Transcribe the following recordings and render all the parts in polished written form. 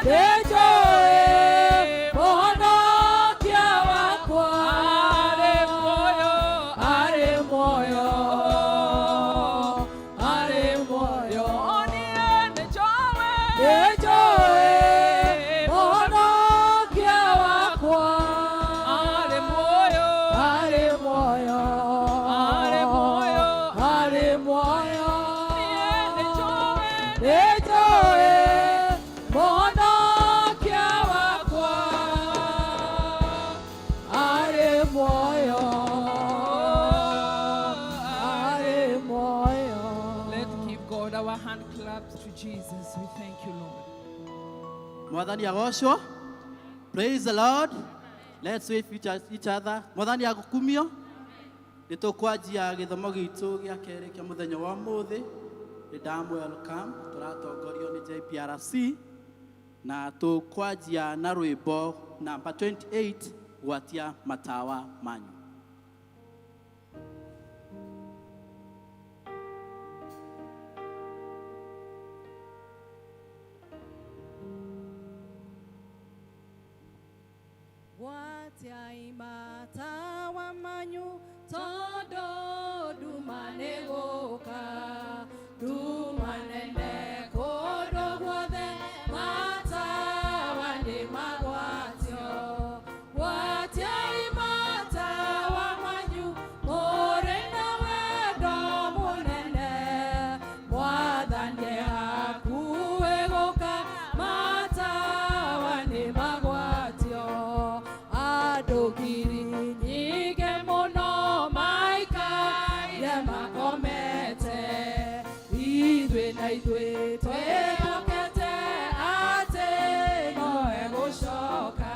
Nĩnjũĩ Mũhonokia wakwa Arĩ muoyo, arĩ muoyo, arĩ muoyo. Niĩ nĩnjũĩ, Nĩnjũĩ Mũhonokia wakwa arĩ muoyo, arĩ muoyo, arĩ muoyo, arĩ muoyo. Niĩ nĩnjũĩ, Nĩnjũĩ Mũhonokia wakwa arĩ muoyo, arĩ muoyo. Let's give God our hand claps to Jesus. We thank you, Lord. Mwathani agocwo. Praise the Lord. Let's wave each other. Mwathani agũkumio. Nĩ tũkwanjia gĩthomo gitũ gĩa kerĩ kĩa mũthenya wa ũmũthĩ. Nĩ ndamũ welcome. Tũratongorio nĩ JPRC na tũkwanjia na rwĩmbo namba 28, gwatia matawa manyu. Gwatiai matawa manyu tondũ nduma nĩ gũka, nduma nene kũndũ guothe, matawa nĩ magwatio. Gwatiai matawa manyu mũrĩ na wendo mũnene, Mwathani e hakuhĩ gũka, matawa nĩ magwatio. Andũ ngiri nyingĩ mũno maikaire makomete, ithuĩ na ithuĩ twĩhokete atĩ no egũcoka.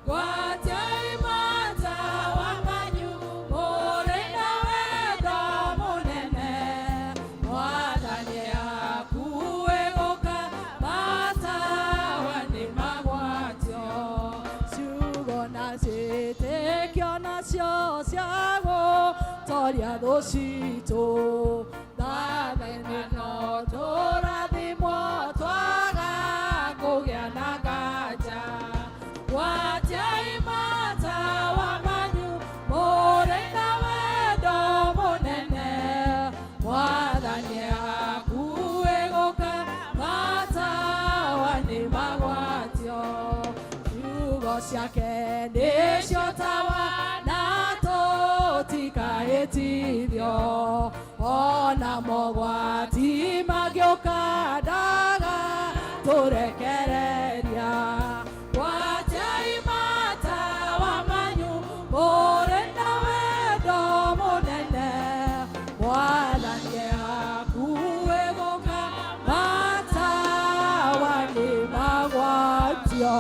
Gwatiai matawa manyu mũrĩ na wendo mũnene, Mwathani e hakuhĩ gũka, matawa nĩ magwatio. Ciugo na ciĩtĩkio nacio cia gũtoria thũ citũ, Thathaini no tũrathimwo twaga kũgĩa na nganja. Gwatiai matawa manyu mũrĩ na wendo mũnene, Mwathani e hakuhĩ gũka, matawa nĩ magwatio. Ciugo ciake nĩcio tawa na tũtikahĩtithio, ona mogwati mangĩũka ndaga tũrekereria. Gwatiai matawa manyu mũrĩ na wendo mũnene, Mwathani e hakuhĩ gũka, matawa nĩ magwatio.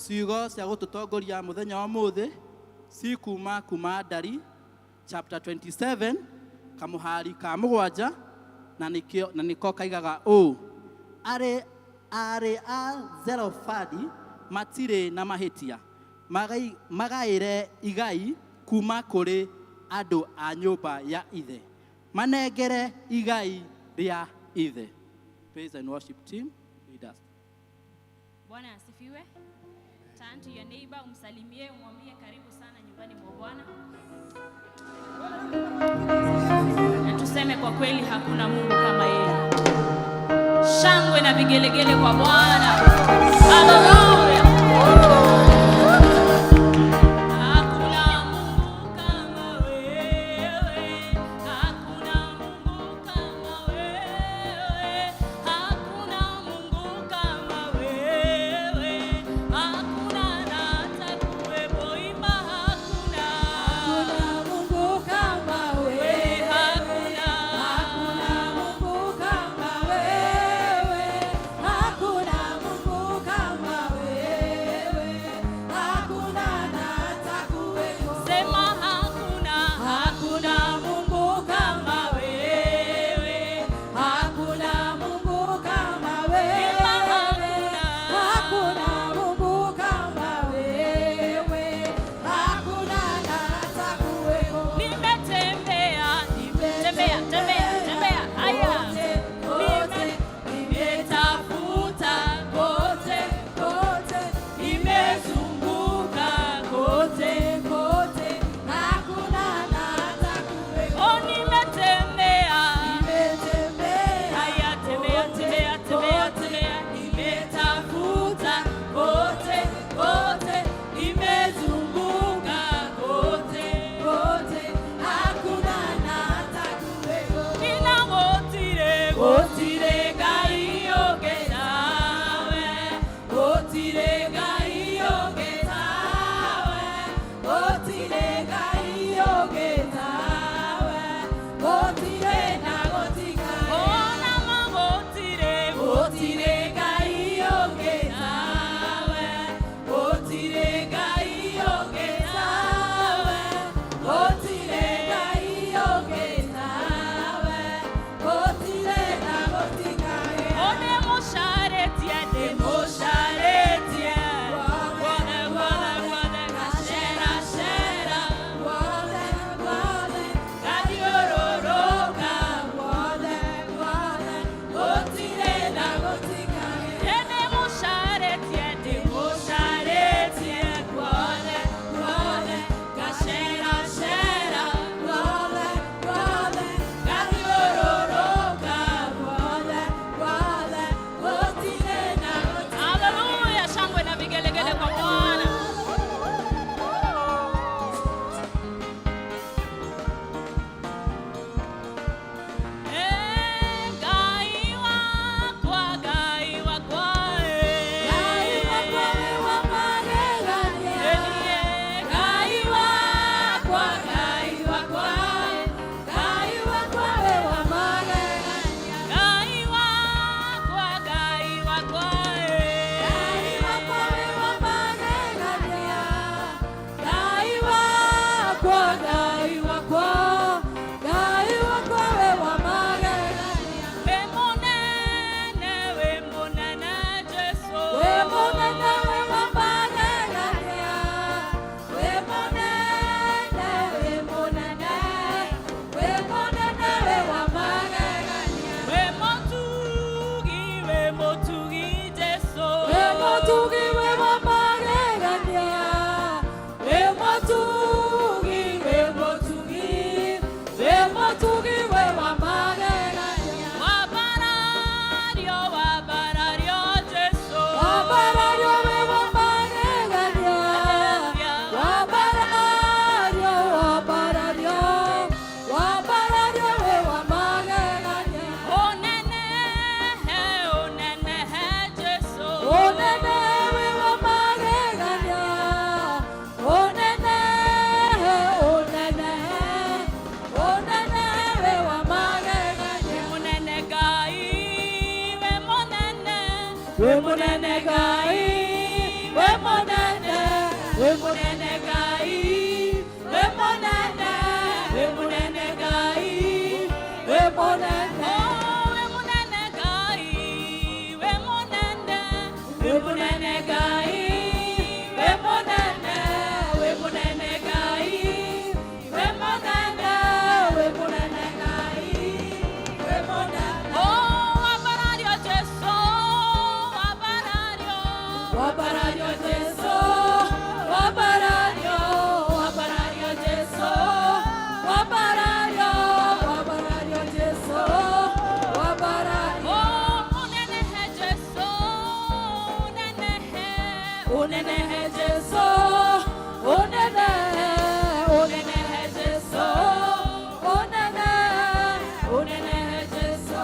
Ciugo cia gũtũtongoria mũthenya wa ũmũthĩ cikuma kuma Ndari chapter 27 kamũhari ka 7, na nĩko kaigaga ũũ: Arĩ a Zelofadi matirĩ na mahĩtia, magaĩre igai kuma kũrĩ andũ a nyũmba ya ithe, manengere igai rĩa ithe. Praise and worship team, lead us. Bwana asifiwe. Turn to your neighbor, umsalimie, umwambie karibu sana nyumbani mwa Bwana. Na tuseme kwa kweli hakuna Mungu kama yeye. Shangwe na vigelegele kwa Bwana. Haleluya. Hakuna Mungu kama wewe, hakuna Mungu kama wewe, hakuna Mungu kama wewe, hakuna na hata kuwepo. Imba hakuna, Hakuna Mungu kama wewe, hakuna, hakuna Mungu kama wewe, hakuna Mungu kama wewe. Wĩ mũnene Ngai, wĩ mũnene, wĩ mũnene Ngai, wĩ mũnene, wĩ mũnene Ngai, wĩ mũnene. Oh, we munene Ngai, we munene. Wĩ mũnene Ngai, wĩ mũnene, wĩ mũnene Ngai, wĩ mũnene, wĩ mũnene Ngai, wĩ mũnene. Oh, wambarario Jesu, wambarario. Wambarario Jesu, wambarario, wambarario Jesu, wambarario, wambarario Jesu, wambarario. Oh, unenehe Jesu, unenehe. Unenehe Jesu, unenehe, unenehe Jesu, unenehe, unenehe Jesu,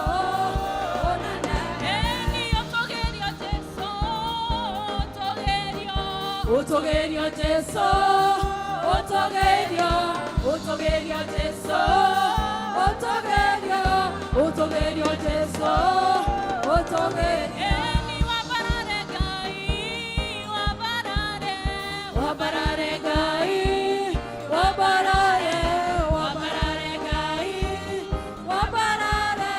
unenehe. Eni otogerio Jesu, otogerio. Utogerio Jesu, utogerio, utogerio Jesu, utogerio, utogerio Jesu, utogerio. Eni wambarare Ngai, wambarare. Wambarare Ngai, wambarare, wambarare Ngai, wambarare,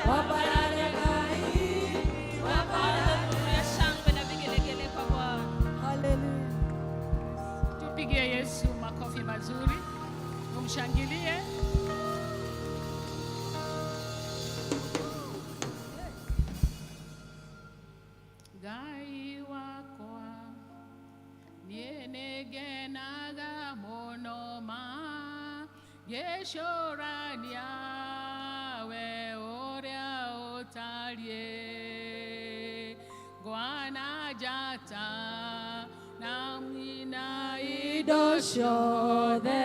wambarare Ngai, wambarare. Haleluya, shangwe na vigelegele kwa Bwana. Hallelujah. Tupigie Yesu makofi mazuri, tumshangilie. Ngai wakwa niĩ nĩngenaga mũno ma ngĩcũrania we ũrĩa ũtariĩ ngwana njata na mwina Indo ciothe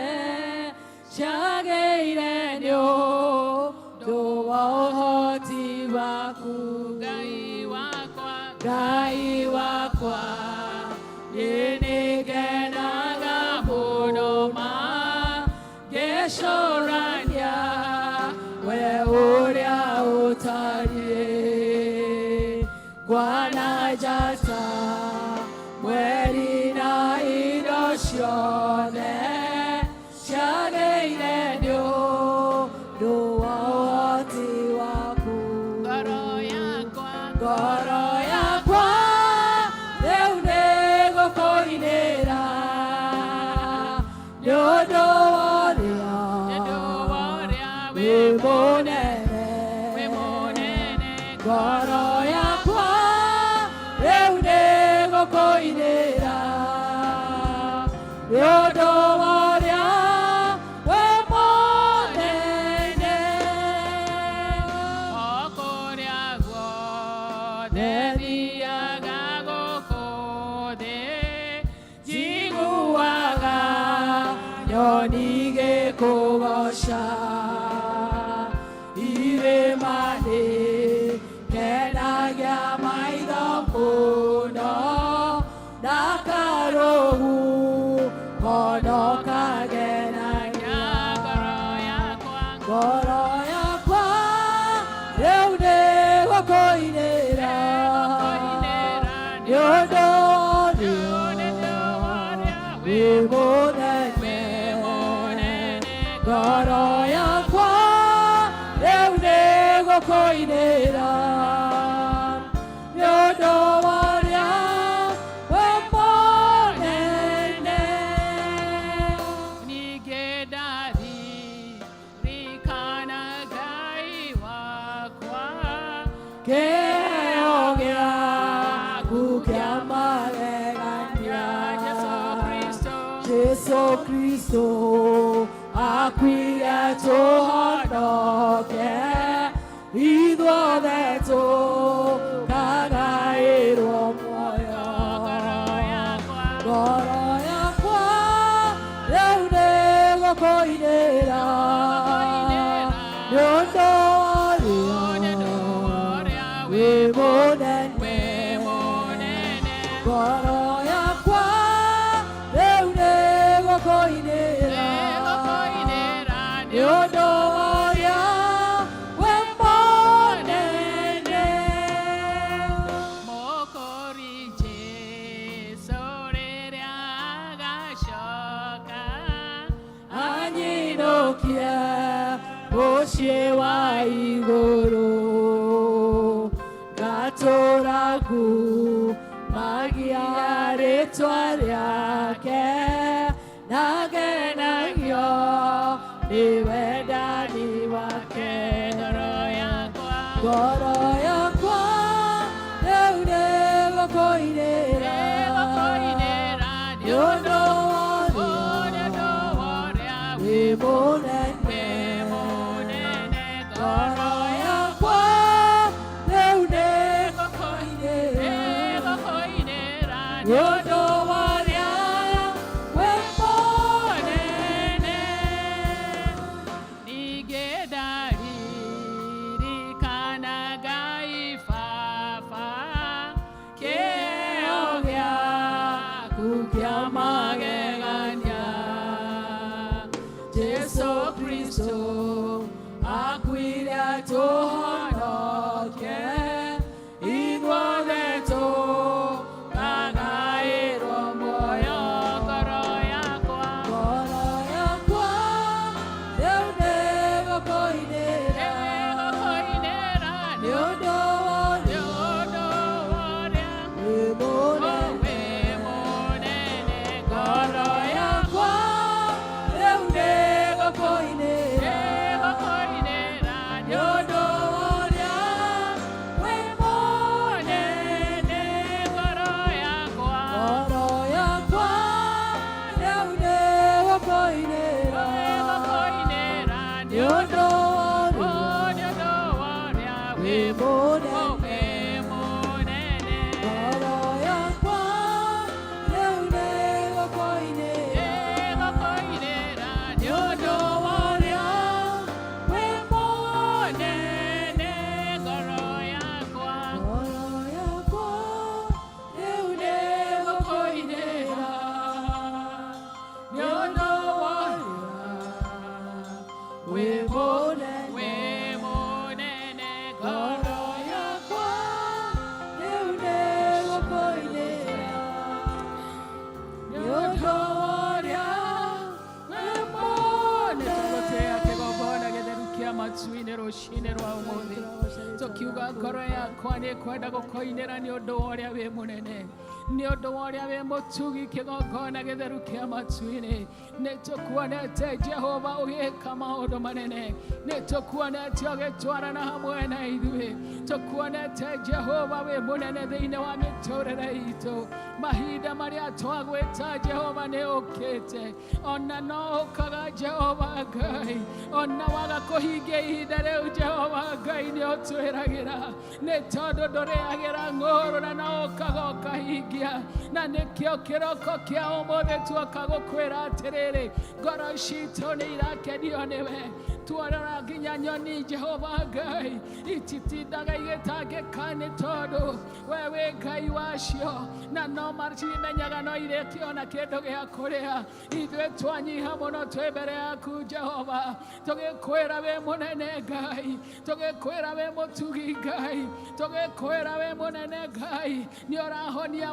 ciagĩire nĩ ũndũ wa ũhoti waku. Ngai wakwa. Ngai wakwa, niĩ nĩngenaga mũno ma ngĩcũrania we ũrĩa ũtariĩ ngwana njata mweri na indo ciothe ciagĩire nĩ ũndũ wa ũhoti waku. Ngoro yakwa. Ngoro yakwa rĩu nĩgũkũinĩra nĩ ũndũ wa ũrĩa Nĩ wa ũrĩa wĩ mũnene. Wĩ mũnene. Ngoro yakwa rĩu nĩgũkũinĩra nĩ ũndũ wa ũrĩa wĩ mũnene. O kũrĩa guothe thiaga gũkũ thĩ, njiguaga nyoni igĩkũgooca, irĩma-inĩ kenagia maitho mũno na karũhu kono kagenagia. Ngoro yakwa. Ngoro yakwa rĩu nĩgũkũinĩra nĩ ũndũ wa ũrĩa wĩ mũnene. Ngoro yakwa rĩu nĩgũkũinĩra nĩ ũndũ wa ũrĩa wĩ mũnene. Ningĩ ndaririkana Ngai wakwa, Kĩheo gĩaku kĩa magegania. Jesu Kristo. Jesu Kristo akuire tũhonoke ithuothe tũkagaĩrwo muoyo. Ngoro yakwa. Ngoro yakwa rĩu nĩgũkũinĩra nĩ ũndũ wa ũrĩa wĩ mũnene. Ngoro yakwa rĩu nĩgũkũinĩra nĩ ũndũ wa ũrĩa wĩ mũnene. Ngatũra ngumagia rĩtwa rĩake na ngenagio nĩ wendani wake. Ngoro yakwa, Ngoro yakwa rĩu nĩgũkũinĩra nĩgũkũinĩra nĩ ũndũ wa nĩ ũndũ wa ũrĩa wĩ mũnene. wĩ mũnene. Ngoro yakwa rĩu nĩgũkũinĩra Nĩgũkũinĩra nĩ ũndũ wa ũrĩa wĩ mũnene. Ningĩ ndaririkana Ngai Baba, kĩheo gĩaku kĩa magegania. Jesu Kristo akuire atũhonokie ithuothe tũkagaĩrwo muoyo. Ngoro yakwa, Ngoro yakwa rĩu nĩgũkũinĩra nĩgũkũinĩra nĩ ũndũ wa nĩ ũrĩa ũndũ wa ũrĩa wĩ mũnene. wĩ mũnene. Ngoro yakwa rĩu nĩgũkũinĩra Nĩgũkũinĩra nĩ ũndũ wa ũrĩa wĩ mũnene. Ngoro yakwa, Ngoro yakwa rĩu nĩgũkũinĩra nĩgũkũinĩra nĩ ũndũ wa ũrĩa nĩ ũndũ wa ũrĩa wĩ wĩ mũnene. wĩ mũnene. Ngoro yakwa rĩu nĩgũkũinĩra Nĩgũkũinĩra nĩ ũndũ wa ũrĩa wĩ mũnene. Ngoro yakwa, Ngoro yakwa rĩu nĩgũkũinĩra nĩ ũndũ wa ũrĩa wĩ mũnene. wĩ mũnene. Ngoro yakwa rĩu nĩgũkũinĩra nĩ ũndũ wa ũrĩa wĩ mũnene. Tũgũtĩa kĩgongona gĩtheru kĩa matu-inĩ rũcinĩ rwa ũmũthĩ, tũkiuga ngoro yakwa nĩ kwenda gũkũinĩra nĩ ũndũ wa ũrĩa wĩ mũnene, nĩ ũndũ wa ũrĩa wĩ mũtugi. Kĩgongona gĩtheru kĩa matu-inĩ, nĩ tũkuonete Jehova ũgĩka maũndũ manene, nĩ tũkuonete ũgĩtwarana hamwe na ithuĩ, tũkuonete Jehova wĩ mũnene thĩinĩ wa mĩtũrĩre itũ. Mahinda marĩa twagwĩta Jehova nĩ ũkĩte, ona no ũkaga Jehova Ngai, ona waga kũhingia ihinda rĩu Jehova Ngai nĩ ũtwĩragĩra, nĩ tondũ ndũrĩagĩra ng'ũrũ na no ũkaga ũkahingia. Na nĩkĩo kĩroko kĩa ũmũthĩ tuoka gũkwĩra atĩrĩrĩ, ngoro citũ nĩ irakenio nĩwe. Tuorora nginya nyoni Jehova Ngai ititindaga igĩtangĩka, nĩ tondũ we wĩ Ngai wacio, na no macimenyaga no irĩkĩona kĩndũ gĩa kũrĩa. Ithuĩ twanyiha mũno twĩ mbere yaku Jehova, tũgĩkwĩra wĩ mũnene Ngai, tũgĩkwĩra wĩ mũtugi Ngai, tũgĩkwĩra wĩ mũnene Ngai. Nĩ ũrahonia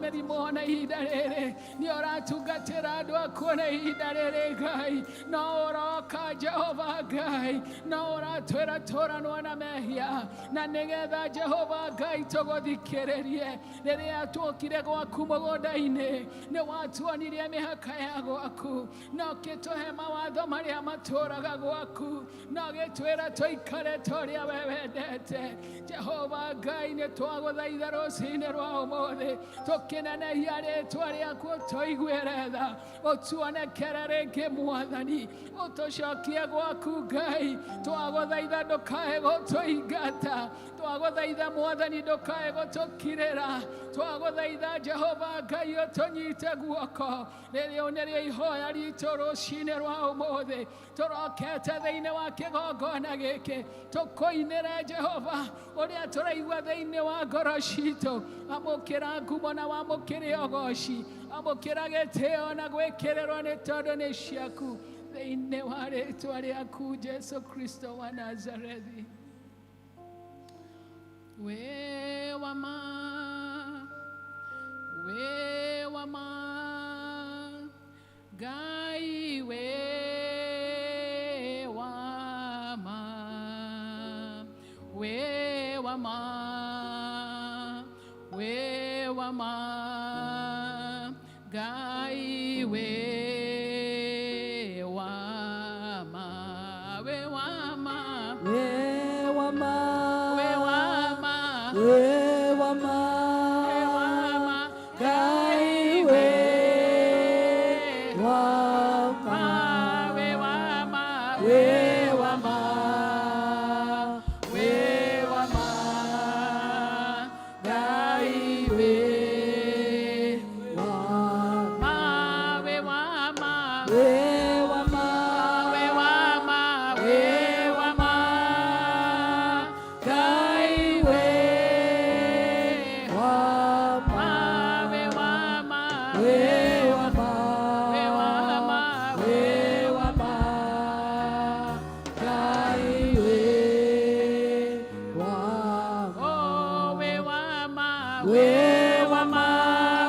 mĩrimũ ona ihinda rĩrĩ, nĩ ũratungatĩra andũ aku ona ihinda rĩrĩ Ngai, no ũroka Jehova Ngai, no ũratwĩra tũranwo na mehia, na nĩgetha Jehova Ngai tũgũthikĩrĩrie. Rĩrĩa tuokire gwaku mũgũnda-inĩ, nĩ watuonirie mĩhaka ya gwaku, na ũgĩtũhe mawatho marĩa matũraga gwaku, na ũgĩtwĩra tũikare ta ũrĩa we wendete. Jehova Ngai, nĩ twagũthaitha rũcinĩ rwa ũmũthĩ, tũkĩnenehia rĩtwa rĩaku, ũtũiguĩre tha, ũtuonekere rĩngĩ Mwathani, ũtũcokie gwaku Ngai. Twagũthaitha ndũkae gũtũingata, twagũthaitha Mwathani ndũkae gũtũkirĩra, twagũthaitha Jehova Ngai ũtũnyite guoko. Rĩrĩa nĩrĩo ihoya ritũ rũcinĩ rwa ũmũthĩ, tũrokete thĩinĩ wa kĩgongona gĩkĩ tũkũinĩre Jehova ũrĩa tũraigua thĩinĩ wa ngoro citũ. Amũkĩra ngumo na wamũkĩre ũgoci, amũkĩra gĩtĩo na gwĩkĩrĩrwo, nĩ tondũ nĩ ciaku, thĩinĩ wa rĩtwa rĩaku Jesu Kristo wa Nazarethi. Wĩ wa ma, wĩ wa ma, Ngai wĩ wa ma, wĩ wa ma. Wĩ wa ma, Ngai wĩ wa ma, wĩ wa ma, Wĩ wa ma, wĩ wa ma, wĩ wa ma, wĩ wa ma, Ngai wĩ wa ma, wĩ wa ma, wĩ wa ma, wĩ wa ma, Ngai wĩ wa ma, wĩ wa ma, wĩ wa ma, wĩ wa ma, wĩ wa ma, Ngai wĩ wa ma, wĩ wa ma, wĩ wa ma, wĩ wa ma, wĩ wa ma, Ngai wĩ wa ma, oh, wĩ wa ma, wĩ wa ma,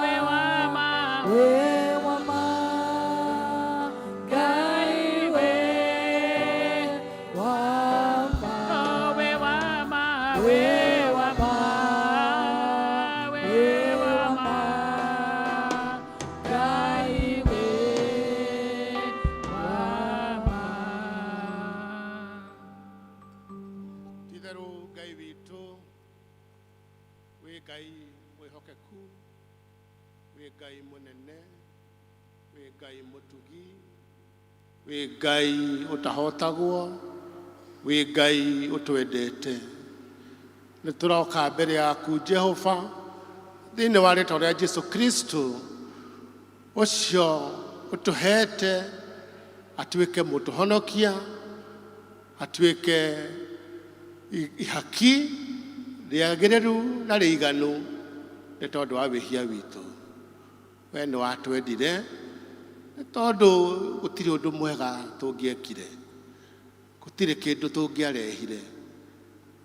wĩ wa ma, wĩ wa ma, Ngai wĩ wa ma, oh, wĩ wa ma, wĩ wa ma, wĩ wĩ wa wa ma, ma, Ngai wĩ wa ma. Ti-itherũ Ngai witũ, wĩ Ngai mwĩhokeku, wĩ Ngai mũnene, wĩ Ngai mũtugi, wĩ Ngai ũtahotagwo, wĩ Ngai ũtwendete. Nĩ tũroka mbere yaku Jehova thĩinĩ wa rĩtwa rĩa Jesu Kristo, ũcio ũtũhete atuĩke mũtũhonokia, atuĩke ihaki rĩagĩrĩru na rĩiganu nĩ tondũ wa wĩhia witũ. We nĩ watwendire nĩ tondũ gũtirĩ ũndũ mwega tũngĩekire, gũtirĩ kĩndũ tũngĩarehire.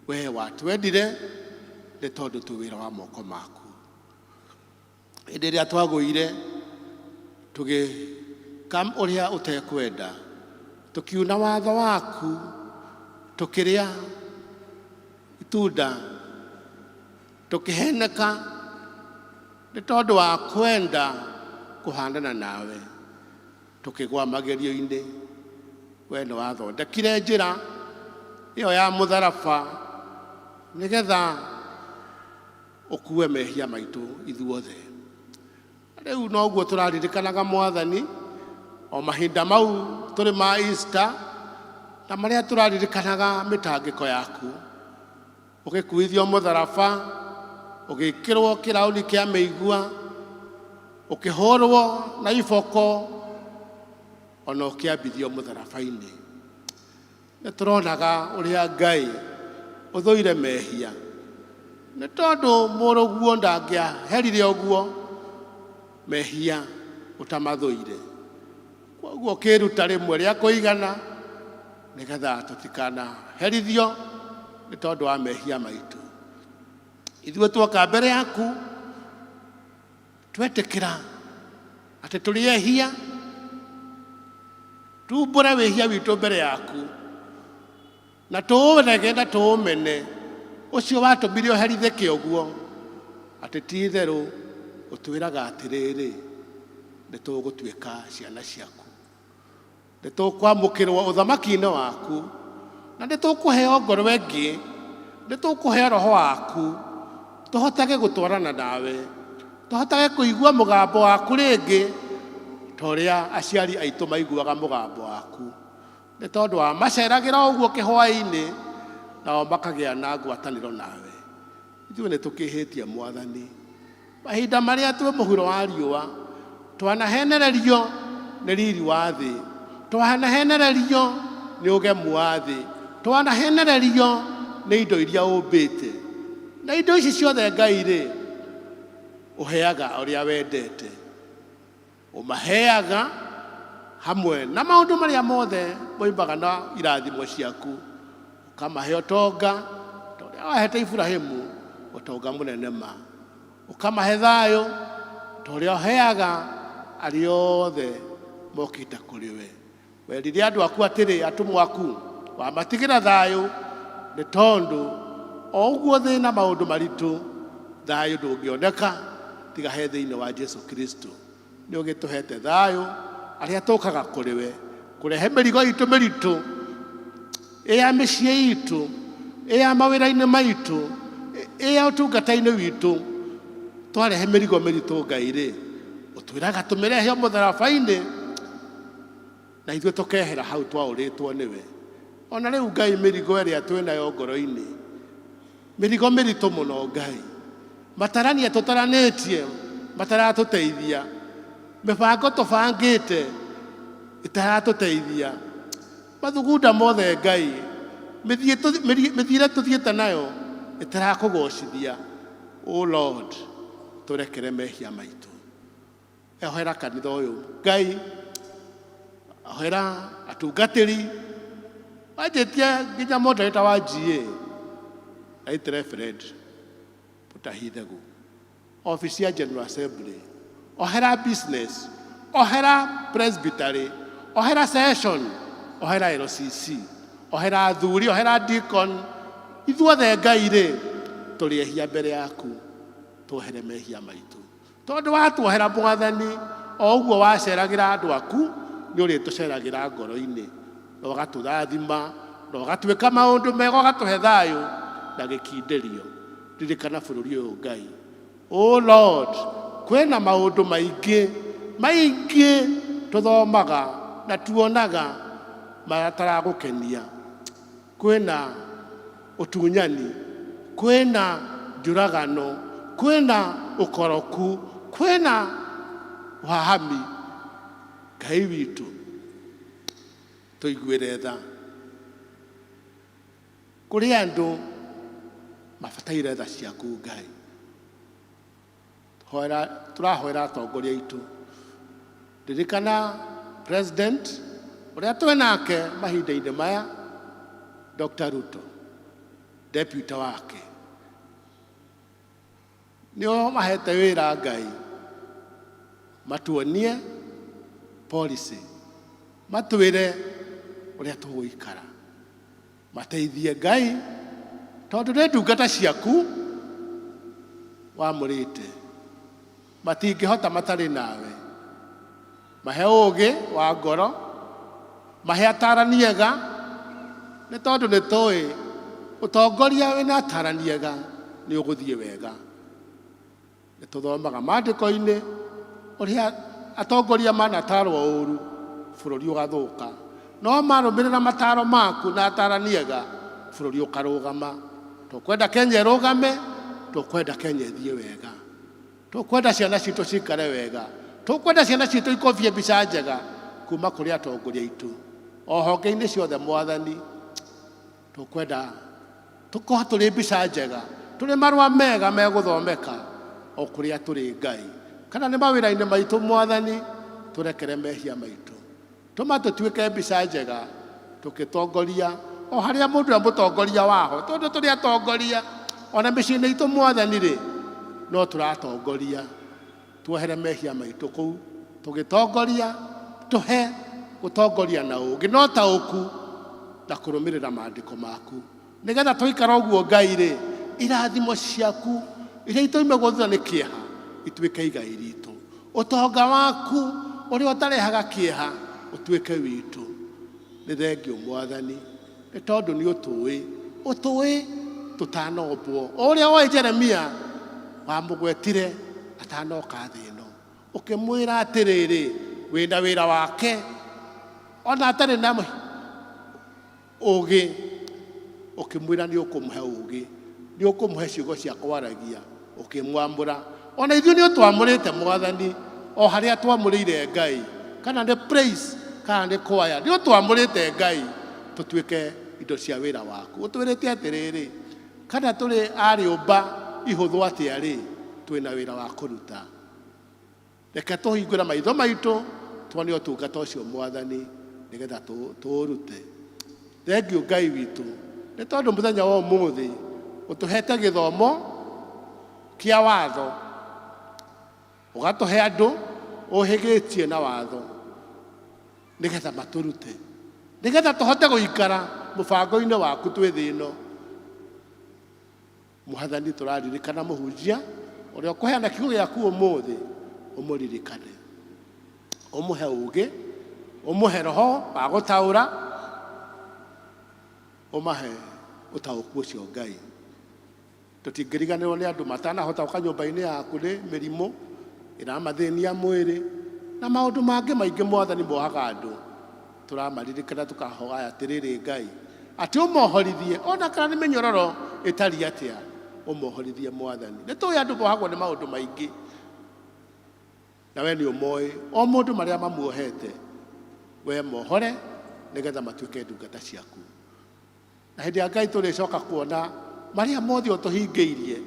We watwendire nĩ tondũ twĩ wĩra wa moko maku. Hĩndĩ ĩrĩa twagũire tũgĩka ũrĩa ũtekwenda, tũkiuna watho waku, tũkĩrĩa itunda, tũkĩheneka nĩ tondũ wa kwenda kũhanana nawe, tũkĩgwa magerio-inĩ. We nĩ wathondekire njĩra ĩyo ya mũtharaba nĩgetha ũkue mehia maitũ ithuothe. Rĩu noguo tũraririkanaga Mwathani o mahinda mau tũrĩ ma Easter, na marĩa tũraririkanaga mĩtangĩko yaku, ũgĩkuithio mũtharaba, ũgĩkĩrwo kĩraũni kĩa mĩigua, ũkĩhũrwo na iboko, ona ũkĩambithio mũtharaba-inĩ. Nĩ tũronaga ũrĩa Ngai ũthũire mehia, nĩ tondũ mũrũguo ndangĩaherire ũguo mehia ũtamathũire. Koguo ũkĩruta rĩmwe rĩa kũigana nĩgetha tũtikanaherithio nĩ tondũ wa mehia maitũ. Ithuĩ tuoka mbere yaku twetĩkĩra atĩ tũrĩ ehia, tumbũre wĩhia witũ mbere yaku na tũũrege na tũũmene ũcio watũmire ũherithĩke ũguo, atĩ ti itherũ ũtwĩraga atĩrĩrĩ, nĩ tũgũtuĩka ciana ciaku, nĩ tũkwamũkĩrwo ũthamaki-inĩ waku, na nĩ tũkũheo ngoro ĩngĩ, nĩ tũkũheo roho waku, tũhotage gũtwarana nawe, tũhotage kũigua mũgambo waku rĩngĩ ta ũrĩa aciari aitũ maiguaga mũgambo waku, nĩ tondũ wa maceragĩra ũguo kĩhwaĩ-inĩ, nao makagĩa na ngwatanĩro nawe. Ithuĩ nĩ tũkĩhĩtie Mwathani mahinda marĩa twĩ mũhuro wa riũa, twanahenererio nĩ riri wa thĩ, twanahenererio nĩ ũgemu wa thĩ, twanahenererio nĩ indo iria ũmbĩte. Na indo ici ciothe Ngai rĩ, ũheaga ũrĩa wendete, ũmaheaga hamwe na maũndũ marĩa mothe moimaga na irathimo ciaku, ũkamahe ũtonga ta ũrĩa wahete Iburahĩmu ũtonga mũnene ma, ũkamahe thayũ ta ũrĩa ũheaga arĩa othe mokĩte kũrĩ we. Werire andũ aku atĩrĩ, atũmwo aku, wamatigĩra thayũ, nĩ tondũ o ũguo thĩna maũndũ maritũ, Thayũ ndũngĩoneka tiga he thĩinĩ wa Jesu Kristo. Nĩ ũgĩtũhete thayũ arĩa tũkaga kũrĩ we kũrehe mĩrigo itũ mĩritũ ĩ ya mĩciĩ itũ, ĩ ya mawĩra-inĩ maitũ, ĩ ya ũtungata-inĩ witũ. Twarehe mĩrigo mĩritũ Ngai rĩ, ũtwĩraga tũmĩrehe o mũtharaba-inĩ na ithuĩ tũkehera hau twaũrĩtwo nĩwe. Ona rĩu Ngai mĩrigo ĩrĩa twĩnayo ngoro-inĩ, mĩrigo mĩritũ mũno Ngai, matarania tũtaranĩtie mataratũteithia, mĩbango tũbangĩte ĩtaratũteithia, mathugunda mothe Ngai, mĩthiĩre tũthiĩte nayo ĩtarakũgocithia. O Lord, tũrekere mehia maitũ. Ohera kanitha ũyũ Ngai, ohera atungatĩri, wanjĩtie nginya moderator wa GA, Right Reverend Mutahithegu, office ya General Assembly, ohera business, ohera presbytery, ohera session, ohera LCC, ohera athuri, ohera deacon, ithuothe Ngai rĩ, tũrĩ ehia mbere yaku, tuohere mehia maitũ. Tondũ watuohera Mwathani, o ũguo waceragĩra andũ aku, nĩ ũrĩtũceragĩra ngoro-inĩ, na ũgatũrathima, na ũgatwĩka maũndũ mega, ũgatũhe thayũ na gĩkindĩrio. Ririkana bũrũri ũyũ Ngai. O Lord, kwĩna maũndũ maingĩ, maingĩ tũthomaga na tuonaga mataragũkenia. Kwĩna ũtunyani, kwĩna njũragano, kwĩna ũkoroku, kwĩna ũhahami. Ngai witũ, tũiguĩre tha. Kũrĩ andũ mabataire tha ciaku Ngai. Tũrahoera atongoria aitũ. Ririkana president ũrĩa twĩ nake mahinda-inĩ maya, Dr. Ruto, deputy wake. Nĩo mahete wĩra Ngai, matuonie policy, matwĩre ũrĩa tũgũikara. Mateithie Ngai, tondũ nĩ ndungata ciaku wamũrĩte. Matingĩhota matarĩ nawe. Mahe ũũgĩ wa ngoro, mahe atarani ega, nĩ tondũ nĩ tũĩ ũtongoria wĩna atarani ega nĩ ũgũthiĩ wega. Nĩ tũthomaga maandĩko-inĩ ũrĩa atongoria manatarwo ũru bũrũri ũgathũka, no marũmĩrĩra mataro maku na atarani ega bũrũri ũkarũgama. Tũkwenda Kenya ĩrũgame, tũkwenda Kenya ĩthiĩ wega, tũkwenda ciana citũ cikare wega, tũkwenda ciana citũ ikobie mbica njega kuma kũrĩ atongoria aitũ o honge-inĩ ciothe. Mwathani, tũkwenda tũkorwo tũrĩ mbica njega, tũrĩ marũa mega megũthomeka o kũrĩa tũrĩ Ngai, kana nĩ mawĩra-inĩ maitũ. Mwathani, tũrekere mehia maitũ, tũma tũtuĩke mbica njega tũkĩtongoria o harĩa mũndũ e mũtongoria waho, tondũ tũrĩ atongoria ona mĩciĩ-inĩ itũ. Mwathani rĩ, no tũratongoria, tuohere mehia maitũ kũu tũgĩtongoria, tũhe gũtongoria na ũũgĩ na ũtaũku na kũrũmĩrĩra maandĩko maku, nĩgetha twaikara ũguo Ngai rĩ, irathimo ciaku iria itoimagwo thutha nĩ kĩeha ituĩke igai ritũ, ũtonga waku ũrĩa ũtarehaga kĩeha ũtuĩke witũ. Nĩ thengio Mwathani, nĩ tondũ nĩ ũtũĩ, ũtũĩ tũtanombwo, o ũrĩa woĩ Jeremia wamũgwetire atanoka thĩ ĩno, ũkĩmwĩra atĩrĩrĩ, wĩna wĩra wake ona atarĩ na ũgĩ, ũkĩmwĩra nĩ ũkũmũhe ũgĩ, nĩ ũkũmũhe ciugo cia kwaragia, ũkĩmwamũra. Ona ithuĩ nĩ ũtwamũrĩte Mwathani, o harĩa twamũrĩire Ngai, kana nĩ praise kana nĩ kwaya, nĩ ũtwamũrĩte Ngai tũtuĩke indo cia wĩra waku. Ũtwĩrĩte atĩrĩrĩ, kana tũrĩ a rĩũmba ihũthũ atĩa rĩ, twĩna wĩra wa kũruta. Reke tũhingũre maitho maitũ tuone ũtungata ũcio Mwathani, nĩgetha tũũrute. Thengiũ Ngai witũ, nĩ tondũ mũthenya wa ũmũthĩ ũtũhete gĩthomo kĩa watho, ũgatũhe andũ ũhĩgĩtie na watho nĩgetha matũrute, nĩgetha tũhote gũikara mũbango-inĩ waku twĩ thĩ ĩno. Mwathani tũraririkana mũhunjia ũrĩa ũkũheana kiugo gĩaku ũmũthĩ, ũmũririkane, ũmũhe ũũgĩ, ũmũhe roho wa gũtaũra, ũmahe ũtaũku ũcio. Ngai, tũtingĩriganĩrwo nĩ andũ matanahota gũka nyũmba-inĩ yaku nĩ mĩrimũ ĩramathĩnia mwĩrĩ na maũndũ mangĩ maingĩ. Mwathani, mohaga andũ, tũramaririkana, tũkahoya atĩrĩrĩ Ngai atĩ ũmohorithie ona kana nĩ mĩnyororo ĩtariĩ atĩa, ũmohorithie. Mwathani, nĩ tũĩ andũ mohagwo nĩ maũndũ maingĩ na we nĩ ũmoĩ o mũndũ marĩa mamuohete. We mohore nĩgetha matuĩke ndungata ciaku, na hĩndĩ ya Ngai tũrĩcoka kuona marĩa mothe ũtũhingĩirie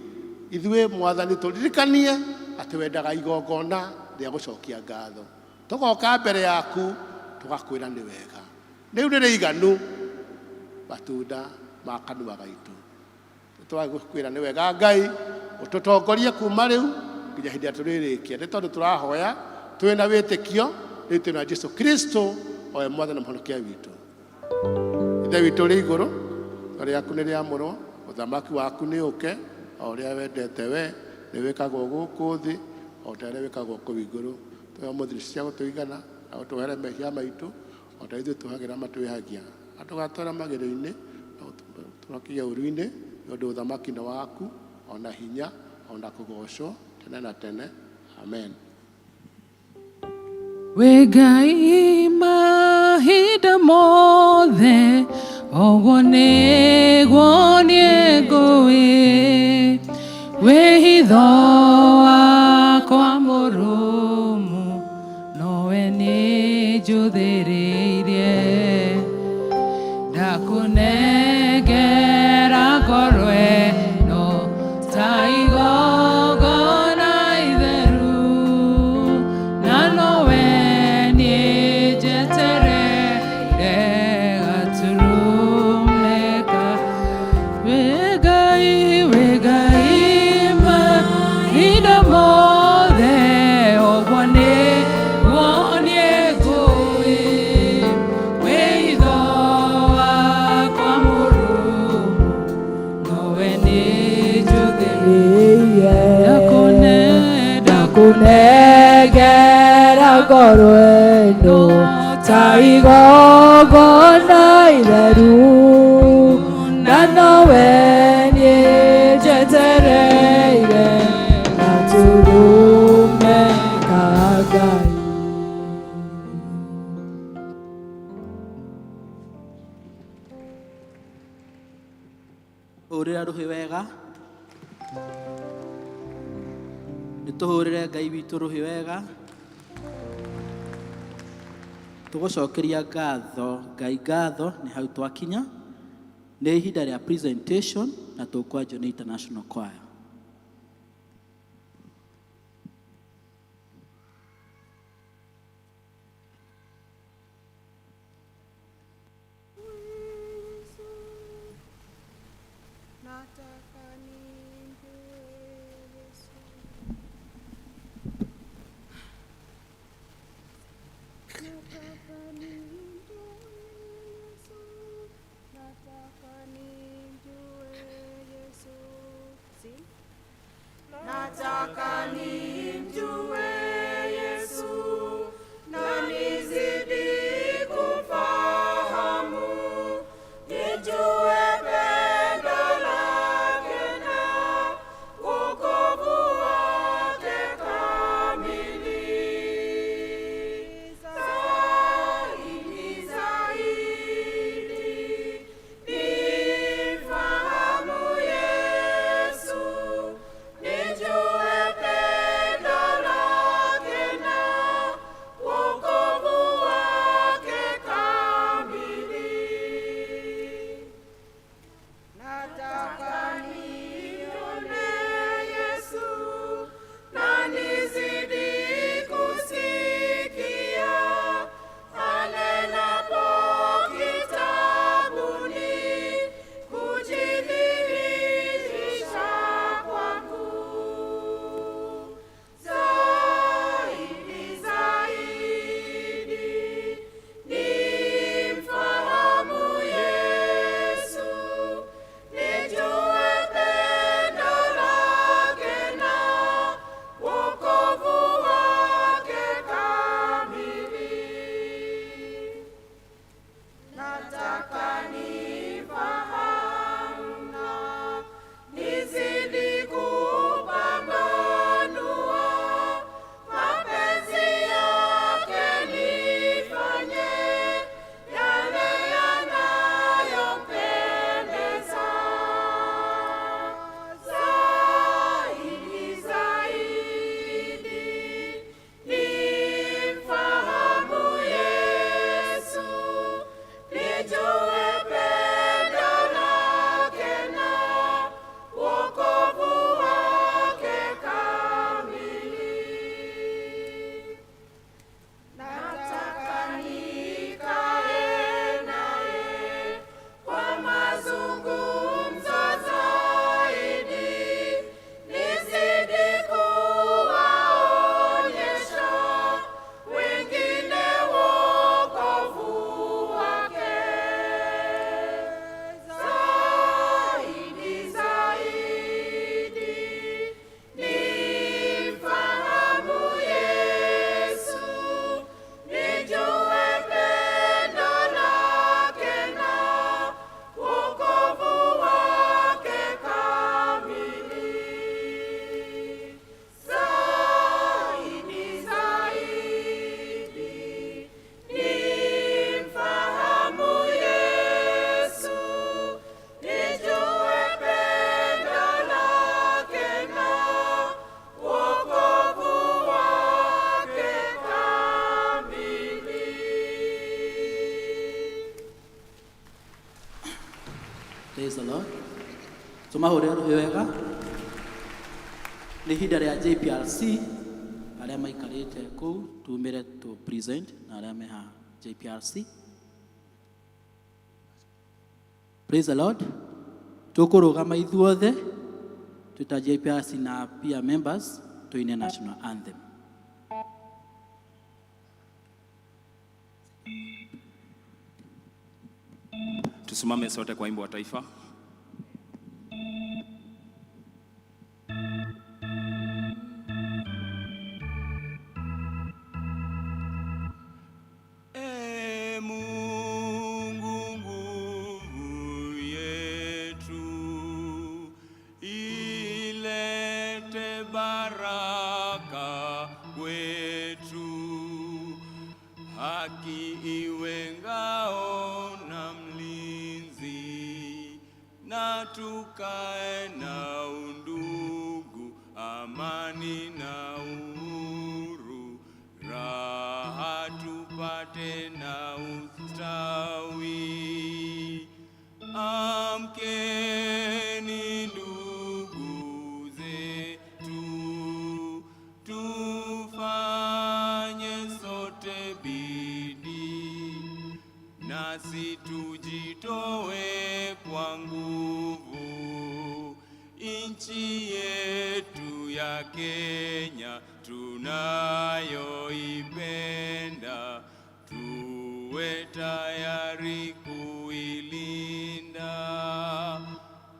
ithuĩ. Mwathani, tũririkanie atĩ wendaga igongona rĩa gũcokia ngatho, tũgoka mbere yaku tũgakwĩra nĩ wega, rĩu nĩ rĩiganu matunda ma kanua gaitũ. Tũgagũkwĩra nĩ wega. Ngai, ũtũtongorie kuma rĩu nginya hĩndĩ ĩrĩa tũrĩrĩkia, nĩ tondũ tũrahoya twĩna wĩtĩkio rĩtwa na Jesu Kristo, owe Mwathani na Mũhonokia witũ. Ithe witũ ũrĩ igũrũ, rĩĩtwa rĩaku nĩ rĩamũrwo, ũthamaki waku nĩ ũke, o ũrĩa wendete we nĩ wĩkagwo gũkũ thĩ o ta ũrĩa wĩkagwo kũu igũrũ. Tũhe ũmũthĩ irio cia gũtũigana, na ũtũohere mehia maitũ o ta ithuĩ tuohagĩra matwĩhagia, na ndũgatware magerio-inĩ, no ũtũhonokie ũũru-inĩ, nĩ ũndũ ũthamaki nĩ waku, ona hinya, ona kũgoocwo tene na tene. Amen. Wĩ Ngai mahinda mothe, ũguo nĩguo niĩ ngũĩ, wĩhitho wakwa mũrũmu, nowe niĩ njũthĩrĩirie. Ndakũnengera ngoro ĩno ta igongona itheru, na nowe niĩ njetereire gaturumeka. Wĩ Ngai, wĩ Ngai mahinda mothe, ũguo nĩguo niĩ ngũĩ, wĩhitho wakwa mũrũmu, nowe niĩ njũthĩrĩirie. Ndakũnengera ngoro ĩno ta igongona itheru, na nowe niĩ njetereire gatũrũme ka Ngai. Hũrĩra rũhĩ wega, nĩ tũhũrĩre Ngai witũ rũhĩ wega. Tũgũcokeria ngatho Ngai, ngatho nĩ hau twakinya. Nĩ ihinda rĩa presentation na tũkwanjio nĩ International Choir. Nataka nimjue Yesu. Nataka nimjue Yesu. Nataka nimjue Yesu. Sina Tũmahũrĩre rũhĩ wega. Nĩ ihinda rĩa JPRC arĩa maikarĩte kũu tumĩre to present na arĩa me haha JPRC. Praise the Lord. Tũkũrũgama ithuothe twĩ ta JPRC na peer members tuine national anthem. Tusimame sote kwa wimbo wa taifa. E Mungu nguvu yetu, ilete baraka kwetu, haki iwe ngao na mlinzi, na tukae na undugu, amani na uhuru, raha tupate na ustawi. Amkeni ndugu zetu, tufanye sote bidii, nasi tujitoe kwa nguvu, nchi yetu ya Kenya tunayoipenda, tuwe tayari kuilinda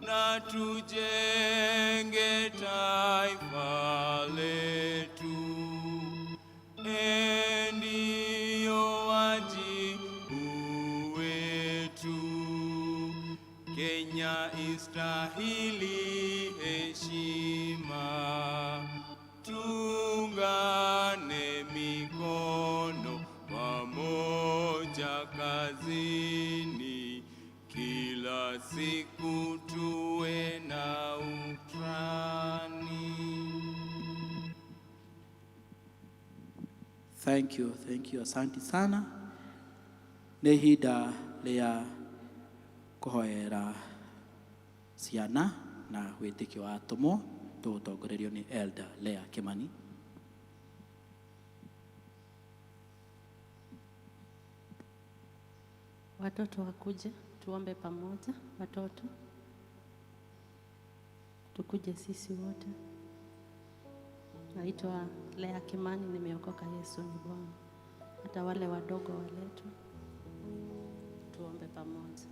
na tujenge taifa letu. E, ndiyo wajibu wetu. Kenya istahili heshima, tuungane mikono pamoja kazini, kila siku tuwe na utrani. Thank you, thank you, asante sana. Nĩ ihinda rĩa kũhoera ciana na wĩtĩkio wa atũmwo tũgũtongorerio nĩ Elder Lea Kimani. Watoto wakuje tuombe pamoja. Watoto tukuje sisi wote. Naitwa Lea Kimani, nimeokoka. Yesu ni Bwana. Hata wale wadogo waletwe, tuombe pamoja.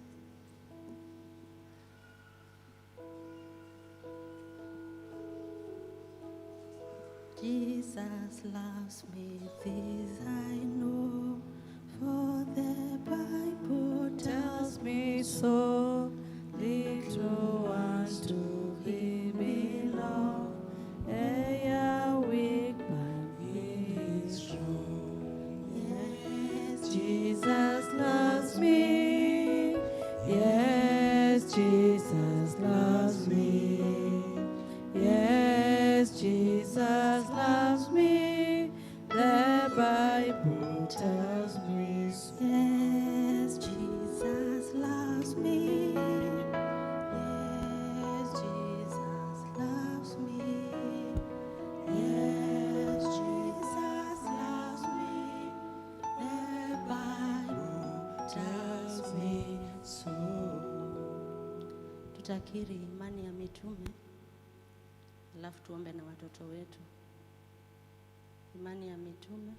Jesus loves me, this I know, for the Bible tells me so. Little ones to Him belong, they are weak, but He is strong. Yes, Jesus loves me. Yes, Jesus loves me. Yes, Jesus loves me. The Bible tells me so. Yes, Jesus loves me. Yes, Jesus loves me. Yes, Jesus loves me. The Bible tells me so. Tutakiri imani ya mitume, alafu tuombe na watoto wetu. Imani ya mitume.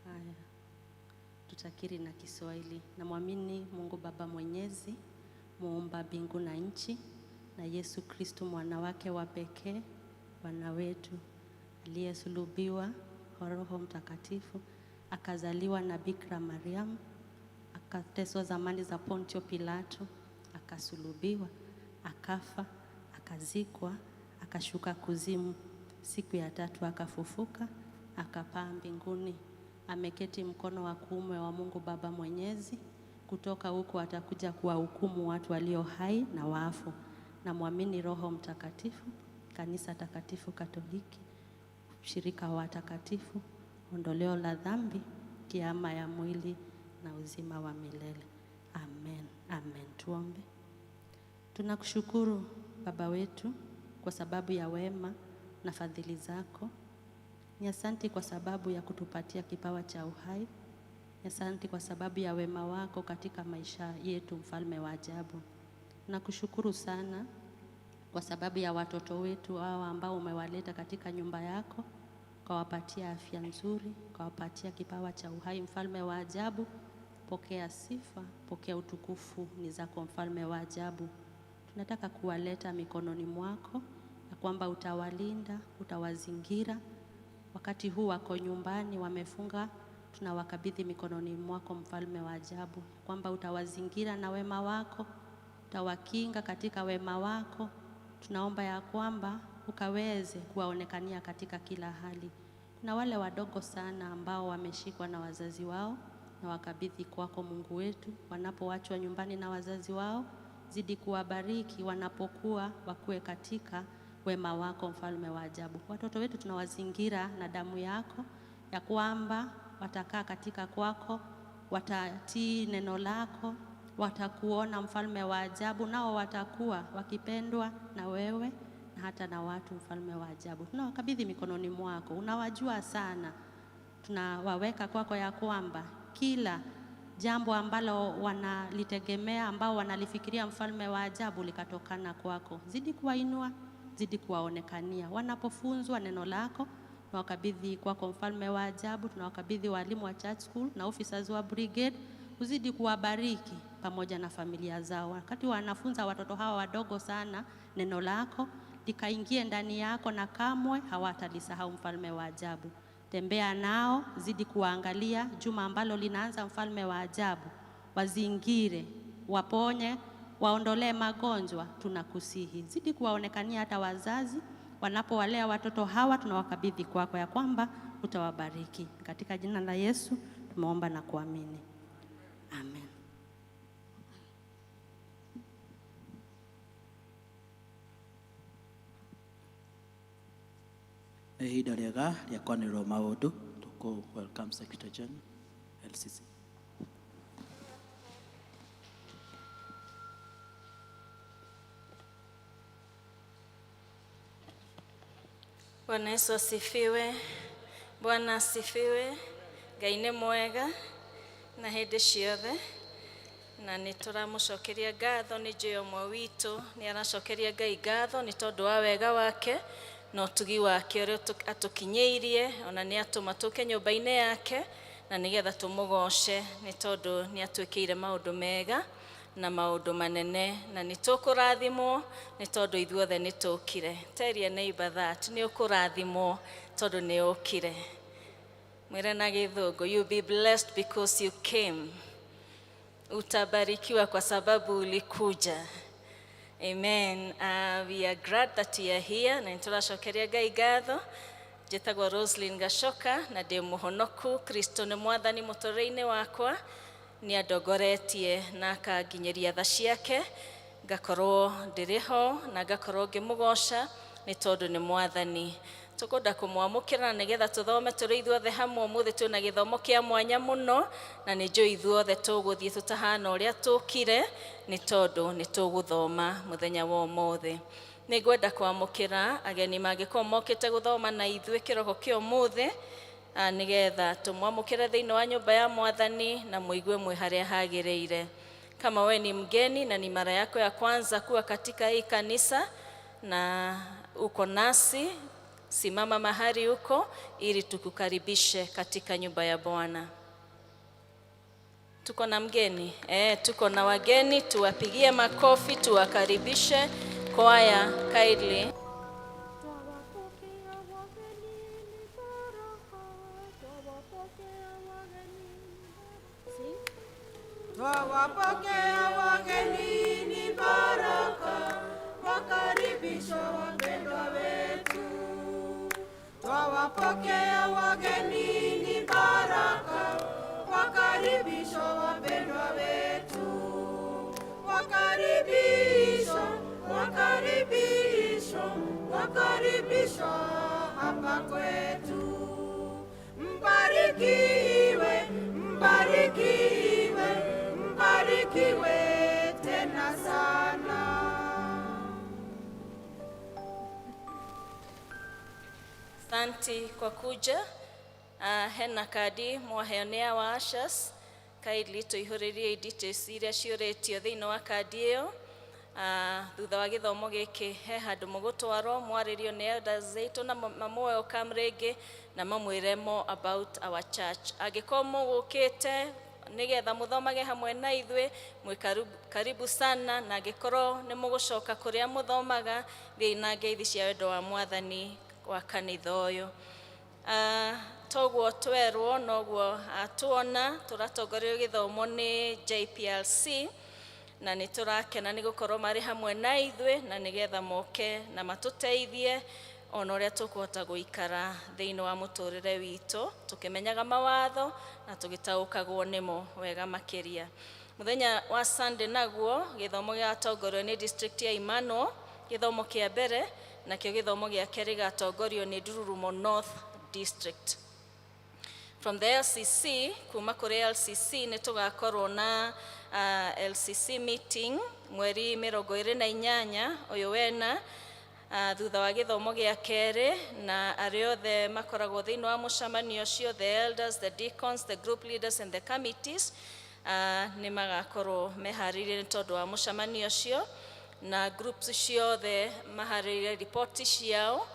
Haya, tutakiri na Kiswahili. Namwamini Mungu Baba Mwenyezi, muumba mbingu na nchi, na Yesu Kristo mwana wake wa pekee, Bwana wetu, aliyesulubiwa kwa Roho Mtakatifu, akazaliwa na Bikira Mariamu, akateswa zamani za Pontio Pilato, akasulubiwa, akafa, akazikwa, akashuka kuzimu. Siku ya tatu akafufuka, akapaa mbinguni, ameketi mkono wa kuume wa Mungu Baba Mwenyezi. Kutoka huko atakuja kuwahukumu watu walio hai na wafu. Namwamini Roho Mtakatifu, Kanisa Takatifu Katoliki, ushirika wa watakatifu, ondoleo la dhambi, kiama ya mwili na uzima wa milele. Amen, amen. Tuombe. Tunakushukuru Baba wetu kwa sababu ya wema na fadhili zako. Ni asanti kwa sababu ya kutupatia kipawa cha uhai. Ni asanti kwa sababu ya wema wako katika maisha yetu, mfalme wa ajabu. Nakushukuru sana kwa sababu ya watoto wetu hawa ambao umewaleta katika nyumba yako, ukawapatia afya nzuri, ukawapatia kipawa cha uhai, mfalme wa ajabu. Pokea sifa, pokea utukufu, ni zako mfalme wa ajabu. Tunataka kuwaleta mikononi mwako, na kwamba utawalinda, utawazingira. Wakati huu wako nyumbani wamefunga, tunawakabidhi mikononi mwako mfalme wa ajabu, kwamba utawazingira na wema wako, utawakinga katika wema wako. Tunaomba ya kwamba ukaweze kuwaonekania katika kila hali. Kuna wale wadogo sana ambao wameshikwa na wazazi wao, na wakabidhi kwako Mungu wetu. Wanapoachwa nyumbani na wazazi wao, zidi kuwabariki wanapokuwa, wakuwe katika wema wako mfalme wa ajabu. Watoto wetu tunawazingira na damu yako, ya kwamba watakaa katika kwako, watatii neno lako, watakuona mfalme wa ajabu, nao watakuwa wakipendwa na wewe na hata na watu, mfalme wa ajabu. Tunawakabidhi mikononi mwako, unawajua sana. Tunawaweka kwako ya kwamba kila jambo ambalo wanalitegemea, ambao wanalifikiria mfalme wa ajabu, likatokana kwako. Zidi kuwainua, zidi kuwaonekania wanapofunzwa neno lako. Tunawakabidhi kwako mfalme wa ajabu. Tunawakabidhi walimu wa church school na officers wa brigade, uzidi kuwabariki pamoja na familia zao. Wakati wanafunza watoto hawa wadogo sana neno lako, likaingie ndani yako na kamwe hawatalisahau mfalme wa ajabu. Tembea nao, zidi kuwaangalia juma ambalo linaanza mfalme wa ajabu, wazingire, waponye, waondolee magonjwa. Tunakusihi zidi kuwaonekania hata wazazi wanapowalea watoto hawa, tunawakabidhi kwako ya kwamba utawabariki. Katika jina la Yesu tumeomba na kuamini, amen. Nĩ ihinda rĩega rĩa kwanĩrĩrwo maũndũ. Tũkũ welcome Secretary General LCC. Bwana Yesu asifiwe. Bwana asifiwe. Ngai nĩ mwega na hĩndĩ ciothe, na nĩ tũramũcokeria ngatho. Nĩ njũĩ ũmwe witũ nĩ aracokeria Ngai ngatho nĩ tondũ wa wega wake na ũtugi wake ũrĩa atũkinyĩirie, ona nĩ atũma tũke nyũmba-inĩ yake na nĩgetha tũmũgoce nĩ tondũ nĩ atwĩkĩire maũndũ mega na maũndũ manene, na nĩ tũkũrathimwo nĩ tondũ ithuothe nĩ tũkire. Tell your neighbor that nĩ ũkũrathimwo tondũ nĩ ũkire. Mwĩre na Gĩthũngũ, you be blessed because you came. Utabarikiwa kwa sababu ulikuja. Amen. We are glad that you are here. Na nĩtũracokeria Ngai ngatho. Njĩtagwo Roslyn Gacoka na ndĩ mũhonoku. Kristo nĩ mwathani mũtũrĩre-inĩ wakwa, nĩ andongoretie na akanginyĩria tha ciake, ngakorwo ndĩrĩ ho na ngakorwo ngĩmũgoca nĩ tondũ nĩ mwathani. Tũkwenda kũmwamũkĩra na nĩgetha tũthome tũrĩ ithuothe hamwe. Ũmũthĩ twĩna gĩthomo kĩa mwanya mũno, na nĩ njũĩ ithuothe tũgũthiĩ tũtahana ũrĩa tũkire nĩ tondũ nĩ tũgũthoma mũthenya wa ũmũthĩ. Nĩ ngwenda kwamũkĩra ageni mangĩkorwo mokĩte gũthoma na ithuĩ kĩroko kĩa ũmũthĩ, nĩgetha tũmwamũkĩre thĩinĩ wa nyũmba ya mwathani na mũigue mwĩ harĩa hagĩrĩire. Kama we ni mgeni na ni mara yako ya kwanza kuwa katika hii kanisa na uko nasi, simama mahali uko ili tukukaribishe katika nyumba ya Bwana. Tuko na mgeni, tuko na wageni, tuwapigie makofi, tuwakaribishe. Kwaya, kindly. Twawapokea wageni ni baraka, wakaribishwa wapendwa wetu. Twawapokea wageni ni baraka, wakaribishwa wapendwa wetu. Wakaribishwa, wakaribishwa, wakaribishwa hapa kwetu. Mbarikiwe. Mbarikiwe, mbarikiwe, mbarikiwe tena sana. Asante kwa kuja. Hena kandi mwaheo nĩ our ushers. Kindly tũihũrĩrie details iria ciũrĩtio thĩinĩ wa kandi ĩyo. Thutha wa gĩthomo gĩkĩ he handũ mũgũtwarwo mwarĩrio nĩ elders aitũ na mamũ welcome rĩngĩ na mamwĩre more about our church. Angĩkorwo mũgũkĩte nĩgetha mũthomage hamwe na ithuĩ, mwĩ karibu, karibu sana, na angĩkorwo nĩ mũgũcoka kũrĩa mũthomaga, thiĩi na ngeithi cia wendo wa Mwathani wa kanitha ũyũ. Toguo twerwo noguo tuona tũratongorio gĩthomo nĩ JPLC, na nĩ tũrakena nĩ gũkorwo marĩ hamwe na ithuĩ na nĩgetha moke na matũteithie ona ũrĩa tũkũhota gũikara thĩinĩ wa mũtũrĩre witũ tũkĩmenyaga mawatho na tũgĩtaũkagwo nĩmo wega makĩria. Mũthenya wa Sunday naguo gĩthomo gĩgatongorio nĩ district ya Emmanuel, gĩthomo kĩa mbere, nakĩo gĩthomo gĩa kerĩ gĩgatongorio nĩ Ndururumo North District. From the LCC, kuma kũrĩ LCC nĩ tũgakorwo na LCC meeting mweri 28 ũyũ wena, thutha wa gĩthomo gĩa kerĩ, na arĩa othe makoragwo thĩinĩ wa mũcemanio ũcio, the elders, the deacons, the group leaders and the committees, nĩ magakorwo meharĩirie nĩ tondũ wa mũcemanio ũcio, na groups ciothe maharĩrie ripoti ciao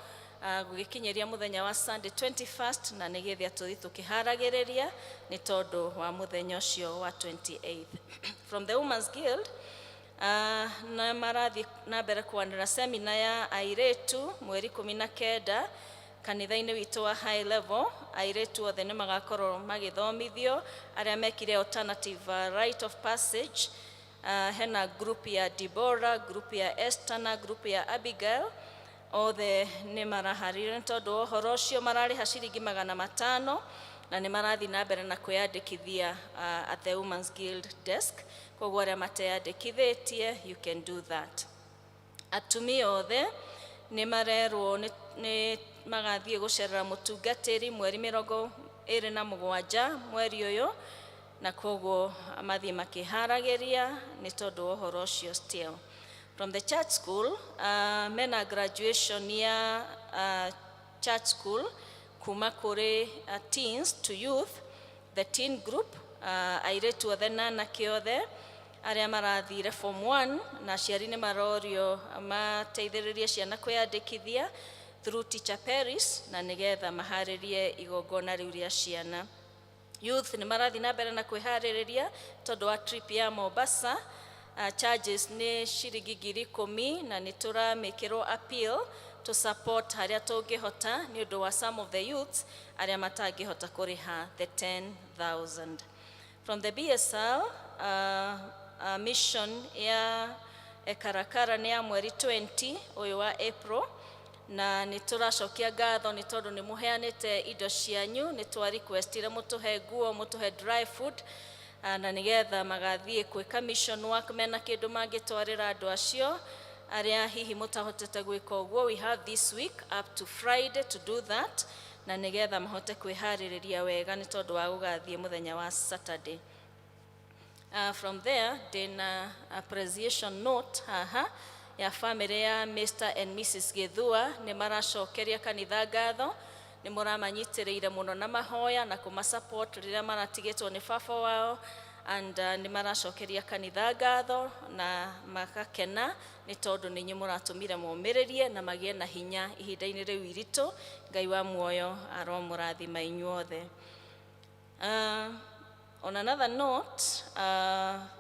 gũgĩkinyĩria mũthenya wa Sunday 21st, na nĩgetha tũthiĩ tũkĩharagĩrĩria nĩ tondũ wa mũthenya ũcio wa 28th. From the Women's Guild, na marathiĩ na mbere kwanĩra semina ya airĩtu mweri 19 kanitha-inĩ witũ wa high level. Airĩtu othe nĩ magakorwo magĩthomithio arĩa mekire alternative rite of passage. Hena group ya Deborah, group ya Esther na group ya Abigail, othe nĩ maraharĩrio nĩ tondũ wa ũhoro ũcio. Mararĩha ciringi 500 na nĩ marathiĩ na mbere na kwĩyandĩkithia at the Women's Guild desk. Koguo arĩa mateyandĩkithĩtie, you can do that. Atumia othe nĩ marerwo nĩ magathiĩ gũcerera mũtungatĩri mweri 27 mweri ũyũ, na koguo mathiĩ makĩharagĩria nĩ tondũ wa ũhoro ũcio. Still from the church school, mena graduation ya church school kuma kũrĩ teens to youth, the teen group, airĩtu othe na anake othe arĩa marathire form 1, na aciari nĩ marorio mateithĩrĩrie ciana kwĩyandĩkithia through Teacher Paris na nĩgetha maharĩrie igongona rĩu rĩa ciana. Youth nĩ marathiĩ na mbere na kwĩharĩrĩria tondũ wa trip ya Mombasa. Charges nĩ ciringi 10,000, na nĩ tũramĩkĩrwo appeal to support harĩa tũngĩhota nĩ ũndũ wa some of the youths arĩa matangĩhota kũrĩha the 10,000. From the BSL, mission ya Ekarakara nĩ ya mweri 20 ũyũ wa April, na nĩ tũracokia ngatho nĩ tondũ nĩ mũheanĩte indo cianyu. Nĩ twa requestire mũtũhe nguo, mũtũhe dry food, na nĩgetha magathiĩ gwĩka mission work mena kĩndũ mangĩtwarĩra andũ acio. Arĩa hihi mũtahotete gwĩka ũguo, we have this week up to Friday to do that, na nĩgetha mahote kwĩharĩrĩria wega nĩ tondũ wa gũgathiĩ mũthenya wa Saturday. From there, ndĩna appreciation note haha ya family ya Mr. and Mrs. Githua. Nĩ maracokeria kanitha ngatho nĩ mũramanyitĩrĩire mũno na mahoya na kũmasupport rĩrĩa maratigĩtwo nĩ baba wao, and nĩ maracokeria kanitha ngatho na magakena nĩ tondũ nĩ inyuĩ mũratũmire momĩrĩrie na magĩe na hinya ihinda-inĩ rĩu iritũ. Ngai wa muoyo aromũrathima inyuothe. On another note,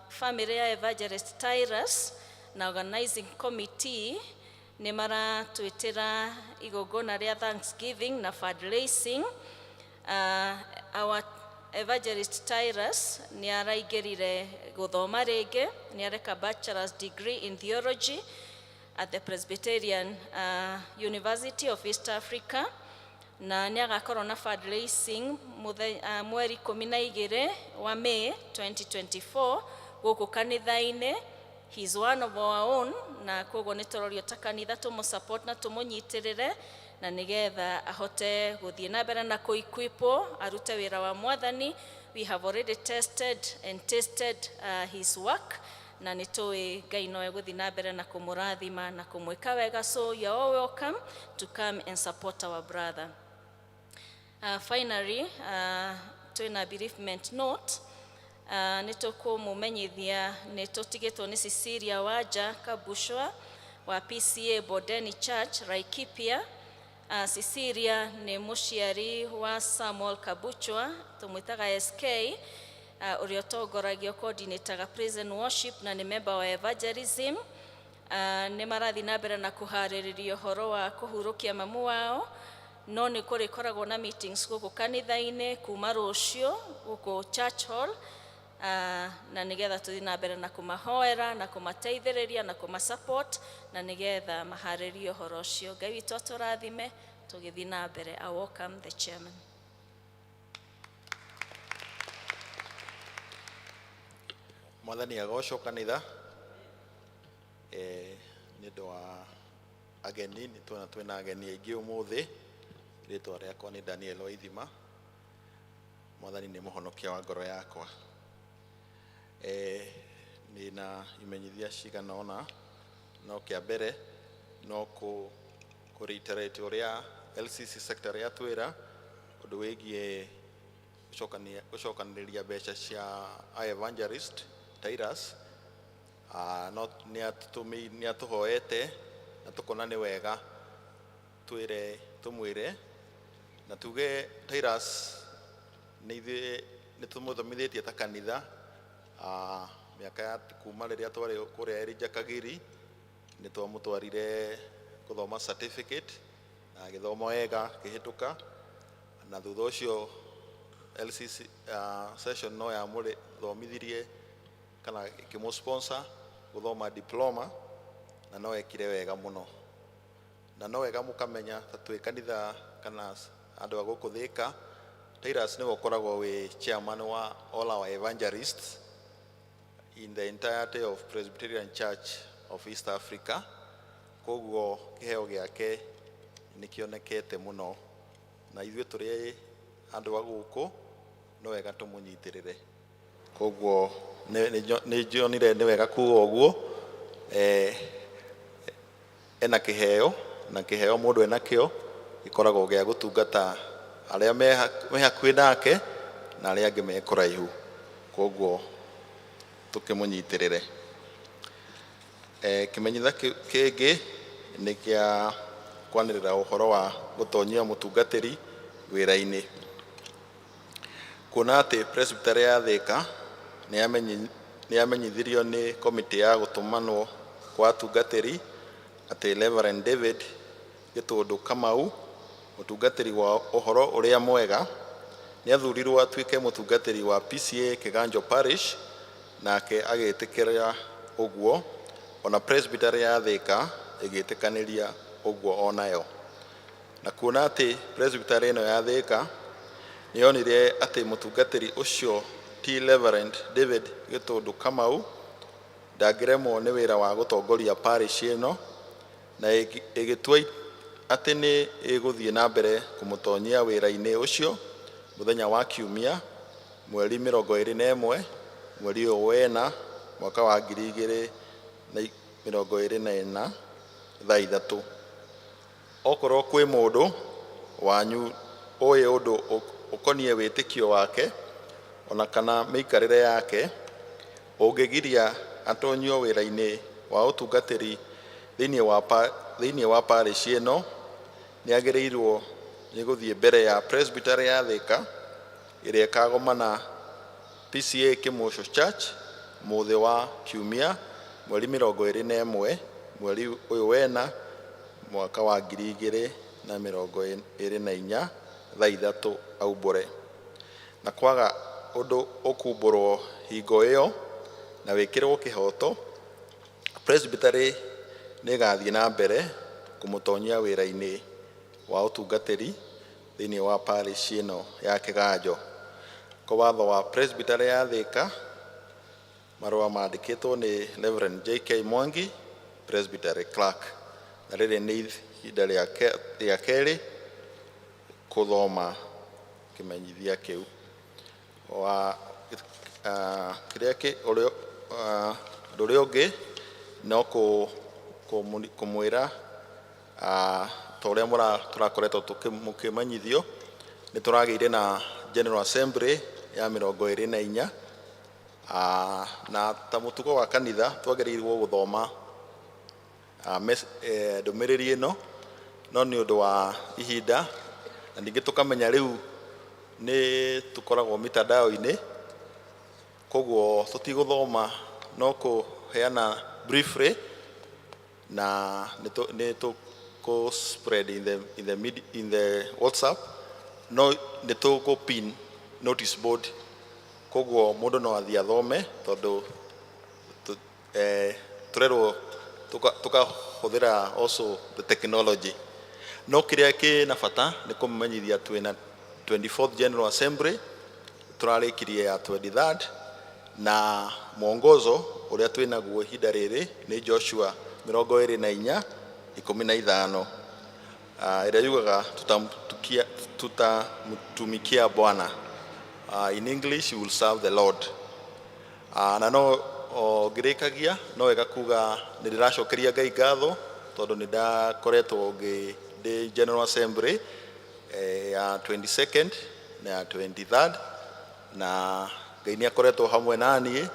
family ya Evangelist Tyrus na organizing committee nĩ maratwĩtĩra igongona rĩa Thanksgiving na fundraising. Our Evangelist Tyrus nĩ araingĩrire gũthoma rĩngĩ, nĩ areka bachelor's degree in theology at the Presbyterian University of East Africa, na nĩ agakorwo na fundraising mweri 12 wa May 2024 gũkũ kanitha-inĩ. He is one of our own, na koguo nĩ tũrorio ta kanitha tũmũ support na tũmũnyitĩrĩre. Na nĩgetha ahote gũthiĩ na mbere na kũikwipwo arute wĩra wa Mwathani. We have already tested and tasted his work, na nĩ tũĩ Ngai no egũthiĩ na mbere na kũmũrathima na kũmwĩka wega. So you are all welcome to come and support our brother. Finally, twĩna bereavement note. Nĩ tũkũmũmenyithia nĩ tũtigĩtwo nĩ Cecilia Wanja Kabushwa wa PCA Bondeni Church, Laikipia. Cecilia nĩ mũciari wa Samuel Kabuchwa, tũmwĩtaga SK, ũrĩa ũtongoragio coordinataga praise and worship na nĩ member wa evangelism. Nĩ marathiĩ na mbere na kũharĩrĩria ũhoro wa kũhurũkia mamu wao, no nĩ kũrĩkoragwo na meetings gũkũ kanitha-inĩ kuma rũciũ gũkũ church hall, na nĩgetha tũthiĩ na mbere na kũmahoera na kũmateithĩrĩria na kũmasupport na nĩgetha maharĩrie ũhoro ũcio. Ngai witũ atũrathime tũgĩthiĩ na mbere. I welcome the chairman. Mwathani agocwo kanitha. Nĩ ũndũ wa ageni, nĩ tuona twĩna ageni aingĩ ũmũthĩ. Rĩtwa rĩakwa nĩ Daniel Waithima. Mwathani nĩ mũhonokia wa ngoro yakwa. Ndĩna imenyithia cigana ũna, no kĩa mbere no kũ reiterate ũrĩa LCC secretary atwĩra ũndũ wĩgiĩ gũcokanĩrĩria mbeca cia evangelist Titus. No nĩ atũhoete na tũkona nĩ wega twĩre tũmwĩre na tuge Titus nĩ ithuĩ nĩ tũmũthomithĩtie ta kanitha, mĩaka ya kuma rĩrĩa twarĩ kũrĩa Elijah Kagiri. Nĩ twamũtwarire gũthoma certificate na agĩthoma wega akĩhĩtũka, na thutha ũcio LCC session no yamũthomithirie kana ĩkĩmũ sponsor gũthoma diploma, na no ekire wega mũno. Na no wega mũkamenya ta twĩ kanitha kana andũ a gũkũ Thĩka, Titus nĩwe ũkoragwo wĩ chairman wa all our evangelists in the entirety of Presbyterian Church of East Africa. Koguo kĩheo gĩake nĩ kĩonekete mũno, na ithuĩ tũrĩ andũ a gũkũ no wega tũmũnyitĩrĩre. Koguo nĩ njonire nĩ wega kuga ũguo. Ena kĩheo, na kĩheo mũndũ enakĩo gĩkoragwo gĩa gũtungata arĩa me hakuhĩ nake na arĩa angĩ me kũraihu, koguo tũkĩmũnyitĩrĩre. Kĩmenyithia kĩngĩ nĩ kĩa kwanĩrĩra ũhoro wa gũtonyia mũtungatĩri wĩra-inĩ. Kuona atĩ Presbytery ya Thĩka nĩ yamenyithirio nĩ komĩtĩ ya gũtũmanwo kwa atungatĩri atĩ Reverend David Gĩtũndũ Kamau, mũtungatĩri wa ũhoro ũrĩa mwega, nĩ athurirwo atuĩke mũtungatĩri wa PCA Kĩganjo Parish, nake agĩtĩkĩra ũguo, ona Presbytery ya Thĩka ĩgĩtĩkanĩria ũguo onayo. Na kuona atĩ Presbytery ĩno ya Thĩka nĩ yonire atĩ mũtungatĩri ũcio ti Reverend David Gĩtũndũ Kamau ndangĩremwo nĩ wĩra wa gũtongoria parish ĩno, na ĩgĩtua atĩ nĩ ĩgũthiĩ na mbere kũmũtonyia wĩra-inĩ ũcio mũthenya wa Kiumia, mweri 21, mweri ũyũ wena, mwaka wa 2024, thaa 3. Okorwo kwĩ mũndũ wanyu ũĩ ũndũ ũkoniĩ wĩtĩkio wake ona kana mĩikarĩre yake ũngĩgiria atonyio wĩra-inĩ wa ũtungatĩri thĩinĩ wa parish ĩno, nĩ agĩrĩirwo nĩ gũthiĩ mbere ya Presbytery ya Thĩka ĩrĩa ĩkagomana PCA Kĩmũco Church mũthĩ wa Kiumia, mweri 21, mweri ũyũ wena, mwaka wa 2024, thaa 3 aumbũre. Na kwaga ũndũ ũkumbũrwo hingo ĩyo na wĩkĩrwo kĩhoto, Presbytery nĩ ĩgathiĩ na mbere kũmũtonyia wĩra-inĩ wa ũtungatĩri thĩinĩ wa parish ĩno ya Kĩganjo. Kwa watho wa Presbytery ya Thĩka, marũa mandĩkĩtwo nĩ Reverend JK Mwangi, Presbytery Clerk. Na rĩrĩ nĩ ihinda rĩa kerĩ kũthoma kĩmenyithia kĩu. Wa kĩrĩa kĩ ũrĩa ũndũ ũrĩa ũngĩ no kũmwĩra ta ũrĩa tũrakoretwo mũkĩmenyithio, nĩ tũragĩire na General Assembly ya 24, na ta mũtugo wa kanitha twagĩrĩirwo gũthoma ndũmĩrĩri ĩno, no nĩ ũndũ wa ihinda na ningĩ tũkamenya rĩu nĩ tũkoragwo mitandao-inĩ, koguo tũtigũthoma no kũheana briefly, na nĩ tũkũ spread in the WhatsApp, no nĩ tũkũ pin notice board, koguo mũndũ no athiĩ athome, tondũ tũrerwo tũkahũthĩra also the technology. No kĩrĩa kĩna bata nĩ kũmenyithia twĩna 24th General Assembly, tũrarĩkirie ya 23rd, na mwongozo ũrĩa twĩnaguo ihinda rĩrĩ nĩ Joshua 24:15, ĩrĩa yugaga tutamtumikia Bwana. In English, we will serve the Lord. Na no ngĩrĩkagia no wega kuga nĩ ndĩracokeria Ngai ngatho tondũ nĩ ndakoretwo ndĩ General Assembly ya 22nd na ya 23rd, na Ngai nĩ akoretwo hamwe na niĩ.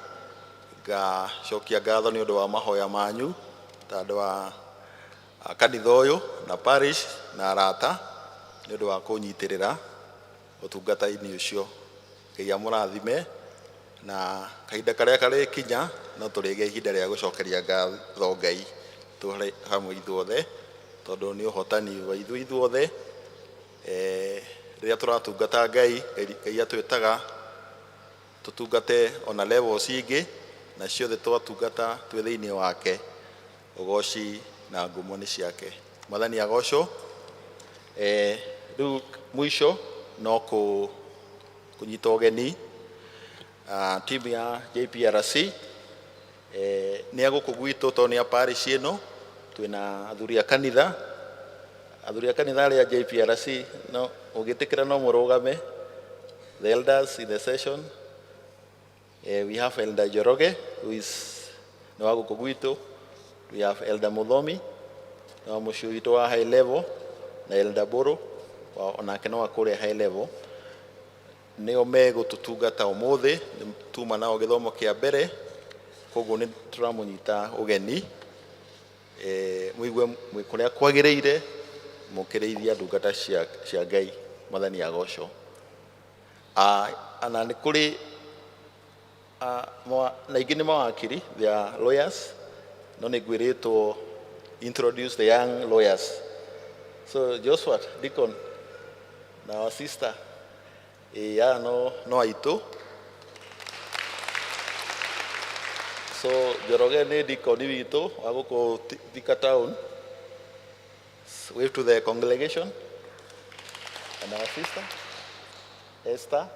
Ngacokia ngatho nĩ ũndũ wa mahoya manyu ta andũ a kanitha ũyũ na parish na arata nĩ ũndũ wa kũnyitĩrĩra ũtungata-inĩ ũcio. Ngai amũrathime, na kahinda karĩa karĩkinya no tũrĩgĩa ihinda rĩa gũcokeria ngatho Ngai tũrĩ hamwe ithuothe, tondũ nĩ ũhotani wa ithuĩ ithuothe. Rĩrĩa tũratungata Ngai, Ngai atwĩtaga tũtungate ona levels ingĩ, na ciothe twatungata twĩ thĩinĩ wake, ũgoci na ngumo nĩ ciake. Mwathani agocwo. Rĩu mũico no kũnyita ũgeni timu ya JPRC, nĩ a gũkũ gwitũ tondũ nĩ a parish ĩno. Twĩna athuri a kanitha, athuri a kanitha arĩa JPRC, no ũngĩtĩkĩra no mũrũgame, the elders in the session. We have Elder Njoroge, who is nĩ wa gũkũ gwitũ. We have Elder Muthomi, nĩ wa mũciĩ witũ wa high level, na Elder Buru onake nĩ wa kũrĩa high level. Nĩo megũtũtungata ũmũthĩ, nĩ tuma nao gĩthomo kĩa mbere, koguo nĩ tũramũnyita ũgeni, mũigue mwĩ kũrĩa kwagĩrĩire mũkĩrĩithia ndungata cia Ngai. Mwathani agocwo. Na nĩ kũrĩ na ingĩ nĩ mawakiri, they are lawyers, no nĩ ngwĩrĩtwo introduce the young lawyers. So Joshua Deacon na our sister, aya no aitũ. So Njoroge nĩ deacon witũ wa gũkũ Thika town. Wave to the congregation. And our sister Esther,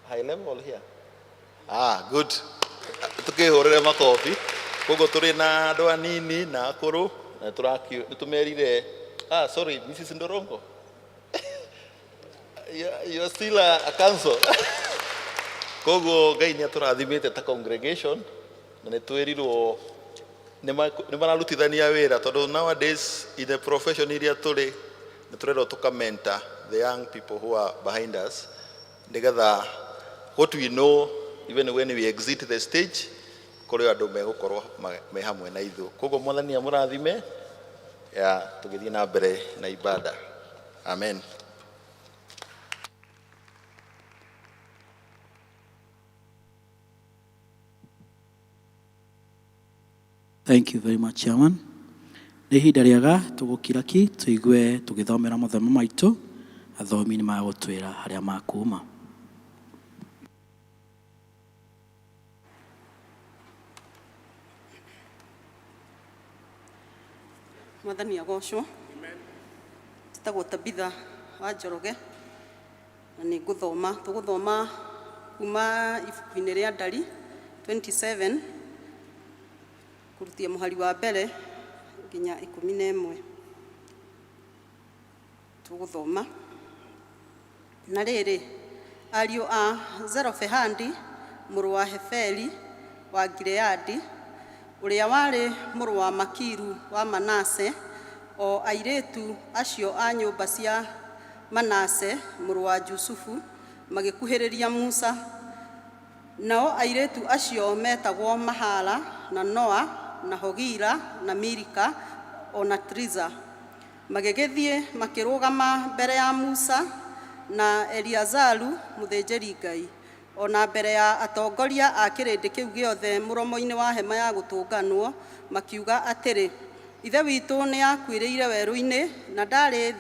high level here. Ah, good. Tukihurire makobi. Koguo tũrĩ na andũ anini na akũrũ, na nĩ tũmerire. Ah, sorry, Mrs. Ndorongo, you are still a council. Koguo Ngai nĩ atũrathimĩte ta congregation, na nĩ twĩrirwo nĩ mararutithania wĩra, tondũ nowadays in the profession iria tũrĩ nĩ tũrerwo tũka mentor the young people who are behind us, nĩgetha what we know, even when we exit the stage, kũrĩ andũ megũkorwo me hamwe na ithuĩ. Koguo Mwathani amũrathime ya tũgĩthiĩ na mbere na ibada. Amen. Thank you very much, Chairman. Nĩ ihinda rĩega tũgũkira ki tũigue tũgĩthomera mathomo maitũ. Athomi nĩ magũtwĩra harĩa makuma. Mwathani agocwo. Njĩtagwo Tabitha wa Njoroge, na nĩ ngũthoma, tũgũthoma kuma ibuku-inĩ rĩa Ndari 27, kũrutia mũhari wa mbere. nginya 11. Tũgũthoma. Na rĩrĩ, ariũ a Zelofehadi mũrũ wa Heferi wa Gileadi, ũrĩa warĩ mũrũ wa Makiru wa Manase, o airĩtu acio a nyũmba cia Manase mũrũ wa Jusufu, magĩkuhĩrĩria Musa. Nao airĩtu acio metagwo Mahala, na Noa, na Hogila, na Milika, o na Tiriza. Magĩgĩthiĩ makĩrũgama mbere ya Musa na Eliazaru mũthĩnjĩri-Ngai, o na mbere ya atongoria a kĩrĩndĩ kĩu gĩothe mũromo-inĩ wa hema ya gũtũnganwo, makiuga atĩrĩ, Ithe witũ nĩakuĩrĩire werũ-inĩ, na ndaarĩ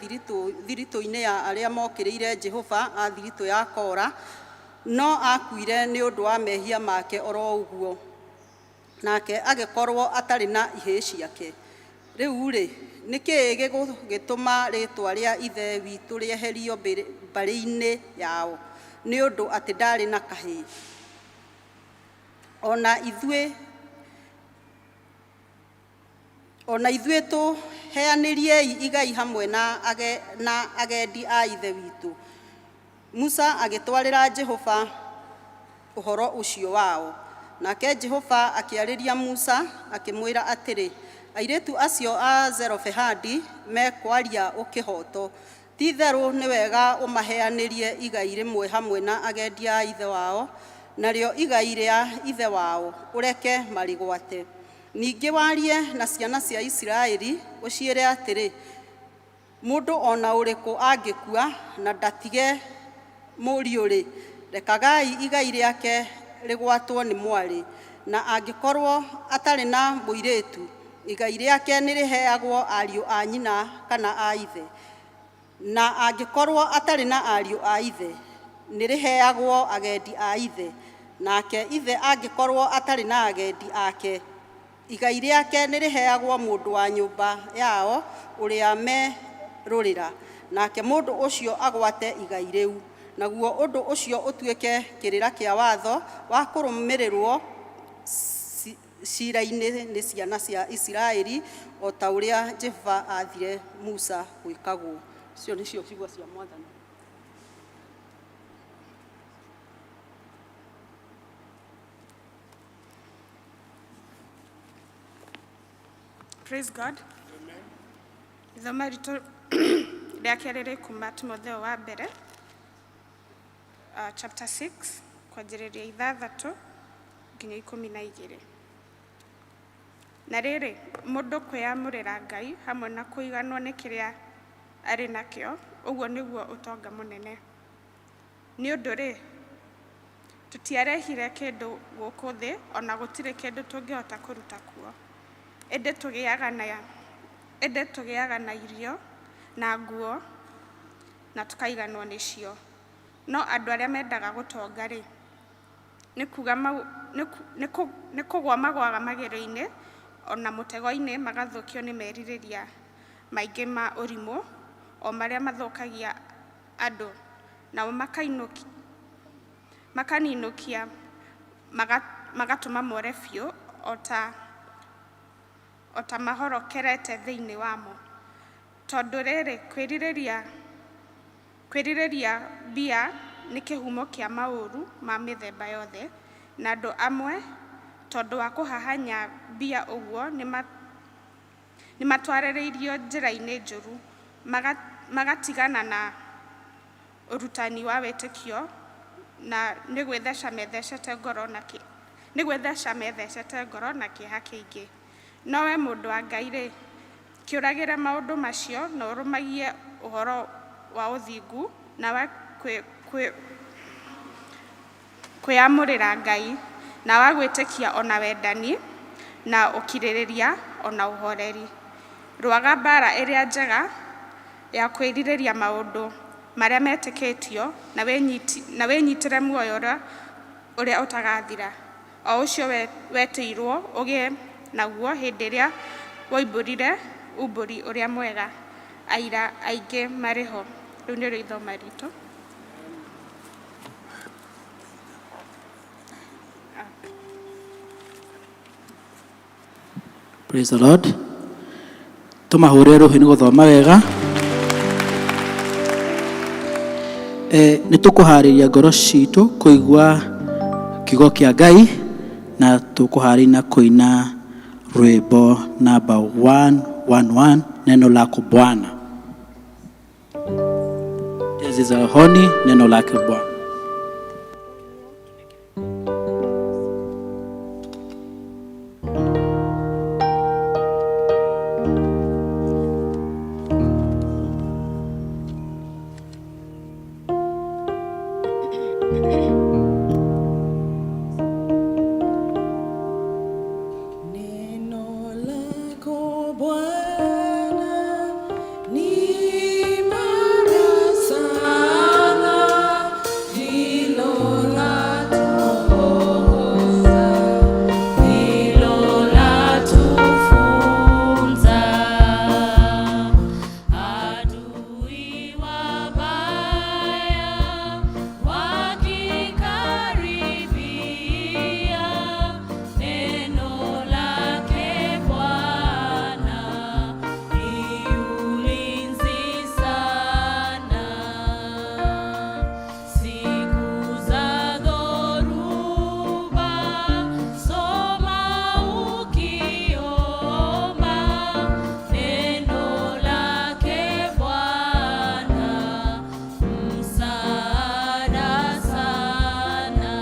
thiritũ-inĩ ya arĩa mookĩrĩire Jehova a thiritũ ya Kora, no aakuire nĩ ũndũ wa mehia make o ro ũguo, nake agĩkorũo atarĩ na ihĩĩ ciake. Rĩu-rĩ, nĩ kĩĩ gĩgũgĩtũma rĩĩtwa rĩa ithe witũ rĩeherio mbarĩ-inĩ yao, nĩ ũndũ atĩ ndaarĩ na kahĩĩ? O na ithuĩ tũheanĩriei igai hamwe na agendi a ithe witũ. Musa agĩtwarĩra Jehova ũhoro ũcio wao. Nake Jehova akĩarĩria Musa, akĩmwĩra atĩrĩ, Airĩtu acio a Zelofehadi mekwaria kĩhooto. Ti-itherũ nĩ wega ũmaheanĩrie igai rĩmwe hamwe na agendi a ithe wao, narĩo igai rĩa ithe wao ũreke marĩgwate. Ningĩ warie na ciana cia Isiraeli, ũciĩre atĩrĩ, Mũndũ o na ũrĩkũ angĩkua na ndatige mũriũ-rĩ, rekagai igai rĩake rĩgwatwo nĩ mwarĩ, na angĩkorũo atarĩ na mũirĩtu, igai rĩake nĩrĩheagwo ariũ a nyina kana a ithe, na angĩkorũo atarĩ na ariũ a ithe, nĩrĩheagwo agendi a ithe, nake ithe angĩkorũo atarĩ na agendi ake, igai rĩake nĩrĩheagwo mũndũ wa nyũmba yao ũrĩa merũrĩra, nake mũndũ ũcio agwate igai rĩu. Naguo ũndũ ũcio ũtuĩke kĩrĩra kĩa watho wa kũrũmĩrĩrũo cira-inĩ nĩ ciana cia Isiraeli, o ta ũrĩa Jehova aathire Musa gwĩkagwo. Icio nĩcio ciugo cia Mwathani. Praise God. Ithomo ritũ rĩa kerĩ rĩ kuma Timotheo wa mbere chapter 6 kwanjĩrĩria 6 nginya 12. Na rĩrĩ, mũndũ kwĩyamũrĩra Ngai hamwe na kũiganwo nĩ kĩrĩa arĩ nakĩo, ũguo nĩguo ũtonga mũnene. Nĩ ũndũ-rĩ, tũtiarehire kĩndũ gũkũ thĩ, o na gũtirĩ kĩndũ tũngĩhota kũruta kuo. Ĩndĩ tũgĩaga na, ĩndĩ tũgĩaga na irio na nguo na tũkaiganwo nĩcio. No andũ arĩa mendaga gũtonga-rĩ, nĩ kuga nĩ kũgũa magũaga magerio-inĩ o na mũtego-inĩ, magathũkio nĩ merirĩria maingĩ ma ũrimũ, o marĩa mathũkagia andũ, nao makaninũkia magatũma more biũ, o ta mahorokerete thĩinĩ wamo. Tondũ rĩrĩ, kwĩrirĩria mbia nĩ kĩhumo kĩa maũru ma mĩthemba yothe, na andũ amwe tondũ wa kũhahanya mbia ũguo nĩmatwarĩrĩirio njĩra-inĩ njũru, magatigana na ũrutani wa wĩtĩkio, na nĩ gwĩtheca methecete ngoro na nĩ gwĩtheca methecete ngoro na kĩeha kĩingĩ. No we mũndũ wa Ngai-rĩ, kĩũragĩre maũndũ macio na ũrũmagie ũhoro wa ũthingu na wa kwĩyamũrĩra Ngai, na wa gwĩtĩkia o na wendani, na ũkirĩrĩria o na ũhoreri. Rũaga mbaara ĩrĩa njega ya kwĩrirĩria maũndũ marĩa metĩkĩtio, na wĩnyitĩre muoyo ũrĩa ũtagathira, o ũcio wetĩirwo ũgĩe naguo hĩndĩ ĩrĩa woimbũrire umbũri ũrĩa mwega, aira aingĩ marĩ ho. Rĩu nĩrĩo ithoma ritũ. Praise the Lord. Tũmahũrĩre rũhĩ nĩ gũthoma wega. E, nĩ tũkũharĩria ngoro citũ kũigua kiugo kĩa Ngai na tũkũharĩria na kũina rwĩmbo namba 111 neno lako Bwana. Tenzi za rohoni, neno lake Bwana. Neno lako Bwana ni imara sana, ndilo latuongoza, ndilo latufunza. Adui wabaya wakikaribia, neno lake Bwana ni ulinzi sana. Siku za dhoruba, soma ukiomba, neno lake Bwana msaada sana.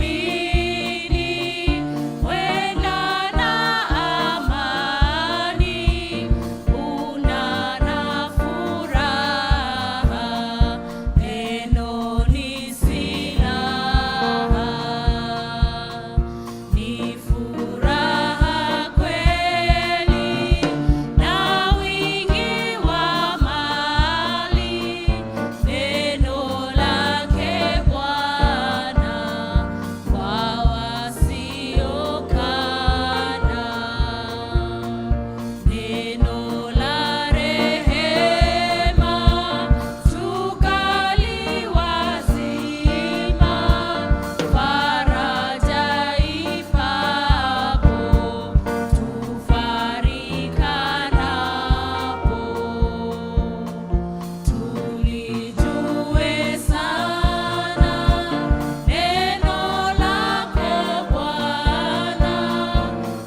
Ukiliamini wenda na amani, una na furaha, neno ni silaha, ni furaha kweli na wingi wa mali, neno lake Bwana kwa wasiokana, neno la rehema tukaliwazima, faraja ipapo tufarikanapo. Tulijue sana neno lako Bwana,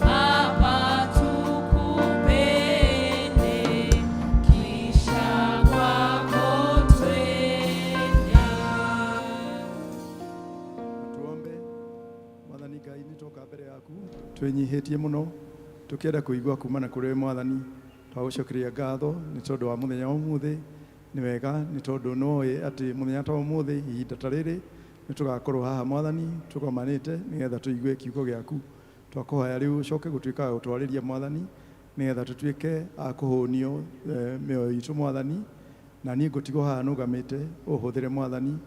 hapa tukupende, kisha kwako twende. Tuombe. Mwathani Ngai, nĩ twoka mbere yaku twĩnyihĩtie mũno tũkĩenda kũigua kumana kũrĩ we Mwathani. Twagũcokeria ngatho nĩ tondũ wa mũthenya wa ũmũthĩ. Nĩ wega nĩ tondũ nĩwoĩ atĩ mũthenya ta ũmũthĩ, ihinda ta rĩrĩ, nĩ tũgakorwo haha Mwathani tũgomanĩte nĩgetha tũigue kiugo gĩaku. Twakũhoya rĩu ũcoke gũtuĩka wa gũtwarĩria Mwathani, nĩgetha tũtuĩke a kũhũnio mĩoyo itũ Mwathani, na niĩ ngũtigwo haha nũgamĩte ũhũthĩre Mwathani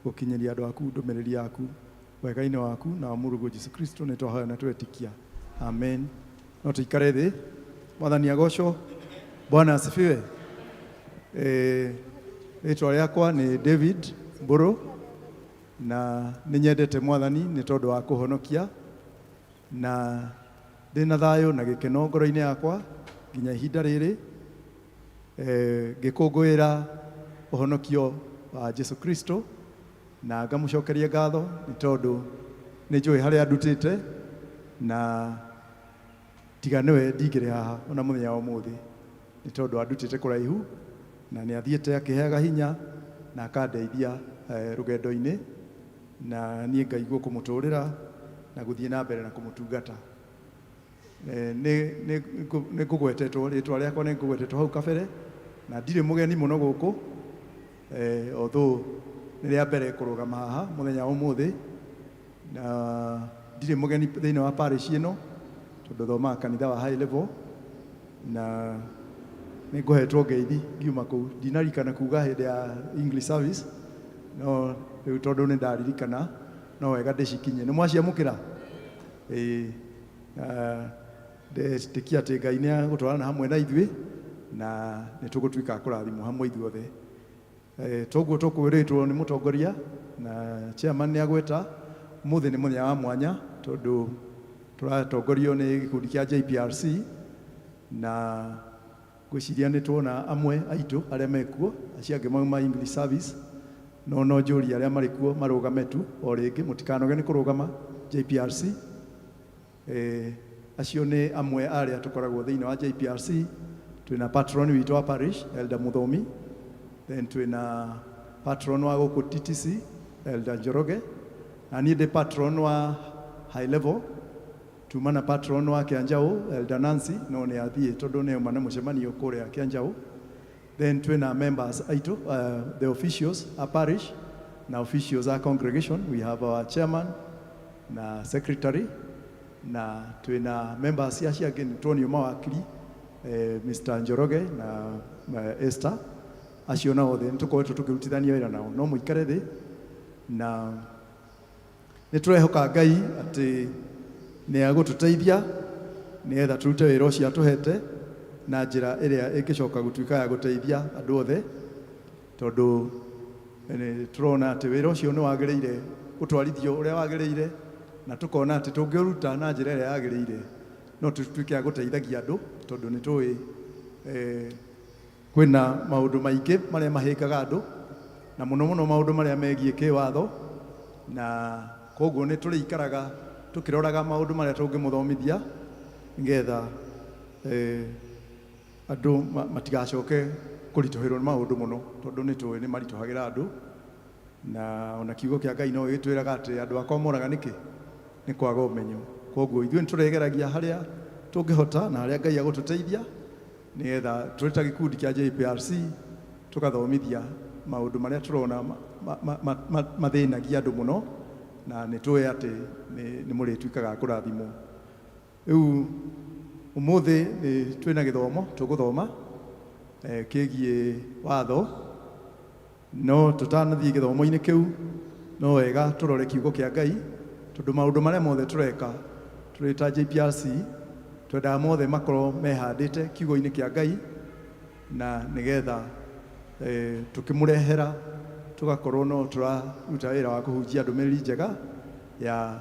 gũkinyĩria andũ aku ndũmĩrĩri yaku wega-inĩ waku na wa Mũrũguo Jesu Kristo nĩ twahoya na twetĩkia, amen. No tũikare thĩ. Mwathani agocwo. Bwana asifiwe. Rĩtwa rĩakwa nĩ David Mbũrũ na nĩ nyendete Mwathani nĩ tondũ wa kũhonokia, na ndĩna thayũ na gĩkeno ngoro-inĩ yakwa nginya ihinda rĩrĩ, ngĩkũngũĩra ũhonokio wa Jesu Kristo, na ngamũcokeria ngatho nĩ tondũ nĩ njũĩ harĩa ndutĩte, na tiga nĩwe ndingĩrĩ haha ona mũthenya wa ũmũthĩ, nĩ tondũ andutĩte kũraihu na nĩ athiĩte akĩheaga hinya na akandeithia rũgendo-inĩ, na niĩ ngaigua kũmũtũrĩra na gũthiĩ na mbere na kũmũtungata. Nĩ ngũgwetetwo, rĩtwa rĩakwa nĩ ngũgwetetwo hau kabere, na ndirĩ mũgeni mũno gũkũ, although nĩ rĩa mbere kũrũgama haha mũthenya wa ũmũthĩ, na ndirĩ mũgeni thĩinĩ wa parish ĩno tondũ thomaga kanitha wa high level, na nĩ ngũhetwo ngeithi ngiuma kũu. Ndinarikana kuga hĩndĩ ya English service, no rĩu tondũ nĩ ndaririkana no wega ndĩcikinyie. Nĩ mwaciamũkĩra? Ĩĩ. Ndetĩkia atĩ Ngai nĩ agũtwarana hamwe na ithuĩ na nĩ tũgũtuĩka a kũrathimwo hamwe ithuothe. Toguo tũkwĩrĩtwo nĩ mũtongoria na chairman nĩ agweta, ũmũthĩ nĩ mũthenya wa mwanya tondũ Tũratongorio nĩ gĩkundi kĩa JPRC na ngwĩciria nĩ tuona amwe aitũ arĩa mekuo, acio angĩ mauma English Service, no no njũrie arĩa marĩ kuo marũgame tu o rĩngĩ, mũtikanoge nĩ kũrũgama JPRC. Acio nĩ amwe arĩa tũkoragwo thĩinĩ wa JPRC. Twĩna patron witũ wa parish, Elder Muthomi, then twĩna patron wa gũkũ TTC, Elder Njoroge, na niĩ ndĩ patron wa high level. Tuma na patron wa Kianjau, Elder Nancy, no nĩ athiĩ tondũ nĩ auma na mũcemanio kũrĩa Kianjau. Then twĩna members aitũ, the officials a parish na officials a congregation. We have our chairman na secretary, na twĩna members acio angĩ nĩ tuonio mawakiri, Mr. Njoroge na Esther, acio nao othe nĩ tũkoretwo tũkĩrutithania wĩra nao. No mũikare thĩ, na nĩ tũrehoka Ngai atĩ nĩ agũtũteithia nĩgetha tũrute wĩra ũcio atũhete na njĩra ĩrĩa ĩngĩcoka gũtuĩka ya gũteithia andũ othe, tondũ nĩ tũrona atĩ wĩra ũcio nĩ wagĩrĩire gũtwarithio ũrĩa wagĩrĩire, na tũkona atĩ tũngĩũruta na njĩra ĩrĩa yagĩrĩire no tũtuĩke a gũteithagia andũ, tondũ nĩ tũĩ kwĩna maũndũ maingĩ marĩa mahĩngaga andũ, na mũno mũno maũndũ marĩa megiĩ kĩwatho, na koguo nĩ tũrĩikaraga tũkĩroraga maũndũ marĩa tũngĩmũthomithia nĩgetha andũ matigacoke kũritũhĩrwo nĩ maũndũ mũno, tondũ nĩ tũĩ nĩ maritũhagĩra andũ, na ona kiugo kĩa Ngai no gĩtwĩraga atĩ andũ akwa moraga nĩkĩ? Nĩ kwaga ũmenyo. Koguo ithuĩ nĩ tũrĩgeragia harĩa tũngĩhota na harĩa Ngai agũtũteithia nĩgetha tũrĩ ta gĩkundi kĩa JPRC tũgathomithia maũndũ marĩa tũrona mathĩnagia andũ mũno, na nĩ tũĩ atĩ nĩ mũrĩtuĩkaga a kũrathimwo. Rĩu ũmũthĩ nĩ twĩna gĩthomo tũgũthoma kĩgiĩ watho, no tũtanathiĩ gĩthomo-inĩ kĩu no wega tũrore kiugo kĩa Ngai, tondũ maũndũ marĩa mothe tũreka tũrĩ ta JPRC twendaga mothe makorwo mehandĩte kiugo-inĩ kĩa Ngai, na nĩgetha tũkĩmũrehera tũgakorwo no tũraruta wĩra wa kũhunjia ndũmĩrĩri njega ya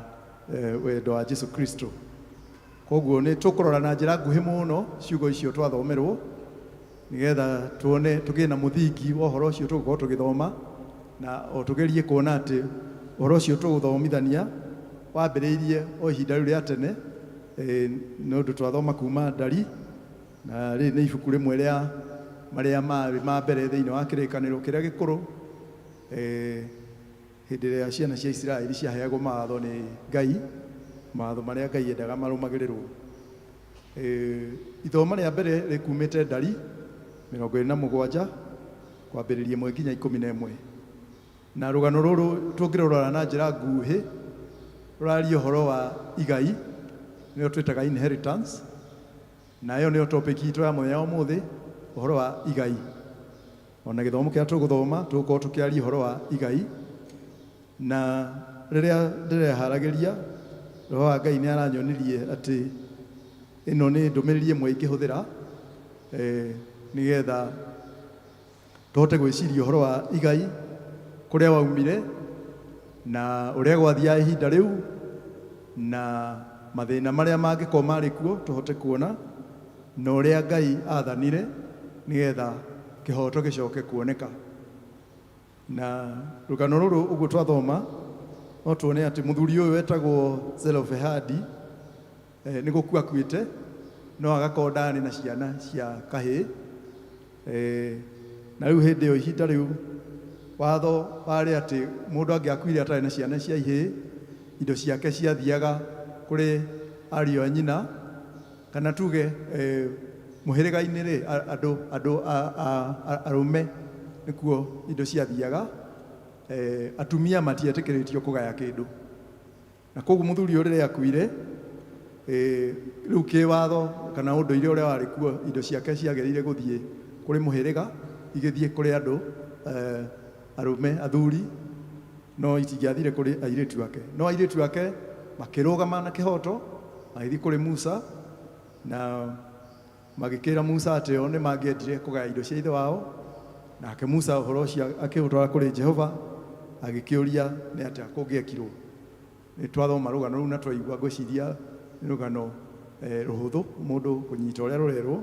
wendo wa Jesu Kristo. Koguo nĩ tũkũrora na njĩra nguhĩ mũno ciugo icio twathomerwo, nĩgetha tuone tũgĩe na mũthingi wa ũhoro ũcio tũgũkorwo tũgĩthoma, na o tũgerie kuona atĩ ũhoro ũcio tũgũthomithania wambĩrĩirie o ihinda rĩu rĩa tene, nĩ ũndũ twathoma kuma Ndari, na rĩrĩ nĩ ibuku rĩmwe rĩa marĩa marĩ ma mbere thĩinĩ wa kĩrĩkanĩro kĩrĩa gĩkũrũ, hĩndĩ ĩrĩa ciana cia Isiraeli ciaheagwo mawatho nĩ Ngai, mawatho marĩa Ngai endaga marũmagĩrĩrwo. Ithoma rĩa mbere rĩkumĩte Ndari 27 kwambĩrĩria 1 nginya 11, na rũgano rũrũ tũngĩrũrora na njĩra nguhĩ rũraria ũhoro wa igai, nĩyo twĩtaga inheritance, na ĩyo nĩyo topic itũ ya mũthenya wa ũmũthĩ, ũhoro wa igai. Ona gĩthomo kĩrĩa tũgũthoma tũgũkorwo tũkĩaria ũhoro wa igai, na rĩrĩa ndĩreharagĩria Roho wa Ngai nĩ aranyonirie atĩ ĩno nĩ ndũmĩrĩri ĩmwe ingĩhũthĩra nĩgetha tũhote gwĩciria ũhoro wa igai, kũrĩa waumire na ũrĩa gwathiaga ihinda rĩu, na mathĩna marĩa mangĩkorwo marĩ kuo tũhote kuona, na ũrĩa Ngai athanire nĩgetha kĩhoto gĩcoke kuoneka. Na rũgano rũrũ ũguo twathoma no tuone atĩ mũthuri ũyũ wetagwo Zelofehadi nĩ gũkua akuĩte, no agakorwo ndarĩ na ciana cia kahĩĩ, na rĩu hĩndĩ ĩyo ihinda rĩu watho warĩ atĩ mũndũ angĩakuire atarĩ na ciana cia ihĩĩ, indo ciake ciathiaga kũrĩ ariũ a nyina, kana tuge mũhĩrĩga-inĩ rĩ, andũ arũme nĩkuo indo ciathiaga, atumia matietĩkĩrĩtio kũgaya kĩndũ. Na koguo mũthuri ũyũ rĩrĩa akuire, rĩu kĩwatho kana ũndũire ũrĩa warĩ kuo, indo ciake ciagĩrĩire gũthiĩ kũrĩ mũhĩrĩga, igĩthiĩ kũrĩ andũ arũme athuri, no itingĩathire kũrĩ airĩtu ake. No airĩtu ake makĩrũgama na kĩhoto, magĩthiĩ kũrĩ Musa na magĩkĩra Musa atĩ o nĩ mangĩendire kũgaya indo cia ithe wao. Nake Musa ũhoro ũcio akĩũtwara kũrĩ Jehova, agĩkĩũria nĩ atĩa kũngĩekirwo. Nĩ twathoma rũgano rũu na twaigua, ngwĩciria Nĩ rũgano rũhũthũ mũndũ kũnyita ũrĩa rũrerwo.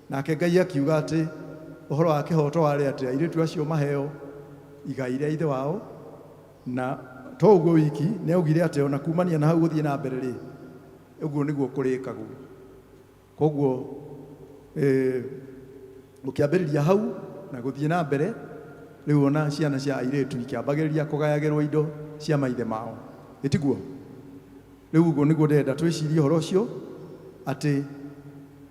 Nake Ngai akiuga atĩ ũhoro wa kĩhoto warĩ atĩ airĩtu acio maheo igai rĩa ithe wao, na to ũguo wiki, nĩ augire atĩ ona kumania na hau gũthiĩ na mbere rĩ, ũguo nĩguo kũrĩkagwo. Koguo gũkĩambĩrĩria hau na gũthiĩ na mbere, rĩu ona ciana cia airĩtu ikĩambagĩrĩria kũgayagĩrwo indo cia maithe mao. Ĩtiguo? Rĩu ũguo nĩguo ndĩrenda twĩcirie ũhoro ũcio, atĩ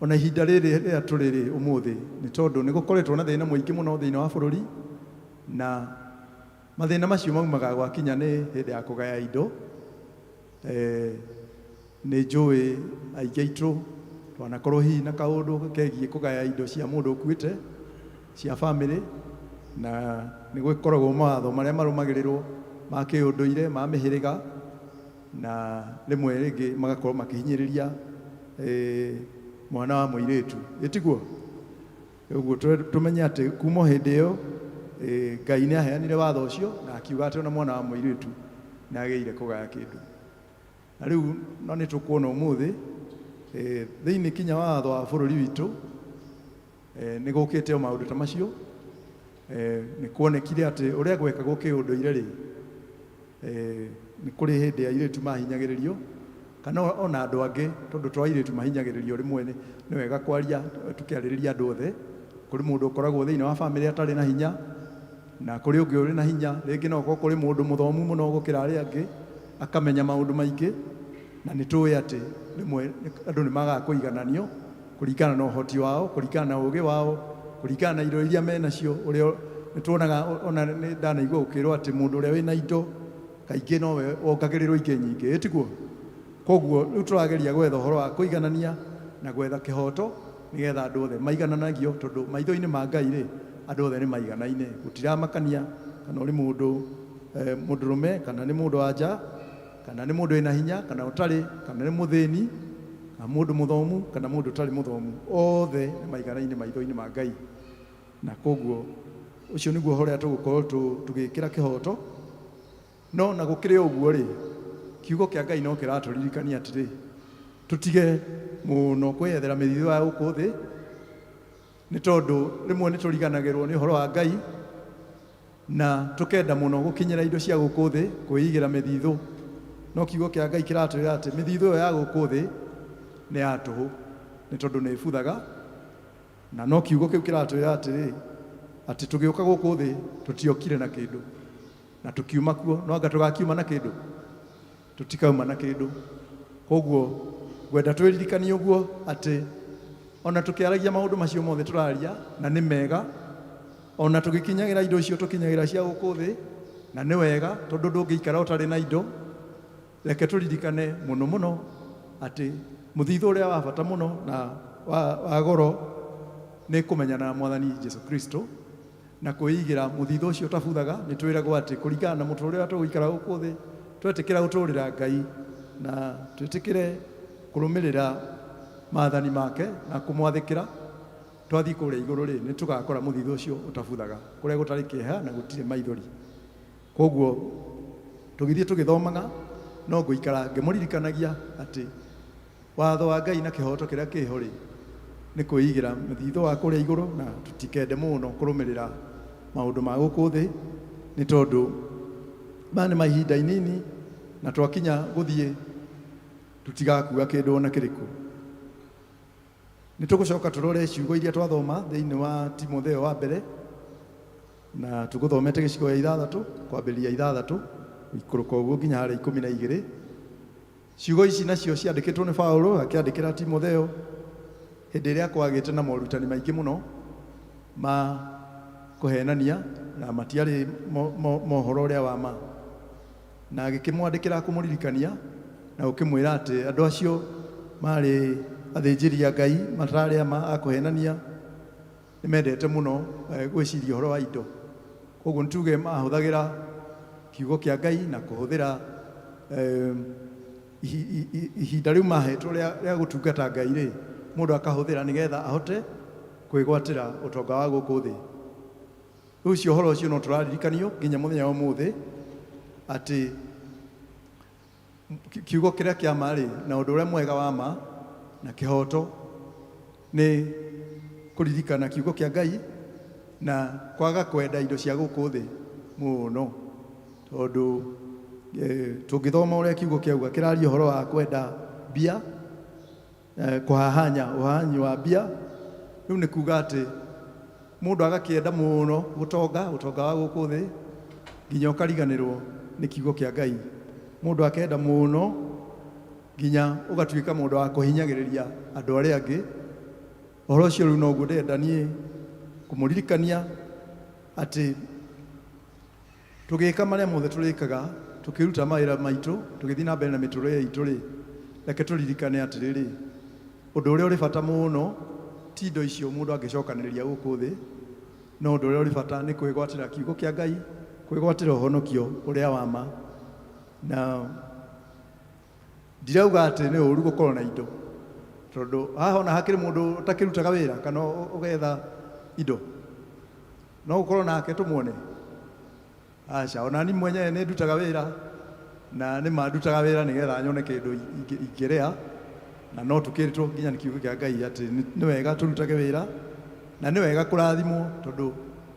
ona ihinda rĩrĩ rĩrĩa tũrĩ rĩ ũmũthĩ, nĩ tondũ nĩ gũkoretwo na thĩna mũingĩ mũno thĩinĩ wa bũrũri, na mathĩna macio maumaga gwakinya nĩ hĩndĩ ya kũgaya indo. Nĩ njũĩ aingĩ aitũ twanakorwo hihi na kaũndũ kegiĩ kũgaya indo cia mũndũ ũkuĩte cia bamĩrĩ, na nĩ gũkoragwo mawatho marĩa marũmagĩrĩrwo ma kĩũndũire, ma mĩhĩrĩga, na rĩmwe rĩngĩ magakorwo makĩhinyĩrĩria mwana wa mũirĩtu. Ĩtiguo? Ũguo tũmenye atĩ kuma hĩndĩ ĩyo Ngai nĩ aheanire watho ũcio na akiuga atĩ ona mwana wa mũirĩtu nĩ agĩrĩire kũgaya kĩndũ. Na rĩu no nĩ tũkuona ũmũthĩ thĩinĩ kinya wa watho wa bũrũri witũ nĩ gũkĩte o maũndũ ta macio. Nĩ kuonekire atĩ ũrĩa gwekagwo kĩũndũire rĩ, nĩ kũrĩ hĩndĩ airĩtu mahinyagĩrĩrio kana ona andũ angĩ, tondũ to airĩtu mahinyagĩrĩrio, rĩmwe nĩ wega kwaria tũkĩarĩrĩria andũ othe. Kũrĩ mũndũ ũkoragwo thĩinĩ wa bamĩrĩ atarĩ na hinya, na kũrĩ ũngĩ ũrĩ na hinya, rĩngĩ no ũkorwo kũrĩ mũndũ mũthomu mũno gũkĩra arĩa angĩ, akamenya maũndũ maingĩ, na nĩ tũĩ atĩ rĩmwe andũ nĩ magaga kũigananio kũringana na ũhoti wao, kũringana na ũgĩ wao, kũringana na indo iria menacio. Ũrĩa nĩ tuonaga, ona nĩ ndanaigua gũkĩrwo atĩ mũndũ ũrĩa wĩna indo kaingĩ nowe wongagĩrĩrwo ingĩ nyingĩ, ĩtiguo? Koguo rĩu tũrageria gwetha ũhoro wa kũiganania na gwetha kĩhoto nĩgetha andũ othe maigananagio, tondũ maitho-inĩ ma Ngai rĩ, andũ othe nĩ maiganaine. Gũtiramakania kana ũrĩ mũndũ mũndũrũme, kana nĩ mũndũ wa nja, kana nĩ mũndũ wĩna hinya kana ũtarĩ, kana nĩ mũthĩni, kana mũndũ mũthomu kana mũndũ ũtarĩ mũthomu, othe nĩ maiganaine maitho-inĩ ma Ngai. Na koguo ũcio nĩguo ũhoro ũrĩa tũgũkorwo tũgĩkĩra kĩhoto. No na gũkĩrĩ ũguo rĩ, kiugo kĩa Ngai no kĩratũririkania atĩrĩ, tũtige mũno kwĩyethera mĩthithũ ya gũkũ thĩ, nĩ tondũ rĩmwe nĩ tũriganagĩrwo nĩ ũhoro wa Ngai na tũkenda mũno gũkinyĩra indo cia gũkũ thĩ, kwĩigĩra mĩthithũ. No kiugo kĩa Ngai kĩratwĩra atĩ mĩthithũ ĩyo ya gũkũ thĩ nĩ ya tũhũ, nĩ tondũ nĩ ĩbuthaga. Na no kiugo kĩu kĩratwĩra atĩrĩ, atĩ tũgĩũka gũkũ thĩ tũtiokire na kĩndũ, na tũkiuma kuo no anga tũgakiuma na kĩndũ, tũtikauma na kĩndũ. Koguo ngwenda twĩririkanie ũguo atĩ ona tũkĩaragia maũndũ macio mothe tũraria na nĩ mega, ona tũgĩkinyagĩra indo icio tũkinyagĩra cia gũkũ thĩ na nĩ wega, tondũ ndũngĩikara ũtarĩ na indo. Reke tũririkane mũno mũno atĩ mũthithũ ũrĩa wa bata mũno na wa goro nĩ kũmenyana na Mwathani Jesu Kristo na kwĩigĩra mũthithũ ũcio ũtabuthaga. Nĩ twĩragwo atĩ kũringana na mũtũrĩre ũrĩa tũgũikara gũkũ thĩ, twetĩkĩra gũtũrĩra Ngai na twĩtĩkĩre kũrũmĩrĩra maathani make na kũmwathĩkĩra, twathiĩ kũrĩa igũrũ rĩ, nĩ tũgakora mũthithũ ũcio ũtabuthaga, kũrĩa gũtarĩ kĩeha na gũtirĩ maithori. Koguo tũgĩthiĩ tũgĩthomaga, no ngũikara ngĩmũririkanagia atĩ watho wa Ngai na kĩhoto kĩrĩa kĩho rĩ, nĩ kwĩigĩra mũthithũ wa kũrĩa igũrũ, na tũtikende mũno kũrũmĩrĩra maũndũ ma gũkũ thĩ, nĩ tondũ maya nĩ mahinda inini, na twakinya gũthiĩ tũtigakua kĩndũ ona kĩrĩkũ. Nĩ tũgũcoka tũrore ciugo iria twathoma thĩinĩ wa Timotheo wa mbere, na tũgũthomete gĩcigo gĩa 6 kwambĩrĩria 6 gũikũrũka ũguo nginya harĩa 12. Ciugo ici nacio ciandĩkĩtwo nĩ Paulo akĩandĩkĩra Timotheo hĩndĩ ĩrĩa kwagĩte na morutani maingĩ mũno ma kũhenania na matiarĩ mohoro ũrĩa wa ma, na agĩkĩmwandĩkĩra kũmũririkania na gũkĩmwĩra atĩ andũ acio marĩ athĩnjĩri a Ngai matarĩ ama a kũhenania, nĩ mendete mũno gwĩciria ũhoro wa indo. Koguo nĩ tuge mahũthagĩra kiugo kĩa Ngai na kũhũthĩra ihinda rĩu mahetwo rĩa gũtungata Ngai rĩ, mũndũ akahũthĩra nĩgetha ahote kwĩgwatĩra ũtonga wa gũkũ thĩ. Rĩu ũcio ũhoro ũcio no tũraririkanio nginya mũthenya wa ũmũthĩ atĩ Kiugo kĩrĩa kĩa ma rĩ, na ũndũ ũrĩa mwega wa ma na kĩhoto nĩ kũririkana kiugo kĩa Ngai na kwaga kwenda indo cia gũkũ thĩ mũno, tondũ tũngĩthoma ũrĩa kiugo kĩauga kĩraria ũhoro wa kwenda mbia, kũhahanya ũhahanyi wa mbia. Rĩu nĩ kuga atĩ mũndũ agakĩenda mũno gũtonga ũtonga wa gũkũ thĩ nginya ũkariganĩrwo nĩ kiugo kĩa Ngai. Mũndũ akenda mũno nginya ũgatuĩka mũndũ wa kũhinyagĩrĩria andũ arĩa angĩ. Ũhoro ũcio rĩu noguo ndĩrenda niĩ kũmũririkania atĩ tũgĩka marĩa mothe tũrĩkaga, tũkĩruta mawĩra maitũ, tũgĩthiĩ na mbere na mĩtũrĩre itũ rĩ, reke tũririkane atĩrĩrĩ, ũndũ ũrĩa ũrĩ bata mũno ti indo icio mũndũ angĩcokanĩrĩria gũkũ thĩ, no ũndũ ũrĩa ũrĩ bata nĩ kwĩgwatĩra kiugo kĩa Ngai, kwĩgwatĩra ũhonokio ũrĩa wa ma. Na ndirauga atĩ nĩ ũru gũkorwo na indo, tondũ haha ona hakĩrĩ mũndũ ũtakĩrutaga wĩra kana ũgetha indo, no gũkorwo nake tũmuone. Aca, ona niĩ mwenyewe nĩ ndutaga wĩra, na nĩ ma ndutaga wĩra nĩgetha nyone kĩndũ ingĩrĩa, na no tũkĩrĩtwo nginya nĩ kiugo kĩa Ngai atĩ nĩ wega tũrutage wĩra, na nĩ wega kũrathimwo, tondũ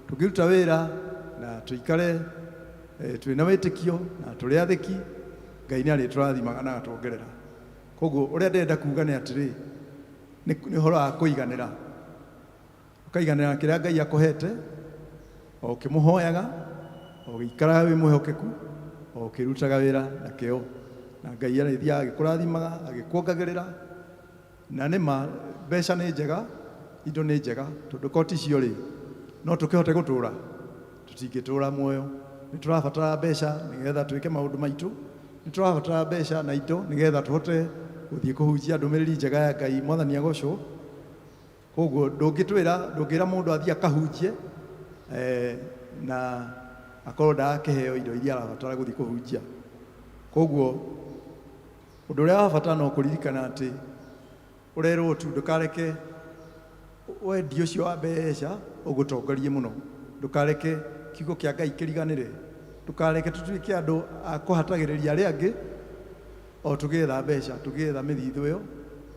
tũngĩruta wĩra na tũikare twĩna wĩtĩkio na tũrĩ athĩki, Ngai nĩ arĩtũrathimaga na agatuongerera. Koguo ũrĩa ndĩrenda kuga nĩ atĩrĩ, nĩ ũhoro wa kũiganĩra, ũkaiganĩra na kĩrĩa Ngai akũhete, o ũkĩmũhoyaga, o ũgĩikaraga wĩ mwĩhokeku, o ũkĩrutaga wĩra na kĩo, na Ngai arĩthiaga agĩkũrathimaga, agĩkuongagĩrĩra. Na nĩ ma mbeca nĩ njega, indo nĩ njega, tondũ korwo ti cio rĩ, no tũkĩhote gũtũra? Tũtingĩtũra muoyo. Nĩ tũrabatara mbeca nĩgetha twĩke maũndũ maitũ, nĩ tũrabatara mbeca na indo nĩgetha tũhote gũthiĩ kũhunjia ndũmĩrĩri njega ya Ngai. Mwathani agocwo. Koguo ndũngĩtwĩra, ndũngĩra mũndũ athiĩ akahunjie na akorwo ndarakĩheo indo iria arabatara gũthiĩ kũhunjia. Koguo ũndũ ũrĩa wa bata no kũririkana atĩ ũrerwo tu ndũkareke wendi ũcio wa mbeca ũgũtongorie mũno, ndũkareke kiugo kĩa Ngai kĩriganĩre, ndũkareke tũtuĩke andũ a kũhatagĩrĩria arĩa angĩ o tũgĩetha mbeca, tũgĩetha mĩthithũ ĩyo,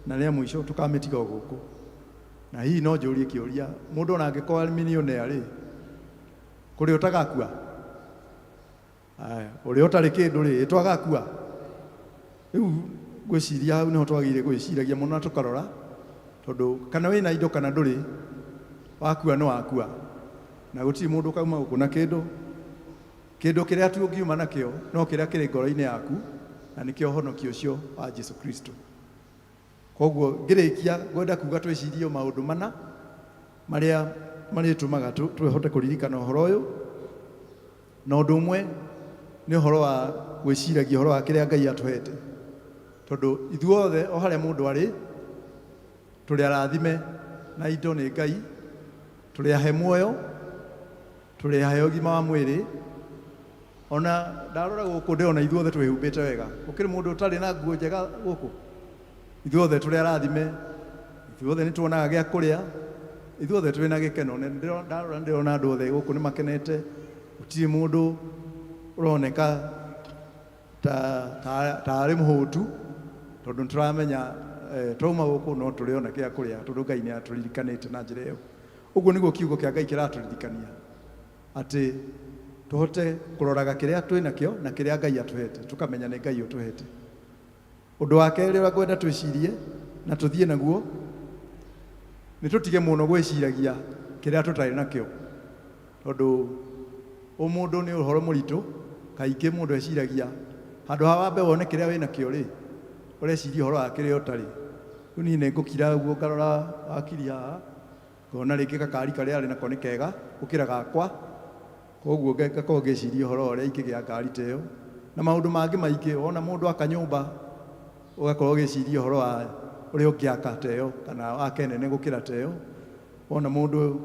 na rĩa mũico tũkamĩtiga o gũkũ. Na hihi no njũrie kĩũria, mũndũ ona angĩkorwo arĩ millionaire rĩ, kũrĩ ũtagakua? Aya, ũrĩa ũtarĩ kĩndũ rĩ, ĩtwagakua? Rĩu ngwĩciria hau nĩho twagĩrĩire gwĩciragia mũno na tũkarora, tondũ kana wĩna indo kana ndũrĩ, wakua nĩ wakua, na gũtirĩ mũndũ ũkauma gũkũ na kĩndũ. Kĩndũ kĩrĩa tu ũngiuma nakĩo no kĩrĩa kĩrĩ ngoro-inĩ yaku, na nĩkĩo ũhonokio ũcio wa Jesu Kristo. Koguo ngĩrĩkia ngwenda kuga twĩcirie maũndũ mana marĩa marĩtũmaga tũhote kũririkana ũhoro ũyũ. Na ũndũ ũmwe nĩ ũhoro wa gwĩciragia ũhoro wa kĩrĩa Ngai atũhete, tondũ ithuothe o harĩa mũndũ arĩ tũrĩ arathime na indo nĩ Ngai, tũrĩ ahe muoyo, tũrĩ ahe ũgima wa mwĩrĩ. Ona ndarora gũkũ ndĩrona ithuothe twĩhumbĩte wega, gũkĩrĩ mũndũ ũtarĩ na nguo njega gũkũ? Ithuothe tũrĩ arathime, ithuothe nĩ tuonaga gĩa kũrĩa, ithuothe twĩna gĩkeno. Ndarora ndĩrona andũ othe gũkũ nĩ makenete, gũtirĩ mũndũ ũroneka ta arĩ mũhũtu, tondũ nĩ tũramenya twauma gũkũ no tũrĩona kĩa kũrĩa, tondũ Ngai nĩ atũririkanĩte na njĩra ĩyo. Ũguo nĩguo kiugo kĩa Ngai kĩratũririkania, atĩ tũhote kũroraga kĩrĩa twĩ nakĩo na kĩrĩa Ngai atũhete, tũkamenya nĩ Ngai ũtũhete. Ũndũ wa kerĩ ũrĩa ngwenda twĩcirie na tũthiĩ naguo, nĩ tũtige mũno gwĩciragia kĩrĩa tũtarĩ nakĩo, tondũ ũmũndũ nĩ ũhoro mũritũ. Kaingĩ mũndũ eciragia handũ ha wambe wone kĩrĩa wĩ nakĩo rĩ, ũreciria ũhoro wa kĩrĩa ũtarĩ. Rĩu niĩ nĩ ngũkira ũguo ngarora wakiri haha, ngona rĩngĩ gakari karĩa arĩ nako nĩ kega gũkĩra gakwa, koguo ngakorwo ngĩciria ũhoro wa ũrĩa ingĩgĩa ngari ta ĩyo na maũndũ mangĩ maingĩ. Wona mũndũ aka nyũmba, ũgakorwo ũgĩciria ũhoro wa ũrĩa ũngĩaka ta ĩyo kana wake nene gũkĩra ta ĩyo. Wona mũndũ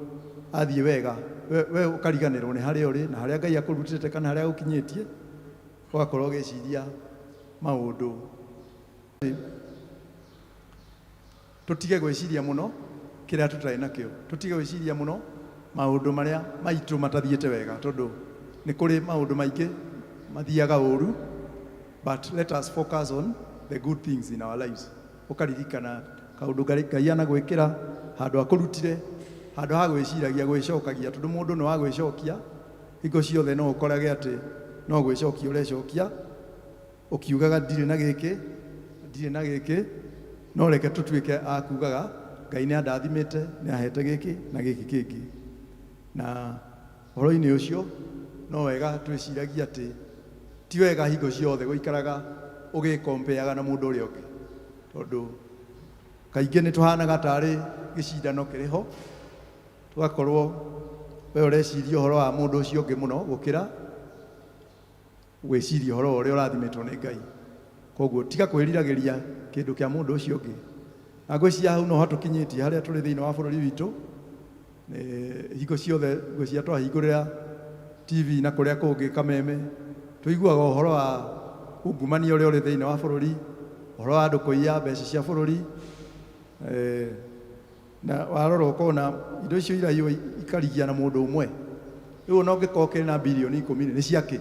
athiĩ wega, we ũkariganĩrwo nĩ harĩa ũrĩ na harĩa Ngai akũrutĩte kana harĩa agũkinyĩtie, ũgakorwo ũgĩciria maũndũ. Tũtige gwĩciria mũno kĩrĩa tũtarĩ nakĩo, tũtige gwĩciria mũno maũndũ marĩa maitũ matathiĩte wega, tondũ nĩ kũrĩ maũndũ maingĩ mathiaga ũru. But let us focus on the good things in our lives. Ũkaririkana kaũndũ Ngai anagwĩkĩra, handũ akũrutire, handũ ha gwĩciragia gwĩcokagia, tondũ mũndũ nĩ wa gwĩcokia, hingo ciothe no ũkorage atĩ no gwĩcokia ũrecokia, ũkiugaga ndirĩ na gĩkĩ, ndirĩ na gĩkĩ, no reke tũtuĩke a kugaga Ngai nĩ andathimĩte, nĩ ahete gĩkĩ na gĩkĩ kĩngĩ. Na ũhoro-inĩ ũcio no wega twĩciragie atĩ ti wega hingo ciothe gũikaraga ũgĩkompeaga na mũndũ ũrĩa ũngĩ, tondũ kaingĩ nĩ tũhanaga tarĩ gĩcindano kĩrĩ ho, tũgakorwo we ũreciria ũhoro wa mũndũ ũcio ũngĩ mũno gũkĩra gwĩciria ũhoro wa ũrĩa ũrathimĩtwo nĩ Ngai. Koguo tiga kwĩriragĩria kĩndũ kĩa mũndũ ũcio ũngĩ. Na ngwĩciria hau no hatũkinyĩtie harĩa tũrĩ thĩinĩ wa bũrũri witũ. Hingo ciothe ngwĩciria twahingũrĩra TV na kũrĩa kũngĩ kameme, tũiguaga ũhoro wa ungumania ũrĩa ũrĩ thĩinĩ wa bũrũri, ũhoro wa andũ kũiya mbeca cia bũrũri, na warora ũkona indo icio iraiywo ikarigia na mũndũ ũmwe. Rĩu ona ũngĩkorwo ũkĩrĩ na birioni 10 nĩ ciakĩ?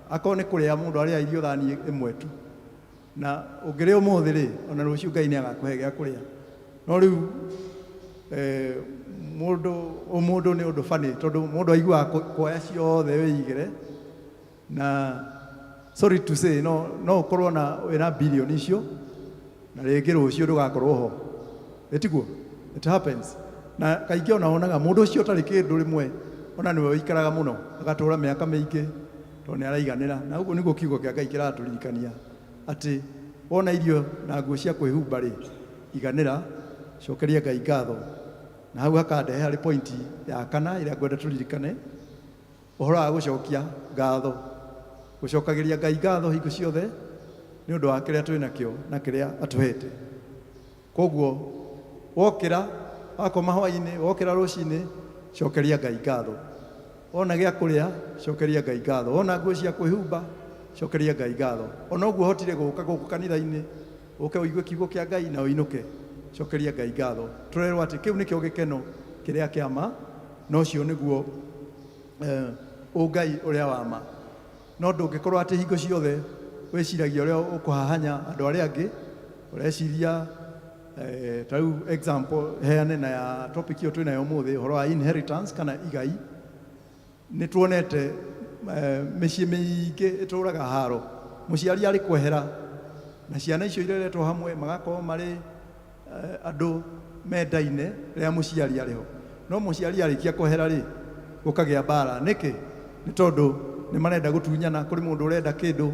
Akorwo nĩ kũrĩa mũndũ arĩa irio thani ĩmwe tu, na ũngĩrĩa ũmũthĩ rĩ, ona rũciũ Ngai nĩ agakũhe gĩa kũrĩa. No rĩu mũndũ ũmũndũ nĩ ũndũ funny, tondũ mũndũ aiguaga kuoya ciothe wĩigĩre, na sorry to say, no ũkorwo na wĩna birioni icio na rĩngĩ rũciũ ndũgakorwo ho. Ĩtiguo? It happens. Na kaingĩ ona wonaga mũndũ ũcio ũtarĩ kĩndũ rĩmwe ona nĩwe ũikaraga mũno, agatũra mĩaka mĩingĩ tondũ nĩ araiganĩra. Na ũguo nĩguo kiugo kĩa Ngai kĩratũririkania atĩ wona irio na nguo cia kwĩhumba rĩ, iganĩra, cokeria Ngai ngatho. Na hau hakandehe harĩ pointi ya kana ĩrĩa ngwenda tũririkane, ũhoro wa gũcokia ngatho. Gũcokagĩria Ngai ngatho hingo ciothe nĩ ũndũ wa kĩrĩa twĩ nakĩo na kĩrĩa atũhete. Koguo wokĩra wakoma hwaĩ-inĩ, wokĩra rũcinĩ, cokeria Ngai ngatho. Wona gĩa kũrĩa, cokeria Ngai ngatho. Wona nguo cia kwĩhumba, cokeria Ngai ngatho. Ona ũguo ũhotire gũka gũkũ kanitha-inĩ, ũke ũigue kiugo kĩa Ngai na ũinũke, cokeria Ngai ngatho. Tũrerwo atĩ kĩu nĩkĩo gĩkeno kĩrĩa kĩa ma, na ũcio nĩguo ũngai ũrĩa wa ma. No ndũngĩkorwo atĩ hingo ciothe wĩciragia ũrĩa ũkũhahanya andũ arĩa angĩ, ũreciria ta rĩu example heane na ya topic ĩyo twĩnayo ũmũthĩ, ũhoro wa inheritance kana igai. Nĩ tuonete mĩciĩ mĩingĩ ĩtũraga haro, mũciari arĩ kwehera na ciana icio ireretwo hamwe magakorwo marĩ andũ mendaine rĩrĩa mũciari arĩ ho. No mũciari arĩkia kwehera rĩ, gũkagĩa mbara. Nĩkĩ? Nĩ tondũ nĩ marenda gũtunyana, kũrĩ mũndũ ũrenda kĩndũ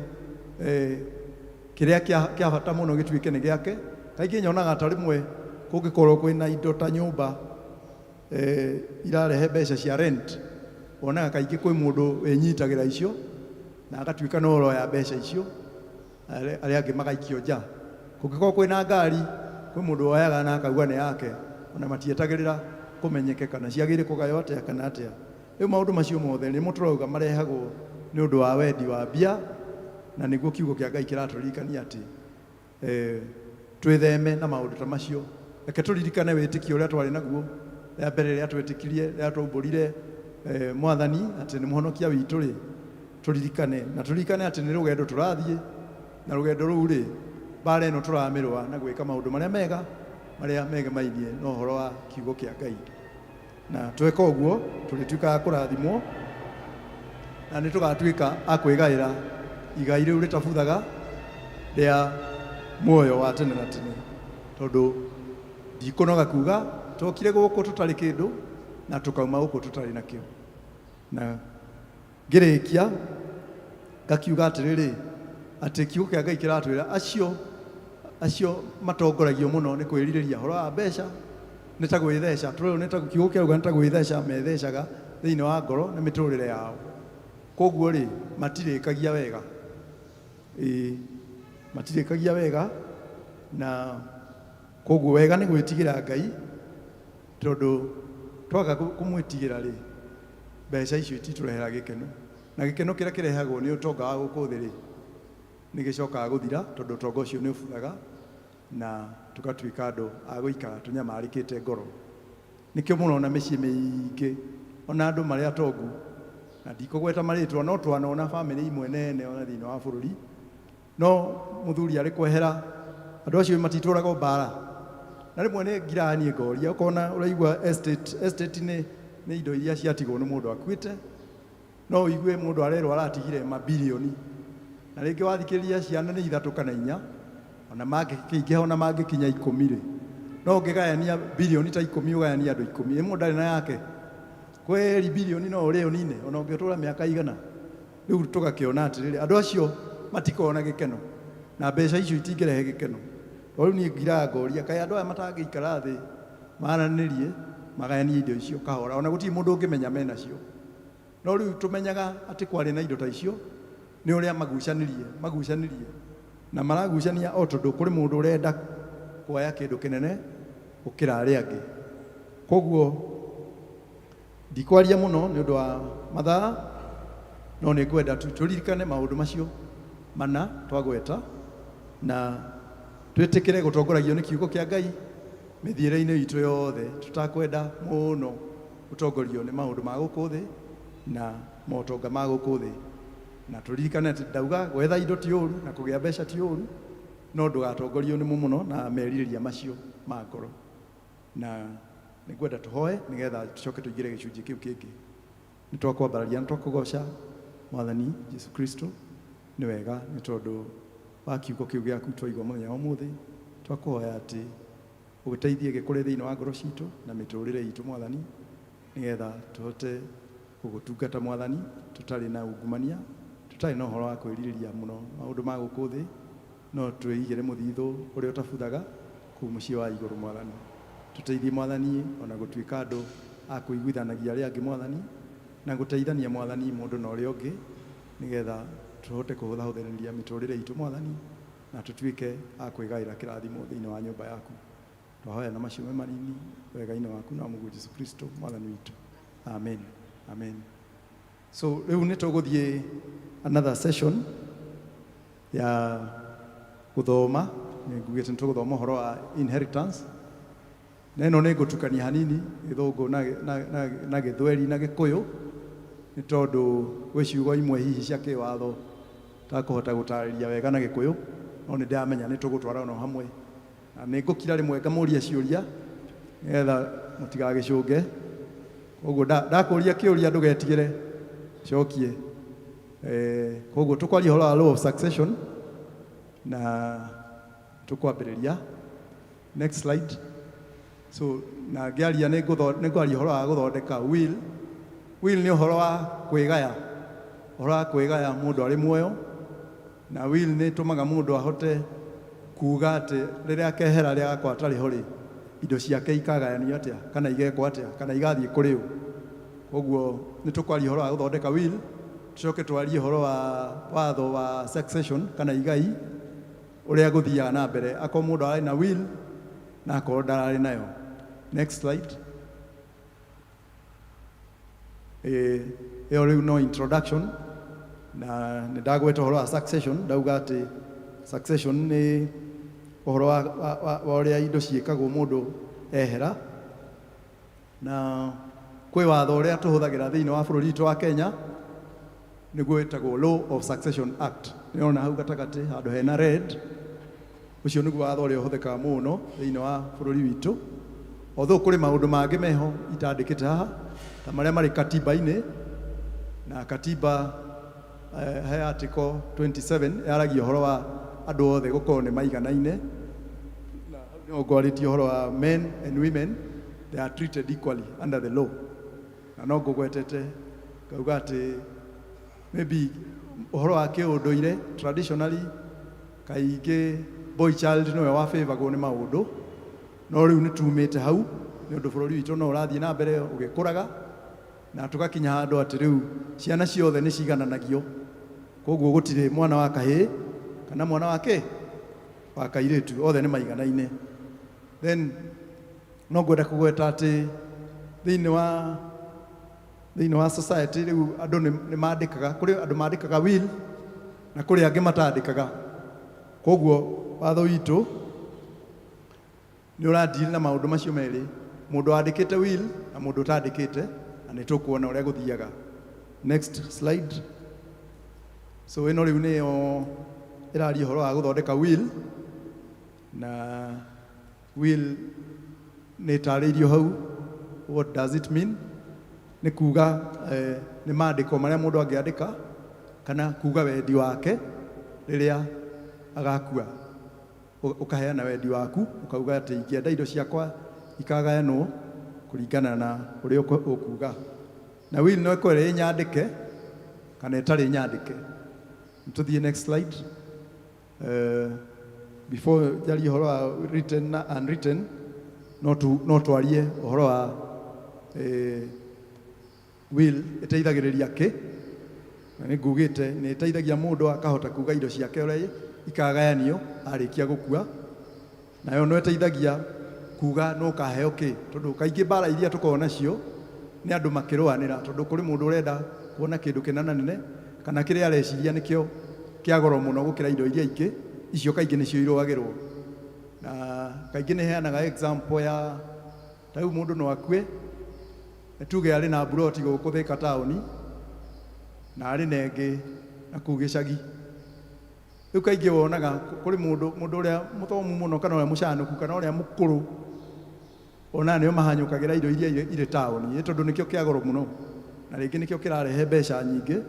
kĩrĩa kĩa bata mũno gĩtuĩke nĩ gĩake. Kaingĩ nyonaga ta rĩmwe kũngĩkorwo kwĩna indo ta nyũmba irarehe mbeca cia rent, wonaga kaingĩ kwĩ mũndũ wĩnyitagĩra icio na agatuĩka no ũroya mbeca icio, arĩa angĩ magaikio nja. Kũngĩkorwo kwĩna ngari, kwĩ mũndũ woyaga na akauga nĩ yake, ona matietagĩrĩra kũmenyeke kana ciagĩrĩire kũgaywo atĩa kana atĩa. Rĩu maũndũ macio mothe nĩmo tũrauga marehagwo nĩ ũndũ wa wendi wa mbia, na nĩguo kiugo kĩa Ngai kĩratũririkania atĩ twĩtheme na maũndũ ta macio. Reke tũririkane wĩtĩkio ũrĩa twarĩ naguo rĩa mbere rĩrĩa twetĩkirie, rĩrĩa twaumbũrire Mwathani atĩ nĩ mũhonokia witũ rĩ, tũririkane na tũririkane atĩ nĩ rũgendo tũrathiĩ, na rũgendo rũu rĩ, mbara ĩno tũramĩrũa na gwĩka maũndũ marĩa mega marĩa megemainie na ũhoro wa kiugo kĩa Ngai. Na tweka ũguo tũrĩtuĩkaga a kũrathimwo na nĩ tũgatuĩka a kwĩgaĩra igai rĩu rĩtabuthaga rĩa muoyo wa tene na tene. Tondũ ndikũnoga kuga twokire gũkũ tũtarĩ kĩndũ na tũkauma gũkũ tũtarĩ nakĩo. Na ngĩrĩkia ngakiuga atĩrĩrĩ, atĩ kiugo kĩa Ngai kĩratwĩra acio matongoragio mũno nĩ kwĩrirĩria ũhoro wa mbeca, nĩ ta gwĩtheca. Tũrerwo nĩ ta kiugo kĩrauga nĩ ta gwĩtheca methecaga thĩinĩ wa ngoro na mĩtũrĩre yao. Koguo rĩ, matirĩkagia wega. Ĩĩ, matirĩkagia wega, na koguo wega nĩ gwĩtigĩra Ngai, tondũ twaga kũmwĩtigĩra rĩ, mbeca icio ititũrehera gĩkeno. Na gĩkeno kĩrĩa kĩrehagwo nĩ ũtonga wa gũkũ thĩ rĩ, nĩ gĩcokaga gũthira, tondũ ũtonga ũcio nĩ ũbuthaga na tũgatuĩka andũ a gũikara tũnyamarĩkĩte ngoro. Nĩkĩo mũrona mĩciĩ mĩingĩ, ona andũ marĩ atongu, Na ndikũgweta marĩtwa no twanona bamĩrĩ imwe nene ona thĩinĩ wa bũrũri no mũthuri arĩ kwehera andũ acio matitũraga mbara na rĩmwe nĩ ngiraga niĩ ngoria ũkona ũraigua estate estate nĩ nĩ indo iria ciatigwo nĩ mũndũ akuĩte no ũigue mũndũ arerwo aratigire mabilioni na rĩngĩ wathikĩrĩria ciana nĩ ithatũ kana inya ona mangĩkĩingĩha ona mangĩkinya ikũmi rĩ no ũngĩgayania bilioni ta ikũmi ũgayanie andũ ikũmi ĩ mũndũ ndarĩ na yake kweri bilioni no ũrĩe ũnine ona ũngĩtũra mĩaka igana rĩu tũgakĩona atĩrĩrĩ andũ acio matikoragwo na gĩkeno na mbeca icio itingĩrehe gĩkeno to rĩu niĩ ngiraga ngoria kaĩ andũ aya matangĩikara thĩ maranĩrie magayanie indo icio kahora ona gũtirĩ mũndũ ũngĩmenya menacio no rĩu tũmenyaga atĩ kwarĩ na indo ta icio nĩ ũrĩa magucanirie magucanirie na maragucania o tondũ kũrĩ mũndũ ũrenda kuoya kĩndũ kĩnene gũkĩra arĩa angĩ koguo ndikwaria mũno nĩ ũndũ wa mathaa no nĩ ngwenda tu tũririkane maũndũ macio mana twagweta na twĩtĩkĩre gũtongoragio nĩ kiugo kĩa Ngai mĩthiĩre-inĩ itũ yothe tũtakwenda mũno gũtongorio nĩ maũndũ ma gũkũ thĩ na motonga ma gũkũ thĩ na tũririkane atĩ ndauga gwetha indo ti ũru na kũgĩa mbeca ti ũru no ndũgatongorio nĩmo mũno na merirĩria macio ma ngoro na nĩ ngwenda tũhoe nĩgetha tũcoke tũingĩre gĩcunjĩ kĩu kĩngĩ nĩ twakwambararia nĩ twakũgoca mwathani Jesu Kristo nĩ wega nĩ tondũ wa kiugo kĩu gĩaku twaigua mũthenya wa ũmũthĩ twakũhoya atĩ ũgĩteithie gĩkũre thĩinĩ wa ngoro citũ na mĩtũrĩre itũ mwathani nĩgetha tũhote gũgũtungata mwathani tũtarĩ na ungumania tũtarĩ na ũhoro wa kwĩrirĩria mũno maũndũ ma gũkũ thĩ no twĩigĩre mũthithũ ũrĩa ũtabuthaga kũu mũciĩ wa igũrũ mwathani tũteithie mwathani ona gũtuĩka andũ a kũiguithanagia arĩa angĩ mwathani na gũteithania mwathani mũndũ na ũrĩa ũngĩ nĩgetha tũhote kũhũthahũthĩrĩria mĩtũrĩre itũ mwathani na tũtuĩke a kwĩgaĩra kĩrathimo thĩinĩ wa nyũmba yaku twahoya na macio me manini wega-inĩ waku na mũguo Jesu Kristo mwathani witũ amen amen so rĩu nĩ tũgũthiĩ another session ya gũthoma nĩ ngugĩte nĩ tũgũthoma ũhoro wa inheritance na ĩno nĩ ngũtukania hanini gĩthũngũ na, na, na, na gĩthweri na gĩkũyũ nĩ tondũ gwĩ ciugo imwe hihi cia kĩwatho takũhota gũtarĩria wega na gĩkũyũ no nĩ ndĩramenya nĩ tũgũtwara ono hamwe na nĩ ngũkira rĩmwe ngamũria ciũria nĩgetha mũtigagĩcũnge koguo ndakũria kĩũria ndũgetigĩre cokie koguo tũkwaria ũhoro wa law of succession na tũkwambĩrĩria next slide so na ngĩaria nĩ ngwaria ũhoro wa gũthondeka will will nĩ ũhoro wa kwĩgaya ũhoro wa kwĩgaya mũndũ arĩ muoyo na will nĩ ĩtũmaga mũndũ ahote kuga atĩ rĩrĩa akehera rĩrĩa agakorwo atarĩ ho rĩ indo ciake ikagayanio atĩa kana igekwo atĩa kana igathiĩ kũrĩ ũ koguo nĩ tũkwaria ũhoro wa gũthondeka will tũcoke twarie ũhoro wa watho wa succession kana igai ũrĩa gũthiaga na mbere akorwo mũndũ ararĩ na will na akorwo ndararĩ nayo next slide ĩyo rĩu no introduction na nĩ ndagweta ũhoro wa succession ndauga atĩ succession nĩ ũhoro wa, wa, wa, wa ũrĩa indo ciĩkagwo mũndũ ehera na kwĩ watho ũrĩa tũhũthagĩra thĩinĩ wa bũrũri witũ wa Kenya nĩguo wĩtagwo Law of Succession Act nĩona hau gatagatĩ handũ hena red ũcio nĩguo watho ũrĩa ũhũthĩkaga mũno thĩinĩ wa bũrũri witũ although kũrĩ maũndũ mangĩ meho itandĩkĩte haha ta marĩa marĩ katiba-inĩ na katiba he article 27 yaragia ũhoro wa andũ othe gũkorwo nĩ maiganaine na hau nĩho ngwarĩtie ũhoro wa men and women they are treated equally under the law na no ngũgwetete ngauga atĩ maybe ũhoro wa kĩũndũire traditionally kaingĩ boy child nĩwe wa favoragwo nĩ maũndũ no rĩu nĩ tumĩte hau nĩ ũndũ bũrũri witũ no ũrathiĩ na mbere ũgĩkũraga na tũgakinya handũ atĩ rĩu ciana ciothe nĩ cigananagio koguo gũtirĩ mwana wa kahĩĩ kana mwana wa kĩ wa kairĩtu othe nĩ maiganaine then no ngwenda kũgweta atĩ thĩinĩ wa thĩinĩ wa society rĩu andũ nĩ mandĩkaga kũrĩ andũ mandĩkaga will na kũrĩ angĩ matandĩkaga koguo watho witũ nĩ ũradili na maũndũ macio merĩ mũndũ wandĩkĩte will na mũndũ ũtandĩkĩte na nĩ tũkuona ũrĩa gũthiaga Next slide. So ĩno rĩu nĩyo ĩraria ũhoro wa gũthondeka will, na will nĩ ĩtarĩirio hau. What does it mean? Nĩ kuga nĩ maandĩko marĩa mũndũ angĩandĩka kana kuga wendi wake rĩrĩa agakua. Ũkaheana wendi waku, ũkauga atĩ ingĩenda indo ciakwa ikagayanwo kũringana na ũrĩa ũkuga. Na will no ĩkorwo ĩrĩ nyandĩke kana ĩtarĩ nyandĩke. Tũthiĩ next slide. Before njarie ũhoro wa written na unwritten, no twarie ũhoro wa will ĩteithagĩrĩria kĩ. Na nĩ ngugĩte nĩ ĩteithagia mũndũ akahota kuga indo ciake ũrĩa ikagayanio arĩkia gũkua. Nayo no ĩteithagia kuga no ũkaheo kĩ, tondũ kaingĩ mbara iria tũkoragwo nacio nĩ andũ makĩrũanĩra, tondũ kũrĩ mũndũ ũrenda kuona kĩndũ kĩnana nene kana kĩrĩa areciria nĩkĩo kĩa goro mũno gũkĩra indo iria ingĩ. Icio kaingĩ nĩcio irũagĩrwo. Na kaingĩ nĩ heanaga example ya ta rĩu mũndũ no akue, tuge arĩ na mburoti gũkũ Thika taũni na arĩ na ĩngĩ na kũu gĩcagi. Rĩu kaingĩ wonaga kũrĩ mũndũ ũrĩa mũthomu mũno kana ũrĩa mũcanũku kana ũrĩa mũkũrũ, ona nĩo mahanyũkagĩra indo iria irĩ taũni, tondũ nĩkĩo kĩa goro mũno na rĩngĩ nĩkĩo kĩrarehe mbeca nyingĩ.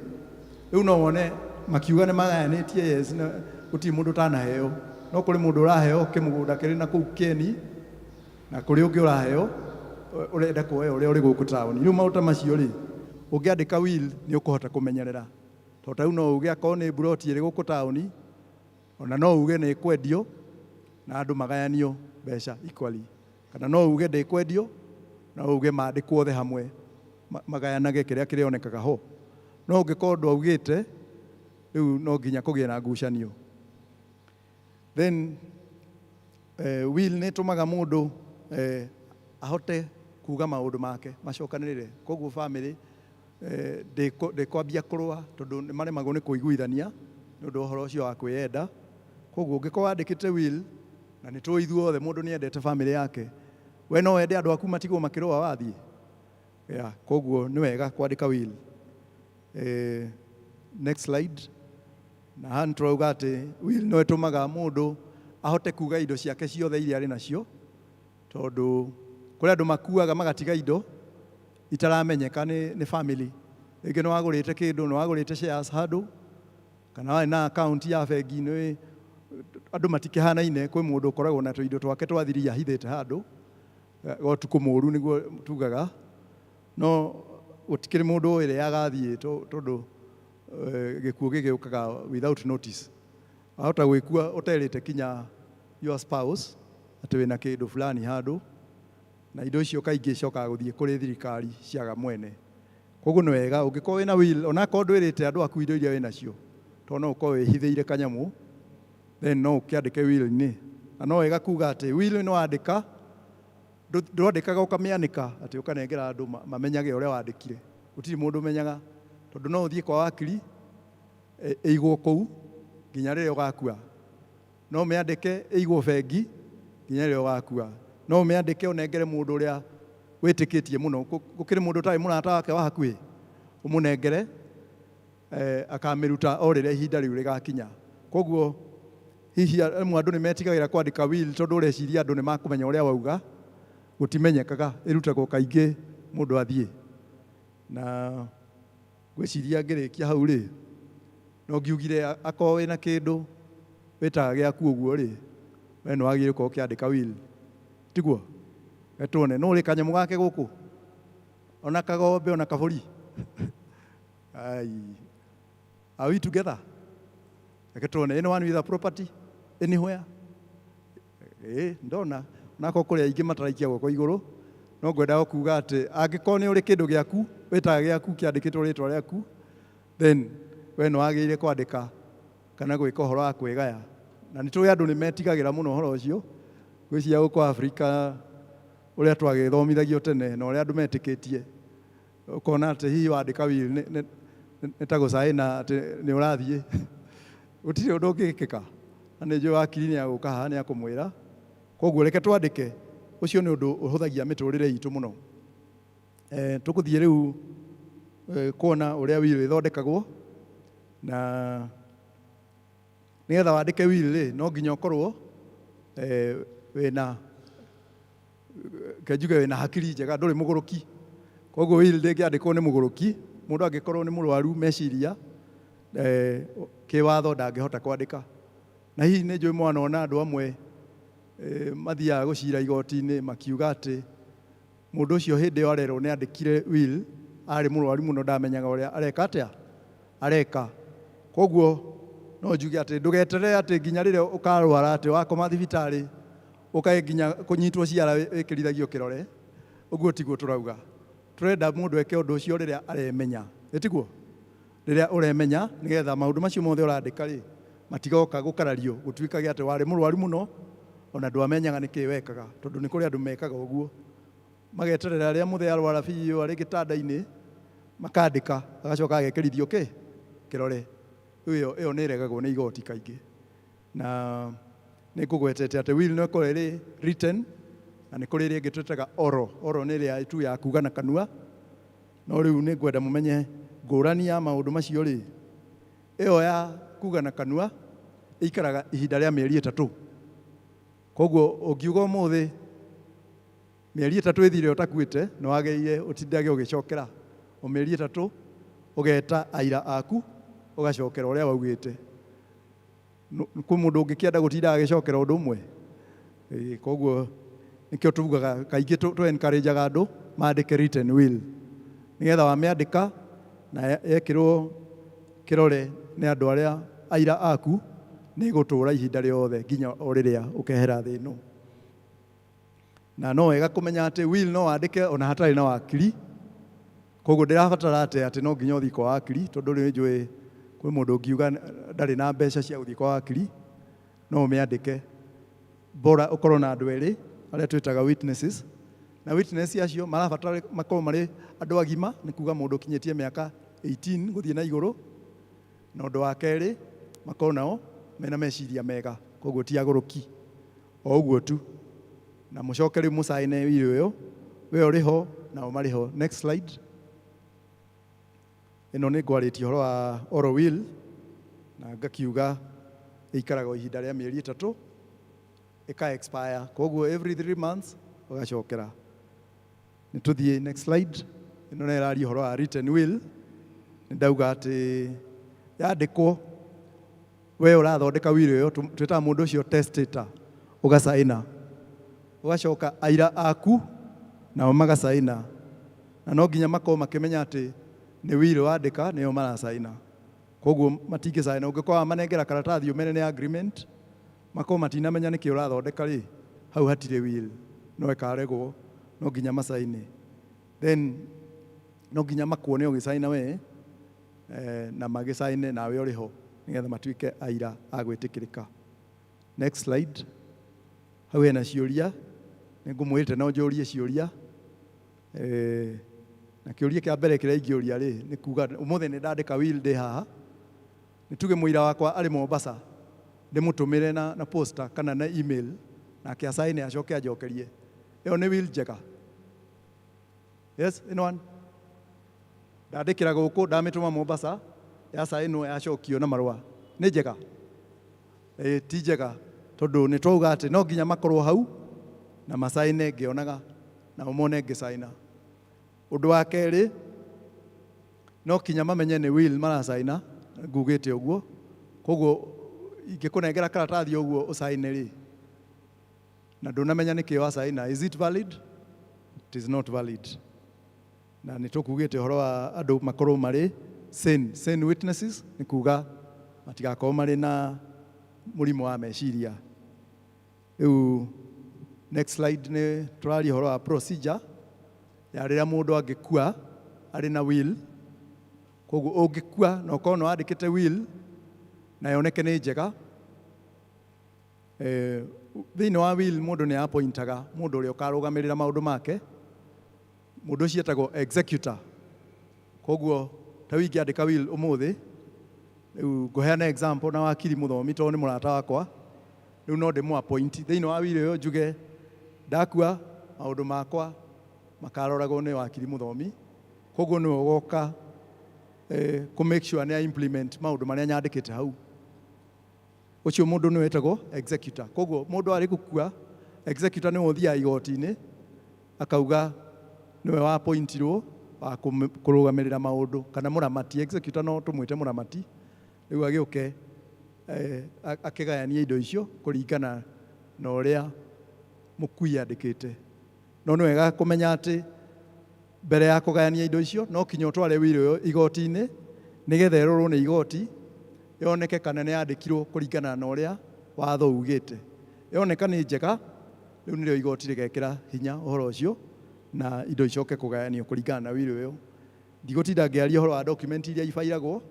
Rĩu no wone makiuga nĩ magayanĩtie, yes, na gũtirĩ mũndũ ũtanaheo, no kũrĩ mũndũ ũraheo kĩmũgũnda kĩrĩ na kũu kĩeni na kũrĩ ũngĩ ũraheo ũrenda kuoya ũrĩa ũrĩ gũkũ taũni. Rĩu maũndũ ta macio rĩ, ũngĩandĩka will nĩ ũkũhota kũmenyerera, tondũ ta rĩu no uge akorwo nĩ mburoti ĩrĩ gũkũ taũni, ona no uge nĩ ĩkwendio na andũ magayanio mbeca equally, kana no uge ndĩkwendio na uge mandĩkwo othe hamwe magayanage kĩrĩa kĩrĩonekaga ho. No ũngĩkorwo ndwaugĩte, rĩu no nginya kũgĩe na ngucanio. Then will nĩ ĩtũmaga mũndũ ahote kuga maũndũ make macokanĩrĩre. Koguo family ndĩkwambia kũrũa, tondũ nĩ maremagwo nĩ kũiguithania nĩ ũndũ wa ũhoro ũcio wa kwĩyenda. Koguo ũngĩkorwo wandĩkĩte will, na nĩ tũĩ ithuothe mũndũ nĩ endete family yake, we no wende andũ aku matigwo makĩrũa wathiĩ. Yeah, koguo nĩ wega kwandĩka will. Next slide. Na haha nĩ tũrauga atĩ will no ĩtũmaga mũndũ ahote kuga indo ciake ciothe iria arĩ nacio, tondũ kũrĩ andũ makuaga magatiga indo itaramenyeka nĩ family. Rĩngĩ nĩ wagũrĩte kĩndũ, nĩ wagũrĩte shares handũ, kana warĩ na account ya bengi. Nĩ andũ matikĩhanaine, kwĩ mũndũ ũkoragwo na tũindo twake twa thiri ahithĩte handũ gwa ũtukũ mũru nĩguo tugaga, no gũtikĩrĩ mũndũ ũĩ rĩrĩa agathiĩ, tondũ gĩkuũ gĩgĩũkaga without notice. Wahota gwĩkua ũterĩte kinya your spouse atĩ wĩna kĩndũ fulani handũ, na indo icio kaingĩ icokaga gũthiĩ kũrĩ thirikari ciaga mwene. Koguo nĩ wega ũngĩkorwo wĩna will, onakorwo ndwĩrĩte andũ aku indo iria wĩnacio, tondũ no ũkorwo wĩhithĩire kanyamũ, then no ũkĩandĩke will-inĩ. Na no wega kuga atĩ will nĩ wandĩka, ndwandĩkaga ũkamĩanĩka atĩ ũkanengera andũ mamenyage ũrĩa wandĩkire. Gũtirĩ mũndũ ũmenyaga, tondũ no ũthiĩ kwa wakiri ĩigwo kũu nginya rĩrĩa ũgakua. No ũmĩandĩke ĩigwo bengi nginya rĩrĩa ũgakua. No ũmĩandĩke ũnengere mũndũ ũrĩa wĩtĩkĩtie mũno. Gũkĩrĩ mũndũ ũtarĩ mũrata wake wa hakuhĩ, ũmũnengere, akamĩruta o rĩrĩa ihinda rĩu rĩgakinya. Koguo hihi rĩmwe andũ nĩ metigagĩra kwandĩka will, tondũ ũreciria andũ nĩ makũmenya ũrĩa wauga. Gũtimenyekaga, ĩrutagwo kaingĩ mũndũ athiĩ. Na ngwĩciria ngĩrĩkia hau rĩ, no ngiugire akorwo wĩna kĩndũ wĩtaga gĩaku ũguo rĩ, we nĩ wagĩrĩire gũkorwo ũkĩandĩka will, tiguo? Tuone no ũrĩ kanyamũ gake gũkũ, ona kagombe ona kabũri. Ai, are we together? Reke tuone, anyone with a property anywhere? Ndona onakorwo kũrĩ aingĩ mataraikia guoko igũrũ, no ngwendaga kuga atĩ angĩkorwo nĩ ũrĩ kĩndũ gĩaku wĩtaga gĩaku kĩandĩkĩtwo rĩtwa rĩaku, then we nĩ wagĩrĩire kwandĩka kana gwĩka ũhoro wa kwĩgaya. Na nĩ tũĩ andũ nĩ metigagĩra mũno ũhoro ũcio. Ngwĩciria gũkũ Afrika ũrĩa twagĩthomithagio tene na ũrĩa andũ metĩkĩtie, ũkona atĩ hihi wandĩka will nĩ ta gũcaĩna atĩ nĩ ũrathiĩ, gũtirĩ ũndũ ũngĩkĩka. Na nĩ njũĩ wakiri nĩ agũka haha nĩ akũmwĩra. Koguo reke twandĩke, ũcio nĩ ũndũ ũhũthagia mĩtũrĩre itũ mũno. Tũgũthiĩ rĩu kuona ũrĩa will ĩthondekagwo, na nĩgetha wandĩke will rĩ, no nginya ũkorwo wĩna, ke njuge wĩna hakiri njega, ndũrĩ mũgũrũki. Koguo will ndĩngĩandĩkwo nĩ mũgũrũki. Mũndũ angĩkorwo nĩ mũrwaru meciria, kĩwatho ndangĩhota kwandĩka. Na hihi nĩ njũĩ mwanona andũ amwe mathiaga gũcira igoti-inĩ makiuga atĩ mũndũ ũcio hĩndĩ ĩyo arerwo nĩ andĩkire will arĩ mũrwaru mũno, ndamenyaga ũrĩa areka atĩa areka. Koguo no njuge atĩ ndũgeterere atĩ nginya rĩrĩa ũkarwara, atĩ wakoma thibitarĩ ũkae nginya kũnyitwo ciara wĩkĩrithagio kĩrore. Ũguo tiguo tũrauga. Tũrenda mũndũ eke ũndũ ũcio rĩrĩa aremenya, ĩtiguo? Rĩrĩa ũremenya, nĩgetha maũndũ macio mothe ũrandĩka rĩ, matigoka gũkarario gũtuĩkage atĩ warĩ mũrwaru mũno ona ndwamenyaga nĩkĩ wekaga, tondũ nĩ kũrĩ andũ mekaga ũguo, mageterera rĩrĩa mũthee arwara biũ arĩ gĩtanda-inĩ makandĩka, agacoka agekĩrithio kĩ kĩrore. Rĩu ĩyo nĩ ĩregagwo nĩ igoti kaingĩ. Na nĩ ngũgwetete atĩ will no ĩkorwo ĩrĩ written, na nĩ kũrĩ ĩrĩa ĩngĩ twĩtaga oral. Oral nĩ ĩrĩa tu ya kuga na kanua. No rĩu nĩ ngwenda mũmenye ngũrani ya maũndũ macio rĩ, ĩyo ya kuga na kanua ĩikaraga ihinda rĩa mĩeri 3. Koguo ũngiuga ũmũthĩ mĩeri 3 ĩthire ũtakuĩte, nĩ wagĩrĩire ũtindage ũgĩcokera o mĩeri 3, ũgeta aira aku ũgacokera ũrĩa waugĩte. Kwĩ mũndũ ũngĩkĩenda gũtinda agĩcokera ũndũ ũmwe? Koguo nĩkĩo tugaga kaingĩ tũ encourage-aga andũ mandĩke written will, nĩgetha wamĩandĩka na yekĩrwo kĩrore nĩ andũ arĩa aira aku, nĩ ĩgũtũra ihinda rĩothe nginya o rĩrĩa ũkehera thĩ ĩno. Na no wega kũmenya atĩ will no wandĩke ona hatarĩ na wakiri. Koguo ndĩrabatara atĩ no nginya ũthiĩ kwa wakiri, tondũ rĩu nĩnjũĩ kwĩ mũndũ ũngiuga ndarĩ na mbeca cia gũthiĩ kwa wakiri, no ũmĩandĩke. Bora ũkorwo na andũ erĩ arĩa twĩtaga witnesses, na witness acio marabatara makorwo marĩ andũ agima, nĩ kuga mũndũ ũkinyĩtie mĩaka 18 gũthiĩ na igũrũ. Na ũndũ wa kerĩ, makorwo nao mena meciria mega, koguo ti agũrũki, o ũguo tu. Na mũcoke rĩu mũcaine will ĩyo, we ũrĩ ho nao marĩ ho. Next slide. Ĩno nĩ ngwarĩtie ũhoro wa oral will, na ngakiuga ĩikaraga o ihinda rĩa mĩeri 3, ĩka expire. Koguo every 3 months ũgacokera. Nĩ tũthiĩ next slide. Ĩno nĩ ĩraria ũhoro wa written will. Nĩ ndauga atĩ yandĩkwo, we ũrathondeka will ĩyo, twĩtaga mũndũ ũcio testator, ũgacaina, ũgacoka aira aku nao magacaina, na no nginya makorwo makĩmenya atĩ nĩ will wandĩka nĩo maracaina. Koguo matingĩcaina. Ũngĩkorwo wamanengera karatathi ũmene nĩ agreement, makorwo matinamenya nĩkĩ ũrathondeka rĩ, hau hatirĩ will, no ĩkaregwo. No nginya macaine. Then no nginya makuone ũgĩcaina we, na magĩcaine nawe ũrĩ ho, nĩgetha matuĩke aira a gwĩtĩkĩrĩka. Next slide. Hau hena ciũria, nĩ ngũmwĩrĩte no njũrie ciũria. Na kĩũria kĩa mbere kĩrĩa ingĩũria rĩ, nĩ kuga ũmũthĩ nĩ ndandĩka will ndĩ haha, nĩ tuge mũira wakwa arĩ Mombasa, ndĩmũtũmĩre na posta kana na email, nake acaine acoke anjokerie. Ĩyo nĩ will njega? Yes, anyone? Ndandĩkĩra gũkũ, ndamĩtũma Mombasa, yacainwo yacokio na marũa. Nĩ njega? Ti njega, tondũ nĩ twauga atĩ no nginya makorwo hau na macaine ngĩonaga, na mone ngĩcaina. Ũndũ wa kerĩ, no kinya mamenye nĩ will maracaina, ngugĩte ũguo. Koguo ingĩkũnengera karatathi ũguo ũcaine rĩ, na ndũnamenya nĩkĩ wacaina, is it valid? It is not valid. Na nĩ tũkugĩte ũhoro wa andũ makorwo marĩ sane witnesses, nĩ kuga matigakorwo marĩ na mũrimũ wa meciria. Rĩu next slide nĩ tũraria ũhoro wa procedure ya rĩrĩa mũndũ angĩkua arĩ na will. Koguo ũngĩkua na ũkorwo nĩ wandĩkĩte will na yoneke nĩ njega, thĩinĩ wa will mũndũ nĩ appointaga mũndũ ũrĩa ũkarũgamĩrĩra maũndũ make. Mũndũ ũcio etagwo executor. Koguo ta rĩu ingĩandĩka will ũmũthĩ, rĩu ngũheana example na wakiri mũthomi tondũ nĩ mũrata wakwa, rĩu no ndĩmũ appoint thĩinĩ wa will ĩyo, njuge ndakua maũndũ makwa makaroragwo nĩ wakiri mũthomi. Koguo nĩwe ũgoka Kũ make sure nĩ a implement maũndũ marĩa nyandĩkĩte hau. Ũcio mũndũ nĩ wetagwo executor. Koguo mũndũ arĩ gũkua, executor nĩwe ũthiaga igoti-inĩ akauga nĩwe wa appointirwo wa kũrũgamĩrĩra maũndũ, kana mũramati. Executor no tũmwĩte mũramati, rĩu agĩũke akĩgayanie indo icio kũringana na ũrĩa mũkui andĩkĩte. No nĩ wega kũmenya atĩ mbere ya kũgayania indo icio no kinya ũtware will ĩyo igoti-inĩ, nĩgetha ĩrorwo nĩ igoti, yoneke kana nĩ yandĩkirwo kũringana na ũrĩa watho ugĩte. Yoneka nĩ njega, rĩu nĩrĩo igoti rĩgekĩra hinya ũhoro ũcio na indo icoke kũgayanio kũringana na will ĩyo. Ndigũtinda ngĩaria ũhoro wa document iria ibairagwo,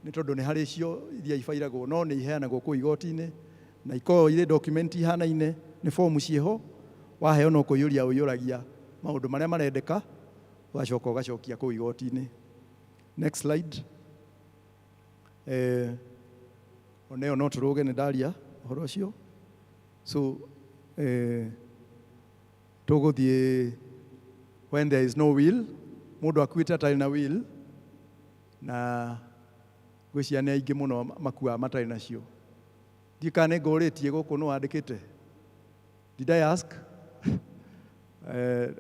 nĩ tondũ nĩ harĩ cio iria ibairagwo, no nĩ iheanagwo kũu igoti-inĩ, na ikoragwo irĩ document ihanaine, nĩ fomu ciĩho, waheo no kũiyũria ũiyũragia maũndũ marĩa marendeka, ũgacoka ũgacokia kũu igoti-inĩ. Next slide. Ona ĩyo no tũrũge, nĩ ndaria ũhoro ũcio. So tũgũthiĩ when there is no will, mũndũ akuĩte atarĩ na will, na ngwĩciria nĩ aingĩ mũno makuaga matarĩ nacio. Ndiũĩ kana nĩ ngũrĩtie gũkũ nĩ wandĩkĩte. Did I ask?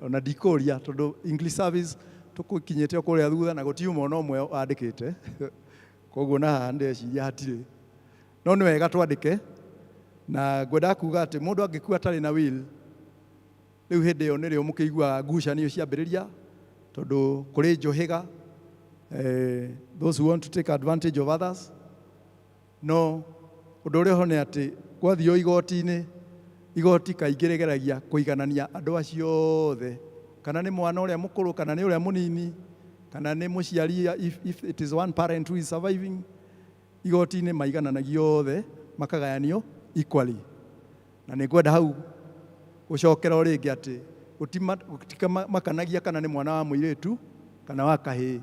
Ona ndikũria tondũ English service tũkinyĩte o kũrĩa thutha na gũtiuma ona ũmwe wandĩkĩte. Koguo na haha ndĩreciria hatirĩ. No nĩ wega twandĩke, na ngwendaga kuga atĩ mũndũ angĩkua atarĩ na will, rĩu hĩndĩ ĩyo nĩrĩo mũkĩiguaga ngucanio ciambĩrĩria, tondũ kũrĩ njũhĩga, those who want to take advantage of others. No ũndũ ũrĩa ũho nĩ atĩ gwathio igoti-inĩ, igoti kaingĩ rĩgeragia kũiganania andũ acio othe, kana nĩ mwana ũrĩa mũkũrũ, kana nĩ ũrĩa mũnini, kana nĩ mũciari, if it is one parent who is surviving, igoti-inĩ maigananagio othe, makagayanio equally. Na nĩ ngwenda hau gũcokera o rĩngĩ atĩ gũtimakanagia kana nĩ mwana wa mũirĩtu kana wa kahĩĩ,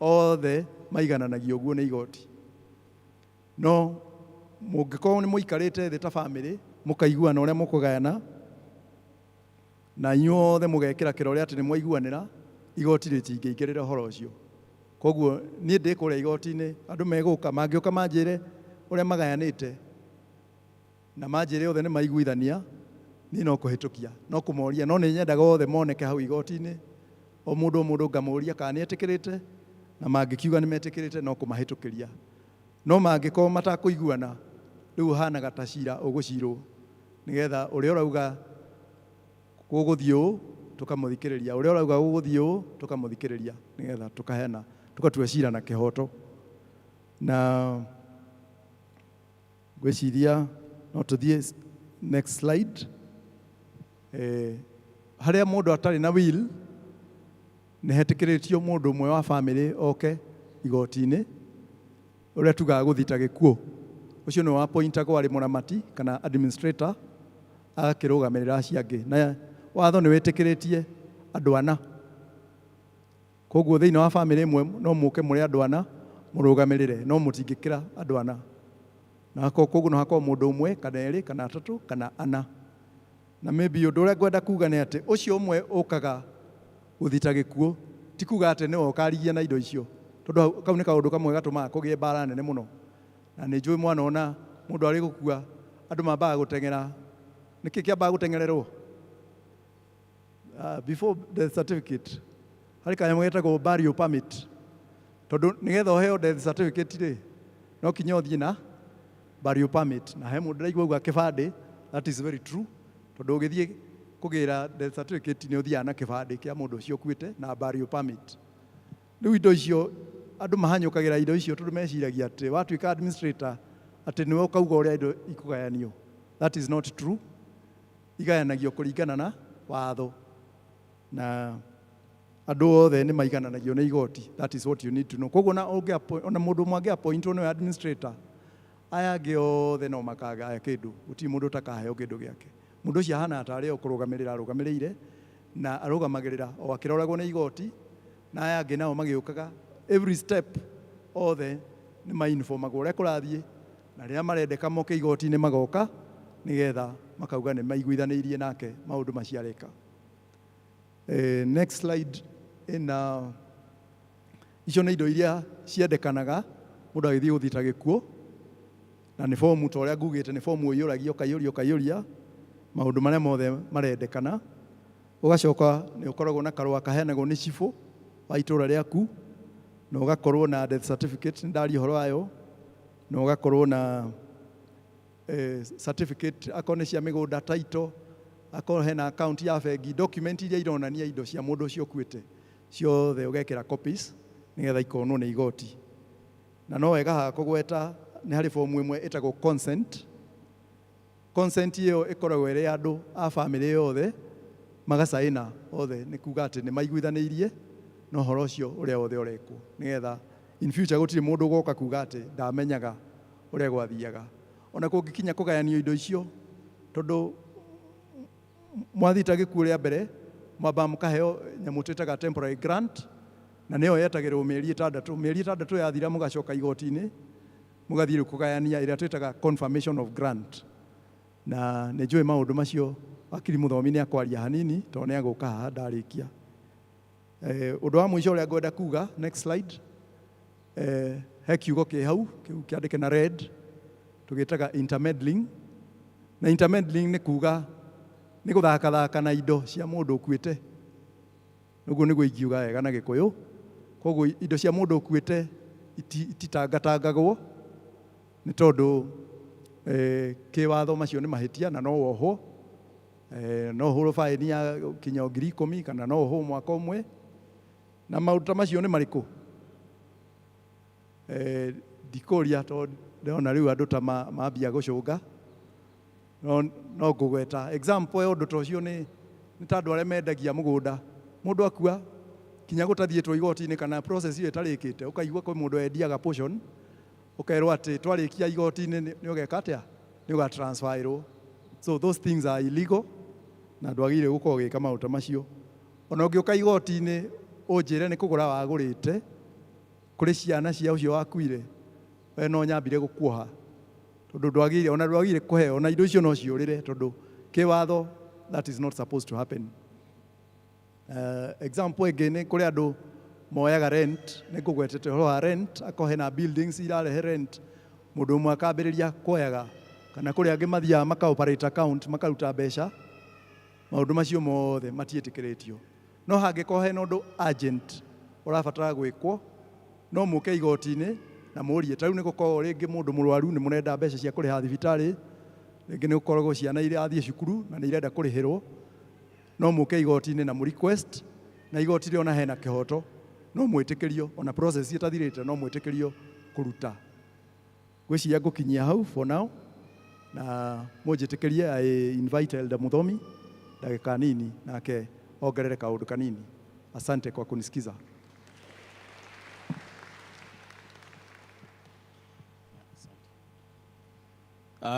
othe maigananagio ũguo nĩ igoti. No mũngĩkorwo nĩ mũikarĩte thĩ ta bamĩrĩ, mũkaiguana ũrĩa mũkũgayana, na inyuothe mũgekĩra kĩrore atĩ nĩ mwaiguanĩra, igoti rĩtingĩingĩrĩra ũhoro ũcio. Koguo niĩ ndĩ kũrĩa igoti-inĩ, andũ megũka, mangĩũka manjĩre ũrĩa magayanĩte, na manjĩre othe nĩ maiguithania, niĩ no kũhĩtũkia, no kũmoria, no nĩ nyendaga othe moneke hau igoti-inĩ, o mũndũ o mũndũ ngamũria kana nĩ etĩkĩrĩte, na mangĩkiuga nĩ metĩkĩrĩte no kũmahĩtũkĩria. No mangĩkorwo matakũiguana, rĩu ũhanaga ta cira ũgũcirwo, nĩgetha ũrĩa ũrauga gũgũthiĩ ũũ tũkamũthikĩrĩria, ũrĩa ũrauga gũgũthiĩ ũũ tũkamũthikĩrĩria, nĩgetha tũkaheana, tũgatua cira na kĩhoto. Na ngwĩciria no tũthiĩ next slide. Harĩa mũndũ atarĩ na will, nĩ hetĩkĩrĩtio mũndũ ũmwe wa bamĩrĩ oke igoti-inĩ, ũrĩa tugaga gũthita gĩkuũ. Ũcio nĩwe appointagwo arĩ mũramati kana administrator, agakĩrũgamĩrĩra acio angĩ. Na watho nĩ wĩtĩkĩrĩtie andũ ana. Koguo thĩinĩ wa bamĩrĩ ĩmwe no mũke mũrĩ andũ ana mũrũgamĩrĩre, no mũtingĩkĩra andũ ana. Na koguo no hakorwo mũndũ ũmwe kana erĩ kana atatũ kana ana. Na maybe ũndũ ũrĩa ngwenda kuga nĩ atĩ ũcio ũmwe ũkaga gũthita gĩkuũ ti kuga atĩ nĩwe ũkarigia na indo icio, tondũ kau nĩ kaũndũ kamwe gatũmaga kũgĩe mbara nene mũno. Na nĩ njũĩ mwana ona mũndũ arĩ gũkua andũ mambaga gũteng'era. Nĩkĩ kĩambaga gũteng'ererwo? Before death certificate harĩ kanyamũ getagwo burial permit, tondũ nĩgetha ũheo death certificate rĩ, no kinya ũthiĩ na burial permit. Na he mũndũ ndĩraigua auga kĩbandĩ, that is very true, tondũ ũgĩthiĩ kũgĩra death certificate nĩ ũthiaga na kĩbandĩ kĩa mũndũ ũcio ũkuĩte na burial permit. Rĩu indo icio andũ mahanyũkagĩra indo icio tondũ meciragia atĩ watuĩka administrator atĩ nĩwe ũkauga ũrĩa indo ikũgayanio. That is not true. Igayanagio kũringana na watho, na andũ othe nĩ maigananagio nĩ igoti. That is what you need to know. Koguo na ona mũndũ ũmwe angĩ appointwo nĩwe administrator, aya angĩ othe no makagaya kĩndũ, gũtirĩ mũndũ ũtakaheo kĩndũ gĩake. Mũndũ ũcio ahana tarĩ o kũrũgamĩrĩra arũgamĩrĩire, na arũgamagĩrĩra o akĩroragwo nĩ igoti, na aya angĩ nao magĩũkaga every step othe nĩ mainformagwo ũrĩa kũrathiĩ, na rĩrĩa marendeka moke igoti-inĩ magoka, nĩgetha makauga nĩ maiguithanĩirie nake maũndũ macio areka. Next slide ĩna Icio nĩ indo iria ciendekanaga mũndũ agĩthiĩ gũthita gĩkuũ, na nĩ bomu ta ũrĩa ngugĩte, nĩ bomu ũiyũragia ũkaiyũria ũkaiyũria maũndũ marĩa mothe marendekana. Ũgacoka nĩ ũkoragwo na karũa kaheanagwo nĩ cibũ wa itũra rĩaku, na ũgakorwo na death certificate, nĩ ndaria ũhoro wayo, na ũgakorwo na certificate akorwo nĩ cia mĩgũnda, title, akorwo hena account ya bengi, document iria ironania indo cia mũndũ ũcio ũkuĩte ciothe ũgekĩra copies nĩgetha ikonwo nĩ igoti. Na no wega haha kũgweta nĩ harĩ bomu ĩmwe ĩtagwo consent. Consent ĩyo ĩkoragwo ĩrĩ ya andũ a bamĩrĩ yothe magacaĩna othe, nĩ kuga atĩ nĩ maiguithanĩirie na ũhoro ũcio ũrĩa wothe ũrekwo, nĩgetha in future gũtirĩ mũndũ ũgoka kuga atĩ ndamenyaga ũrĩa gwathiaga. Ona kũngĩkinya kũgayanio indo icio, tondũ mwathita gĩkuũ rĩa mbere mwambaga mũkaheo nyamũ twĩtaga temporary grant, na nĩyo yetagĩrĩrwo mĩeri 6. Mĩeri 6 yathira mũgacoka igoti-inĩ mũgathiĩ rĩu kũgayania ĩrĩa twĩtaga confirmation of grant. Na nĩ njũĩ maũndũ macio wakiri Mũthomi nĩ akwaria hanini tondũ nĩ agũka haha ndarĩkia. Ũndũ wa mũico ũrĩa ngwenda kuga, next slide. He kiugo kĩ hau, kĩu kĩandĩke na red, tũgĩtaga intermeddling. Na intermeddling nĩ kuga nĩ gũthakathaka na indo cia mũndũ ũkuĩte. Ũguo nĩguo ingiuga wega na Gĩkũyũ. Koguo indo cia mũndũ ũkuĩte ititangatangagwo nĩ tondũ kĩwatho macio nĩ mahĩtia na no wohwo. No ũhũrwo baĩni ya kinya 10,000 kana no ũhũrwo mwaka ũmwe. Na maũndũ ta macio nĩ marĩkũ? Ndikũria tondũ ndĩrona rĩu andũ ta mambia gũcũnga. No ngũgweta example ya ũndũ ta ũcio nĩ ta andũ arĩa mendagia mũgũnda. Mũndũ akua kinya gũtathiĩtwo igoti-inĩ kana process ĩyo ĩtarĩkĩte, ũkaigua kwĩ mũndũ wendiaga portion, ũkerwo atĩ twarĩkia igoti-inĩ nĩ ũgeka atĩa, nĩ ũgatransferĩrwo. So those things are illegal na ndwagĩrĩire gũkorwo ũgĩka maũndũ ta macio. Ona ũngĩũka igoti-inĩ ũnjĩre nĩ kũgũra wagũrĩte kũrĩ ciana cia ũcio wakuire, we no nyambire gũkuoha tondũ ndwagĩrĩire, ona ndwagĩrĩire kũheo, ona indo icio no ciũrĩre tondũ kĩwatho that is not supposed to happen. Example ĩngĩ nĩ kũrĩ andũ moyaga rent, nĩ ngũgwetete ũhoro wa rent, akorwo hena buildings irarehe rent, mũndũ ũmwe akambĩrĩria kuoyaga, kana kũrĩ angĩ mathiaga maka operate account makaruta mbeca, maũndũ macio mothe matiĩtĩkĩrĩtio. No hangĩkorwo hena ũndũ urgent ũrabatara gwĩkwo, no mũke igoti-inĩ na mũrie. Ta rĩu nĩ gũkoragwo rĩngĩ mũndũ mũrwaru nĩ mũrenda mbeca cia kũrĩha thibitarĩ, rĩngĩ nĩ gũkoragwo ciana irathiĩ cukuru na nĩ irenda kũrĩhĩrwo, no mũke igoti-inĩ na mũ request, na igoti rĩona hena kĩhoto no mwĩtĩkĩrio, ona process ĩtathirĩte no mwĩtĩkĩrio kũruta. Ngwĩciria ngũkinyia hau for now, na mũnjĩtĩkĩrie I invite Elder Muthomi ndagĩka nini nake ongerere kaũndũ kanini. Asante kwa kunisikiza.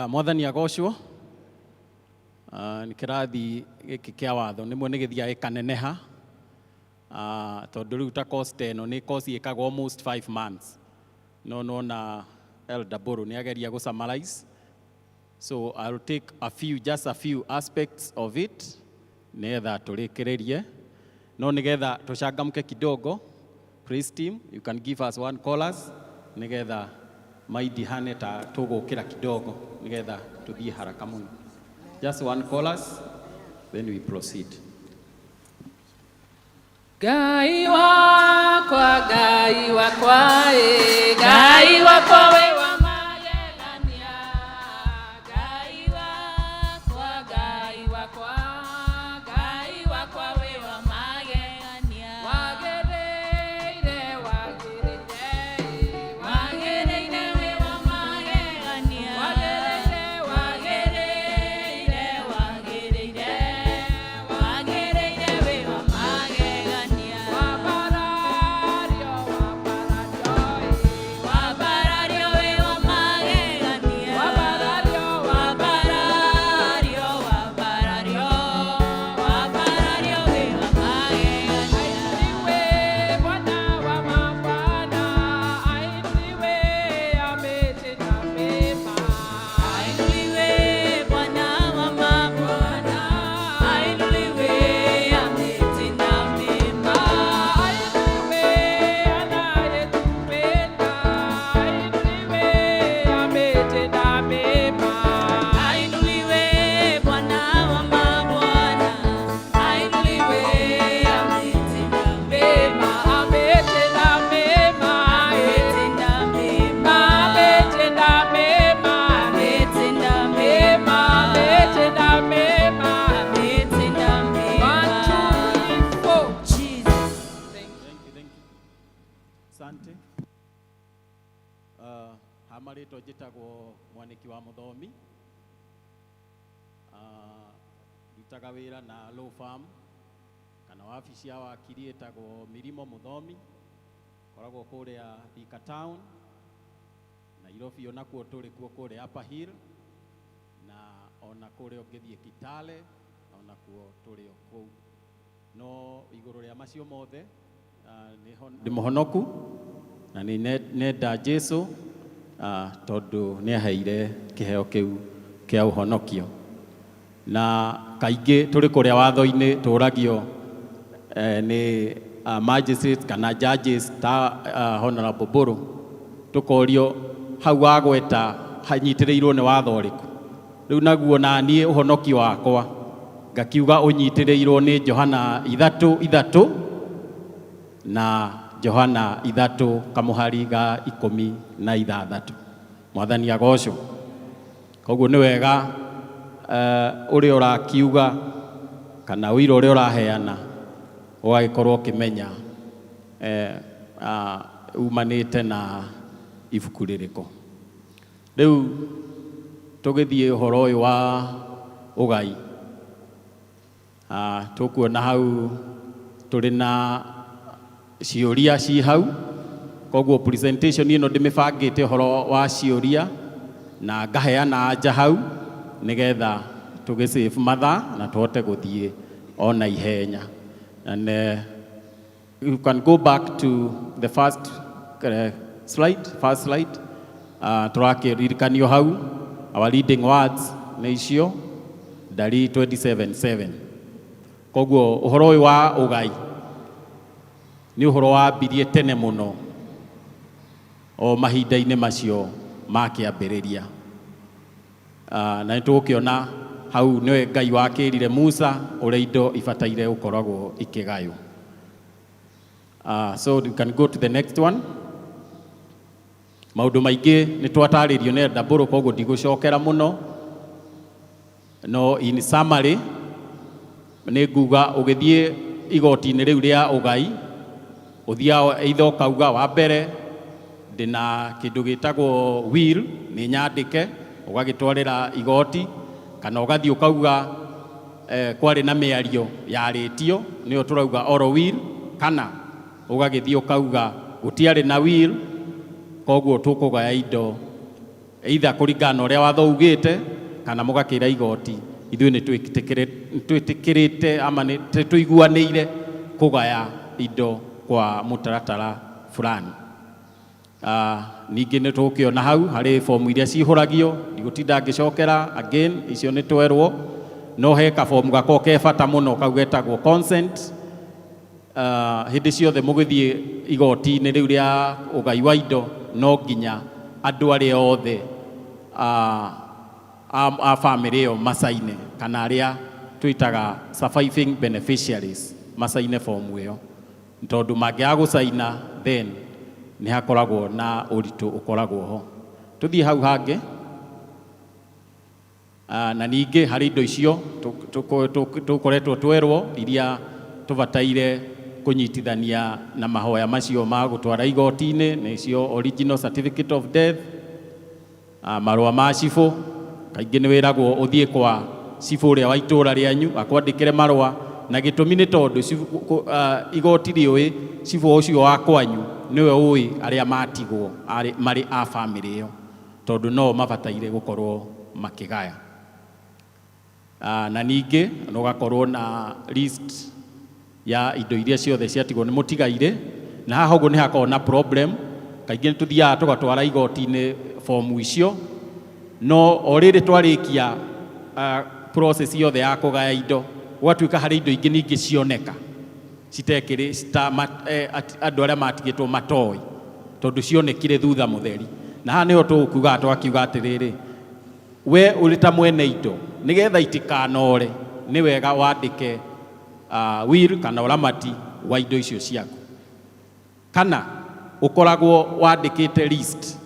Mwathani agocwo. Nĩ kĩrathi gĩkĩ kĩa watho nĩmwe nĩ gĩthiaga gĩkaneneha, tondũ rĩu ta course ta ĩno nĩ course ĩkagwo almost 5 months, no nona Elder Mbũrũ nĩ ageria gũ summarize, so I'll take a few, just a few aspects of it nĩgetha tũrĩkĩrĩrie, no nĩgetha tũcangamke kidogo. Praise team, you can give us one chorus nĩgetha maindi hane ta tũgũkĩra kidogo nĩgetha tũthiĩ haraka mũno. Just one chorus, then we proceed. Ngai wakwa, Ngai wakwa, ĩ, Ngai wakwa wĩ wa magegania. Ngai wakwa, Ngai wakwa, Ngai wakwa wĩ wa magegania. Wagĩrĩire, wagĩrĩire, ĩ, wagĩrĩire wĩ wa magegania. Wagĩrĩire, wagĩrĩire, wagĩrĩire, wagĩrĩire wĩ wa magegania. Wambarario, wambarario, ĩ, wambarario wĩ Mwaniki wa Mũthomi. Ah, ndutaga wĩra na law firm kana wabici ya wakiri ĩtagwo Mirimo Mũthomi, koragwo kũrĩa Thika Town, Nairobi onakuo tũrĩ kuo kũrĩa Upper Hill, na ona kũrĩa ũngĩthiĩ Kitale onakuo tũrĩ o kũu. No igũrũ rĩa macio mothe, ah, ndĩ mũhonoku na nĩ nenda Jesu, ah, tondũ nĩ aheire kĩheo kĩu kĩa ũhonokio. Na kaingĩ tũrĩ kũrĩa watho-inĩ tũragio nĩ magistrates kana judges ta Honorable Mbũrũ, tũkorio hau wagweta hanyitĩrĩirwo nĩ watho ũrĩkũ. Rĩu naguo naniĩ ũhonokio wakwa ngakiuga ũnyitĩrĩirwo nĩ Johana 3:3 na Johana 3 kamũhari ga 16. Mwathani agocwo. Koguo nĩ wega ũrĩa ũrakiuga kana ũira ũrĩa ũraheana ũgagĩkorwo ũkĩmenya umanĩte na ibuku rĩrĩkũ. Rĩu tũgĩthiĩ ũhoro ũyũ wa ũgai, tũkuona hau tũrĩ na ciũria ci hau. Koguo presentation ĩno ndĩmĩbangĩte ũhoro wa ciũria na ngaheana anja hau nĩgetha tũgĩ save mathaa na tũhote gũthiĩ ona ihenya. And you can go back to the first slide, first slide. Tũrakĩririkanio hau our leading words nĩ icio Ndari 27:7. Koguo ũhoro ũyũ wa ũgai nĩ ũhoro wambirie tene mũno o mahinda-inĩ macio ma kĩambĩrĩria. Na nĩ tũgũkĩona hau nĩwe Ngai wakĩrire Musa ũrĩa indo ibataire gũkoragwo ikĩgaywo. So you can go to the next one. Maũndũ maingĩ nĩ twatarĩrio nĩ Elder Mbũrũ, koguo ndigũcokera mũno. No in summary nĩ nguga ũgĩthiĩ igoti-inĩ rĩu rĩa ũgai, ũthiaga either ũkauga wa mbere ndĩna kĩndũ gĩtagwo will nĩ nyandĩke, ũgagĩtwarĩra igoti, kana ũgathiĩ ũkauga kwarĩ na mĩario yarĩtio nĩyo tũrauga oral will, kana ũgagĩthiĩ ũkauga gũtiarĩ na will, koguo tũkũgaya indo either kũringana na ũrĩa watho ugĩte, kana mũgakĩra igoti ithuĩ nĩ twĩtĩkĩrĩte ama nĩ tũiguanĩire kũgaya indo kwa mũtaratara fulani. Ningĩ nĩ tũgũkĩona hau harĩ fomu iria cihũragio, ndigũtinda ngĩcokera again, icio nĩ twerwo, no he kabomu gakoragwo ke bata mũno kau getagwo consent. Hĩndĩ ciothe mũgĩthiĩ igoti-inĩ rĩu rĩa ũgai wa indo, no nginya andũ arĩa othe a famĩlĩ ĩyo macaine, kana arĩa twĩtaga surviving beneficiaries macaine fomu ĩyo, tondũ mangĩaga gũcaina then nĩ hakoragwo na ũritũ ũkoragwo ho. Tũthiĩ hau hangĩ. Na ningĩ harĩ indo icio tũkoretwo twerwo iria tũbataire kũnyitithania na mahoya macio ma gũtwara igoti-inĩ, nĩcio original certificate of death, marũa ma cibũ. Kaingĩ nĩ wĩragwo ũthiĩ kwa cibũ ũrĩa wa itũũra rĩanyu akwandĩkĩre marũa, na gĩtũmi nĩ tondũ igoti rĩũĩ cibũ ũcio wa kwanyu nĩwe ũĩ arĩa matigwo marĩ a famĩlĩ ĩyo, tondũ no mabataire gũkorwo makĩgaya. Na ningĩ no ũgakorwo na list ya indo iria ciothe ciatigwo nĩ mũtigairĩ, na haha ũguo nĩ hakoragwo na problem. Kaingĩ nĩ tũthiaga tũgatwara igoti-inĩ fomu icio, no o rĩrĩ twarĩkia process yothe ya kũgaya indo, gũgatuĩka harĩ indo ingĩ ningĩ cioneka citekĩrĩ andũ arĩa matigĩtwo matoĩ, tondũ cionekire thutha mũtheri. Na haha nĩho tũkugaga twakiuga atĩrĩrĩ, we ũrĩ ta mwene indo, nĩgetha itikanore, nĩ wega wandĩke will kana ũramati wa indo icio ciaku, kana ũkoragwo wandĩkĩte list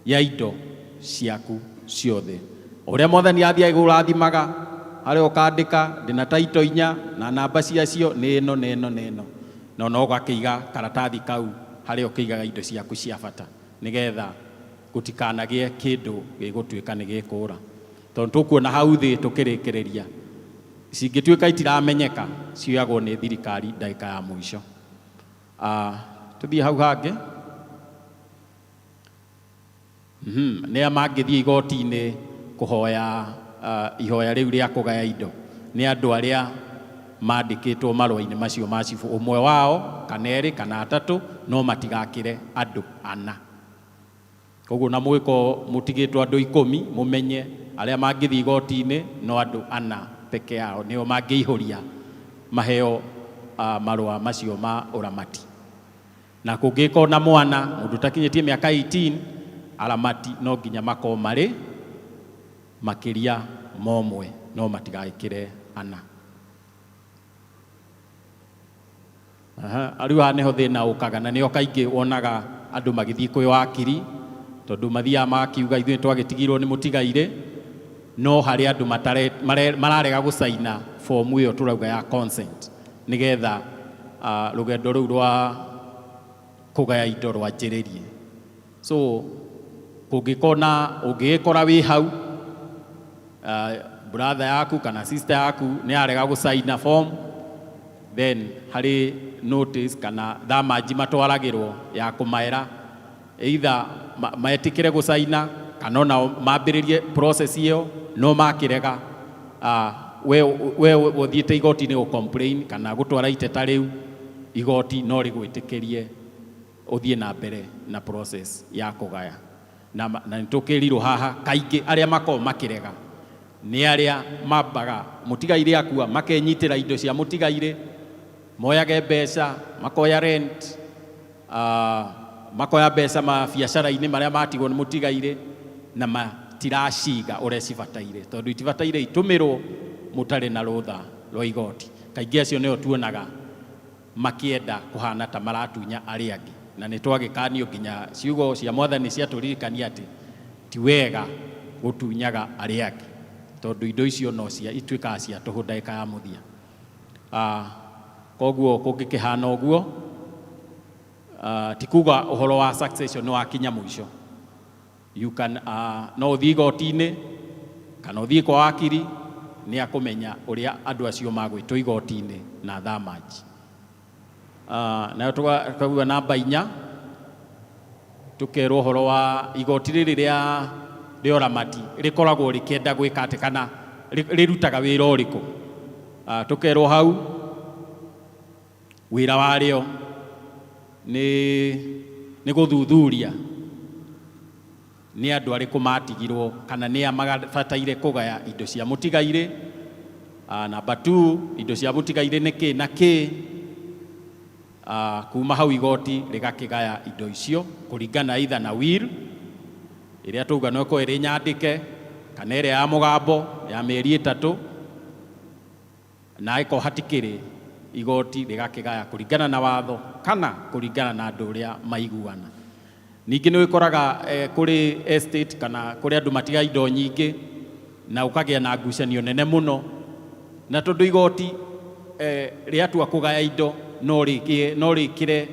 ya indo ciaku ciothe ũrĩa Mwathani athiĩ agũrathimaga, harĩa ũkandĩka ndĩna taito inya na namba ciacio nĩ ĩno na ĩno na ĩno, na ona ũgakĩiga karatathi kau harĩa ũkĩigaga indo ciaku cia bata nĩgetha Gũtikanagĩe kĩndũ gĩgũtuĩka nĩ gĩkũra. Tondũ tũkuona hau thĩ tũkĩrĩkĩrĩria, cingĩtuĩka itiramenyeka, cioyagwo nĩ thirikari ndagĩka ya mũico. Tũthiĩ hau hangĩ. Nĩa mangĩthiĩ igoti-inĩ kũhoya ihoya rĩu rĩa kũgaya indo? Nĩ andũ arĩa mandĩkĩtwo marũa-inĩ macio ma cibũ, ũmwe wao kana erĩ kana atatũ, no matigakĩre andũ ana. Koguo na mũgĩkorwo mũtigĩtwo andũ 10, mũmenye arĩa mangĩthiĩ igoti-inĩ no andũ ana peke yao nĩo mangĩihũria maheo marũa macio ma ũramati. Na kũngĩkorwo na mwana mũndũ ũtakinyĩtie mĩaka 18, aramati no nginya makorwo marĩ makĩria ma ũmwe, no matigagĩkĩre ana. Aha, rĩu haha nĩho thĩna ũkaga, na nĩho kaingĩ wonaga andũ magĩthiĩ kwĩ wakiri, tondũ mathiaga makiuga ithuĩ twagĩtigirwo nĩ mũtigairĩ, no harĩ andũ mararega gũcaina fomu ĩyo tũrauga ya consent, nĩgetha rũgendo rũu rwa kũgaya indo rwanjĩrĩrie. So kũngĩkorwo na ũngĩgĩkora wĩ hau, brother yaku kana sister yaku nĩ arega gũcaina form, then harĩ notice kana thamanji matwaragĩrwo ya kũmaĩra either metĩkĩre gũcaina kana onao mambĩrĩrie process ĩyo, no makĩrega, we ũthiĩte igoti-inĩ gũ complain kana gũtwara iteta rĩu, igoti no rĩgwĩtĩkĩrie ũthiĩ na mbere na process ya kũgaya. Na nĩ tũkĩrirwo haha kaingĩ arĩa makoragwo makĩrega nĩ arĩa mambaga mũtigairĩ akua makenyitĩra indo cia mũtigairĩ, moyage mbeca, makoya rent, makoya mbeca mabiacara-inĩ marĩa matigwo nĩ mũtigairĩ, na matiraciga ũrĩa cibataire, tondũ itibataire itũmĩrwo mũtarĩ na rũtha rwa igoti. Kaingĩ acio nĩo tuonaga makĩenda kũhana ta maratunya arĩa angĩ, na nĩ twagĩkanio nginya ciugo cia mwathani ciatũririkania atĩ ti wega gũtunyaga arĩa angĩ, tondũ indo icio no cia ituĩkaga cia tũhũ ndagĩka ya mũthia. Koguo kũngĩkĩhana ũguo, ti kuga ũhoro wa succession nĩ wakinya mũico. You can, no ũthiĩ igoti-inĩ kana ũthiĩ kwa wakiri, nĩ akũmenya ũrĩa andũ acio magwĩtwo igoti-inĩ na thamanji. Nayo tũkauga namba 4, tũkerwo ũhoro wa igoti rĩrĩ rĩa ũramati rĩkoragwo rĩkĩenda gwĩka atĩ kana rĩrutaga wĩra ũrĩkũ. Tũkerwo hau wĩra warĩo nĩ gũthuthuria nĩ andũ arĩkũ matigirwo kana nĩ a mabataire kũgaya indo cia mũtigairĩ. Namba 2, indo cia mũtigairĩ nĩ kĩ na kĩ. Kuma hau igoti rĩgakĩgaya indo icio kũringana either na will ĩrĩa tauga no ĩkorwo ĩrĩ nyandĩke kana ĩrĩa ya mũgambo ya mĩeri 3, na ĩkorwo hatikĩrĩ, igoti rĩgakĩgaya kũringana na watho kana kũringana na andũ ũrĩa maiguana. Ningĩ nĩ ũkoraga kũrĩ estate kana kũrĩ andũ matiga indo nyingĩ na ũkagĩa na ngucanio nene mũno, na tondũ igoti rĩatua kũgaya indo no rĩkĩre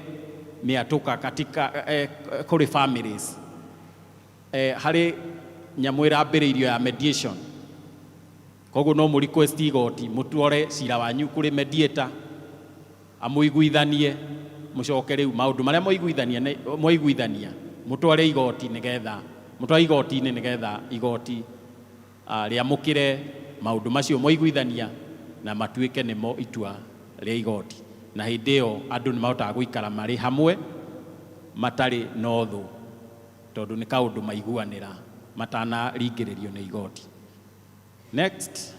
mĩatũka katika kũrĩ families. Harĩ nyamũ ĩrambĩrĩirio ya mediation, koguo no mũ request igoti mũtware cira wanyu kũrĩ mediator amũiguithanie, mũcoke rĩu maũndũ marĩa mwaiguithania mũtware igoti nĩgetha mũtware igoti-inĩ nĩgetha igoti rĩamũkĩre maũndũ macio mwaiguithania na matuĩke nĩmo itua rĩa igoti. Na hĩndĩ ĩyo andũ nĩ mahotaga gũikara marĩ hamwe matarĩ na ũthũ, tondũ nĩ kaũndũ maiguanĩra matanaringĩrĩrio nĩ igoti. Next.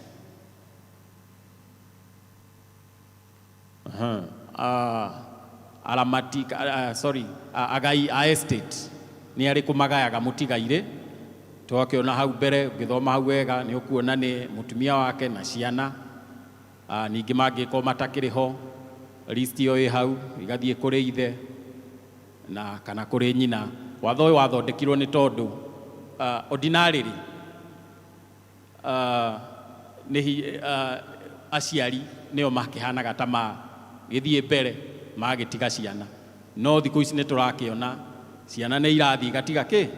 Aramati, sorry, agai a estate nĩ arĩkũ magayaga mũtigairĩ? Twakĩona hau mbere, ũngĩthoma hau wega nĩ ũkuona nĩ mũtumia wake na ciana. Ningĩ mangĩkorwo matakĩrĩ ho, list ĩyo ĩ hau igathiĩ kũrĩ ithe na kana kũrĩ nyina. Watho ũyũ wathondekirwo nĩ tondũ ordinarily nĩ aciari nĩo makĩhanaga ta magĩthiĩ mbere magĩtiga ciana, no thikũ ici nĩ tũrakĩona ciana nĩ irathiĩ igatiga kĩ?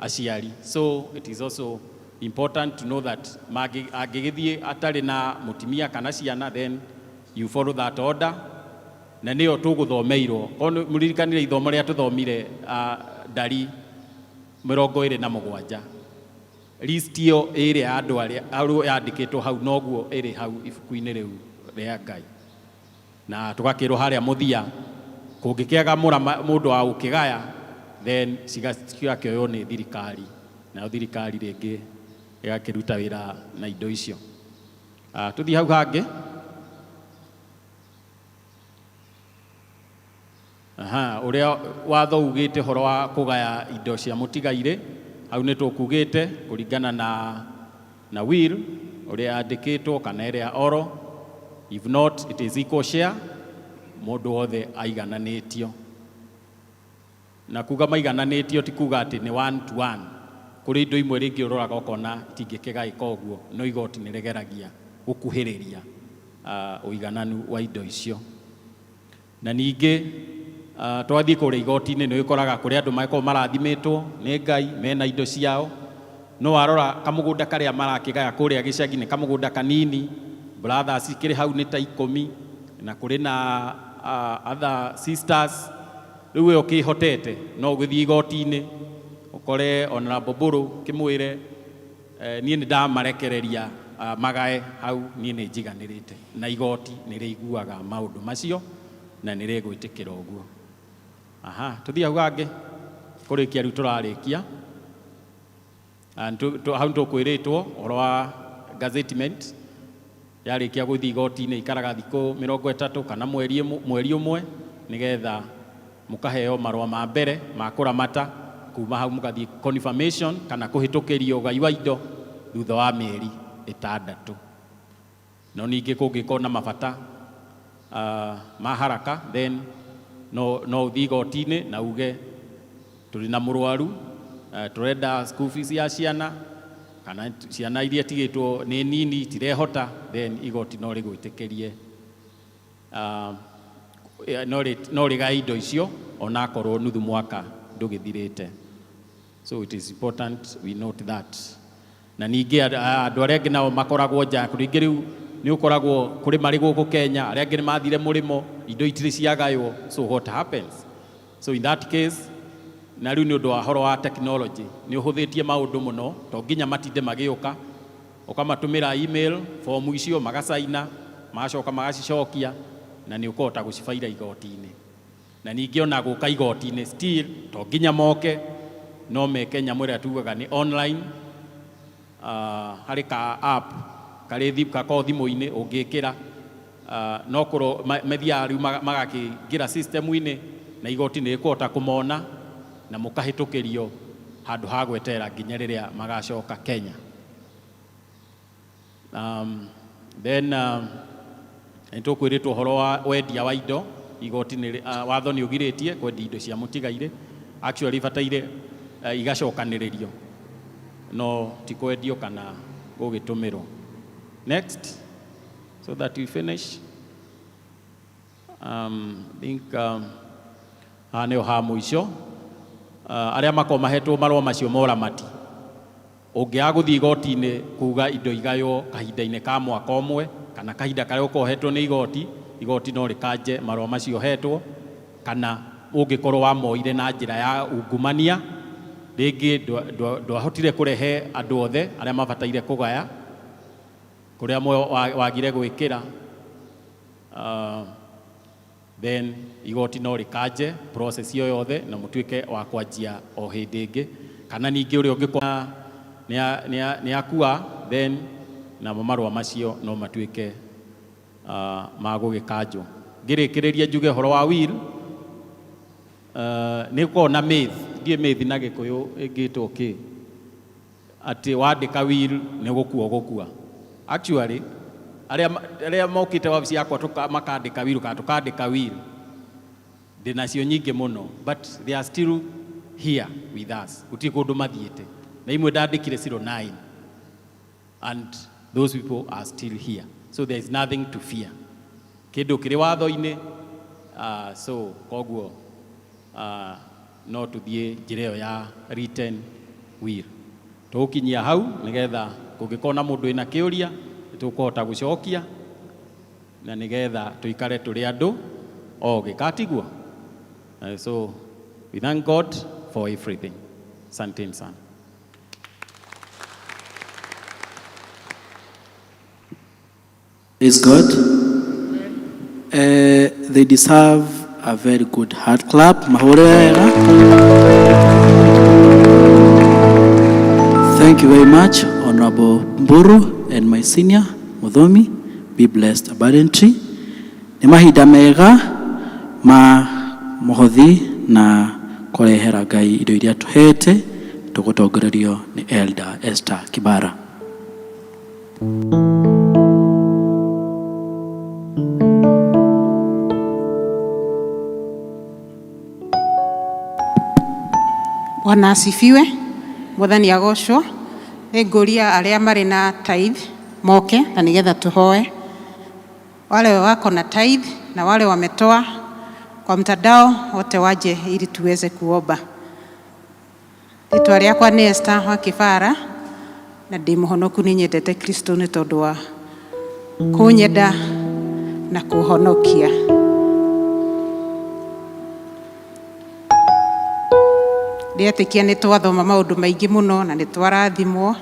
Aciari. So it is also important to know that angĩgĩthiĩ atarĩ na mũtumia kana ciana, then you follow that order, na nĩyo tũgũthomeirwo. Korwo mũririkanire ithomo rĩa tũthomire ndari 27, list ĩyo ĩrĩa ya andũ arĩa arũ yandĩkĩtwo hau, noguo ĩrĩ hau ibuku-inĩ rĩu rĩa Ngai. Na tũgakĩrwo harĩa mũthia, kũngĩkĩaga mũndũ wa gũkĩgaya, then cigakĩoywo nĩ thirikari, nayo thirikari rĩngĩ ĩgakĩruta wĩra na indo icio. Tũthiĩ hau hangĩ. Aha, ũrĩa watho ugĩte ũhoro wa kũgaya indo cia mũtigairĩ, hau nĩ tũkugĩte kũringana na will ũrĩa yandĩkĩtwo kana ĩrĩa oral. If not, it is equal share, mũndũ wothe aigananĩtio. Na kuga maigananĩtio ti kuga atĩ nĩ one to one. Kũrĩ indo imwe rĩngĩ ũroraga ũkona itingĩkĩgaĩka ũguo, no igoti nĩ rĩgeragia gũkuhĩrĩria ũigananu wa indo icio. Na ningĩ twathiĩ kũrĩa igoti-inĩ, nĩ ũkoraga kũrĩ andũ makoragwo marathimĩtwo nĩ Ngai mena indo ciao, no warora kamũgũnda karĩa marakĩgaya kũrĩa gĩcagi nĩ kamũgũnda kanini, brothers ikĩrĩ hau nĩ ta 10, na kũrĩ na other sisters. Rĩu we ũkĩhotete no ũgĩthiĩ igoti-inĩ ũkore Honorable Mbũrũ kĩmwĩre, niĩ nĩ ndamarekereria magae hau, niĩ nĩ njiganĩrĩte, na igoti nĩ rĩiguaga maũndũ macio na nĩ rĩgwĩtĩkĩra ũguo. Aha, tũthiĩ hau hangĩ kũrĩkia. Rĩu tũrarĩkia. Hau nĩtũkwĩrĩtwo ũhoro wa gazettement. Yarĩkia gũthiĩ igoti-inĩ, ikaraga thikũ 30 kana mweri 1, nĩgetha mũkaheo marũa ma mbere ma kũramata. Kuma hau mũgathiĩ confirmation kana kũhĩtũkĩrio ũgai wa indo thutha wa mĩeri 6. No ningĩ kũngĩkorwo na mabata ma haraka, then no ũthiĩ igoti-inĩ na uge tũrĩ na mũrwaru, tũrenda school fees ya ciana, kana ciana iria tigĩtwo nĩ nini itirehota, then igoti no rĩgwĩtĩkĩrie, no rĩgae indo icio onakorwo nuthu mwaka ndũgĩthirĩte. So it is important we note that. Na ningĩ andũ arĩa angĩ nao makoragwo nja, rĩngĩ rĩu nĩ ũkoragwo kũrĩ marĩ gũkũ Kenya, arĩa angĩ nĩ mathire mũrĩmo, indo itirĩ ciagaywo. So what happens? So in that case, na rĩu nĩ ũndũ wa horo wa technology, nĩ ũhũthĩtie maũndũ mũno, to nginya matinde magĩũka, ũkamatũmĩra email fomu icio, magacaina, magacoka magacicokia, na nĩ ũkũhota gũcibaira igoti-inĩ. Na ningĩ ona gũka igoti-inĩ, still to nginya moke, no meke nyamũ ĩrĩa tugaga nĩ online. Harĩ ka app karĩ gakoragwo thimũ-inĩ ũngĩkĩra, no kũro mathiaga rĩu magakĩingĩra system-inĩ, na igoti nĩ rĩkũhota kũmona na mũkahĩtũkĩrio handũ ha gweterera nginya rĩrĩa magacoka Kenya. Then nĩ tũkwĩrĩtwo ũhoro wa wendia wa indo. Igoti nĩ watho nĩ ũgirĩtie kwendia indo cia mũtigairĩ. Actually ibataire igacokanĩrĩrio, no ti kwendio kana gũgĩtũmĩrwo. Next, so that we finish. I think haha nĩho ha mũico. Arĩa makoragwo mahetwo marũa macio ma ũramati, ũngĩaga gũthiĩ igoti-inĩ kuga indo igaywo kahinda-inĩ ka mwaka 1 kana kahinda karĩa ũkoragwo ũhetwo nĩ igoti, igoti no rĩkanje marũa macio ũhetwo, kana ũngĩkorwo wamoire na njĩra ya ungumania, rĩngĩ ndwahotire kũrehe andũ othe arĩa mabataire kũgaya, kũrĩa amwe wagire gwĩkĩra, then igoti no rĩkanje process ĩyo yothe na mũtuĩke wa kwanjia o hĩndĩ ĩngĩ. Kana ningĩ ũrĩa ũngĩkorwo nĩ akua, then namo marũa macio no matuĩke ma gũgĩkanjwo. Ngĩrĩkĩrĩria njuge ũhoro wa will, nĩ gũkoragwo na myth, ndiĩ myth na Gĩkũyũ ĩngĩtwo kĩ, atĩ wandĩka will nĩ gũkua ũgũkua. Actually arĩa mokĩte wabici yakwa makandĩka will kana tũkandĩka will, ndĩnacio nyingĩ mũno, but they are still here with us, gũtirĩ kũndũ mathiĩte, na imwe ndandĩkire 09 and those people are still here, so there is nothing to fear. Kĩndũ kĩrĩ watho-inĩ, so koguo no tũthiĩ njĩra ĩyo ya written. will. Tũgũkinyia hau nĩgetha kũngĩkorwo na mũndũ wĩna kĩũria nĩtũkũhota gũcokia na nĩgetha tũikare tũrĩ andũ ogĩ katiguo. So we thank God for everything. Asanteni sana. Praise God. They deserve a very good hand clap. Mahũre wega. Thank you very much, Honorable Mburu and my senior, Muthomi. Be blessed abundantly. Nĩ mahinda mega ma mũhothi na kũrehera Ngai indo iria tũhete tũgũtongorerio nĩ Elder Esther Kibara. Bwana asifiwe. Mwathani agocwo. Nĩngũria arĩa marĩ na tithe moke na nĩgetha tuhoe. Wale wako na tithe na wale wametoa kwa mtandao wote waje ili tuweze kuomba. Rĩtwa rĩakwa nĩ Esther wa Kĩbara na ndĩ mũhonoku nĩ nyendete Kristo nĩ tondũ wa kũnyenda na kũhonokia. Ndĩretĩkia nĩ twathoma maũndũ maingĩ mũno na nĩ twarathimwo.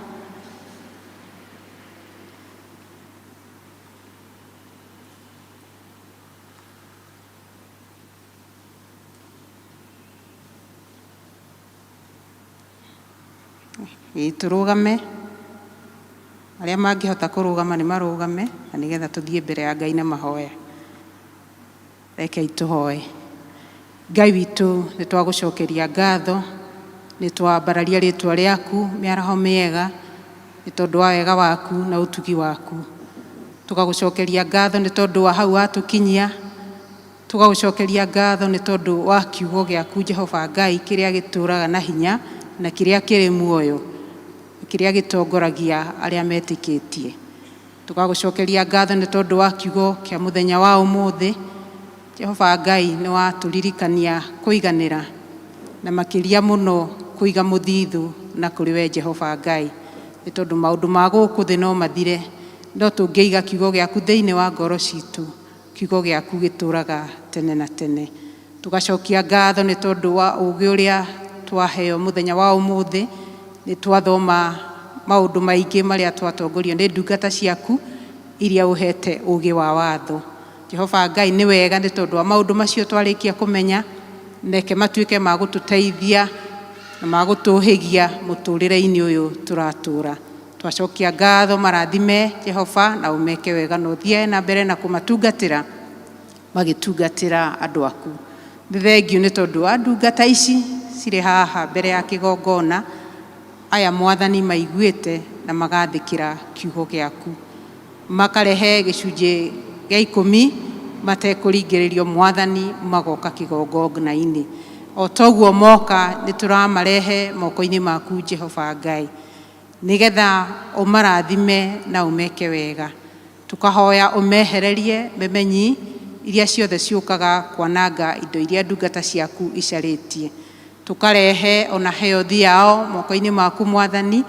Ĩĩ tũrũgame, arĩa mangĩhota kũrũgama nĩ marũgame na nĩgetha tũthiĩ mbere ya Ngai na mahoya. Rekei tũhoe. Ngai witũ nĩ twagũcokeria ngatho, nĩ twambararia rĩtwa rĩaku mĩaraho mĩega nĩ tondũ wa wega waku na ũtugi waku. Tũgagũcokeria ngatho nĩ tondũ wa hau watũkinyia, tũgagũcokeria ngatho nĩ tondũ wa kiugo gĩaku Jehova Ngai kĩrĩa gĩtũraga na hinya na kĩrĩa kĩrĩ muoyo, kĩrĩa gĩtongoragia arĩa metĩkĩtie. Tũgagũcokeria ngatho nĩ tondũ wa kiugo kĩa mũthenya wa ũmũthĩ. Jehova Ngai nĩ watũririkania kũiganĩra na makĩria mũno kũiga mũthithũ na kũrĩ we Jehova Ngai, nĩ tondũ maũndũ ma gũkũ thĩ no mathire, no tũngĩiga kiugo gĩaku thĩinĩ wa ngoro citũ, kiugo gĩaku gĩtũraga tene na tene. Tũgacokia ngatho nĩ tondũ wa ũgĩ ũrĩa twaheo mũthenya wa ũmũthĩ, nĩ twathoma maũndũ maingĩ marĩa twatongorio nĩ ndungata ciaku iria ũhete ũgĩ wa watho. Jehova Ngai nĩ wega nĩ tondũ wa maũndũ macio twarĩkia kũmenya, reke matuĩke ma gũtũteithia na ma gũtũhĩgia mũtũrĩre-inĩ ũyũ tũratũra. Twacokia ngatho marathime Jehova na ũmeke wega na ũthiĩ na mbere na kũmatungatĩra magĩtungatĩra andũ aku. Nĩ thengiũ nĩ tondũ wa ndungata ici cirĩ haha mbere ya kĩgongona, aya Mwathani maiguĩte na magathĩkĩra kiugo gĩaku, makarehe gĩcunjĩ gĩa ikũmi matekũringĩrĩrio Mwathani, magoka kĩgongona-inĩ. O toguo moka nĩ tũramarehe moko-inĩ maku Jehova Ngai, nĩgetha ũmarathime na ũmeke wega. Tũkahoya ũmehererie memenyi iria ciothe ciũkaga kwananga indo iria ndungata ciaku icarĩtie. Tũkarehe ona health yao moko-inĩ maku Mwathani,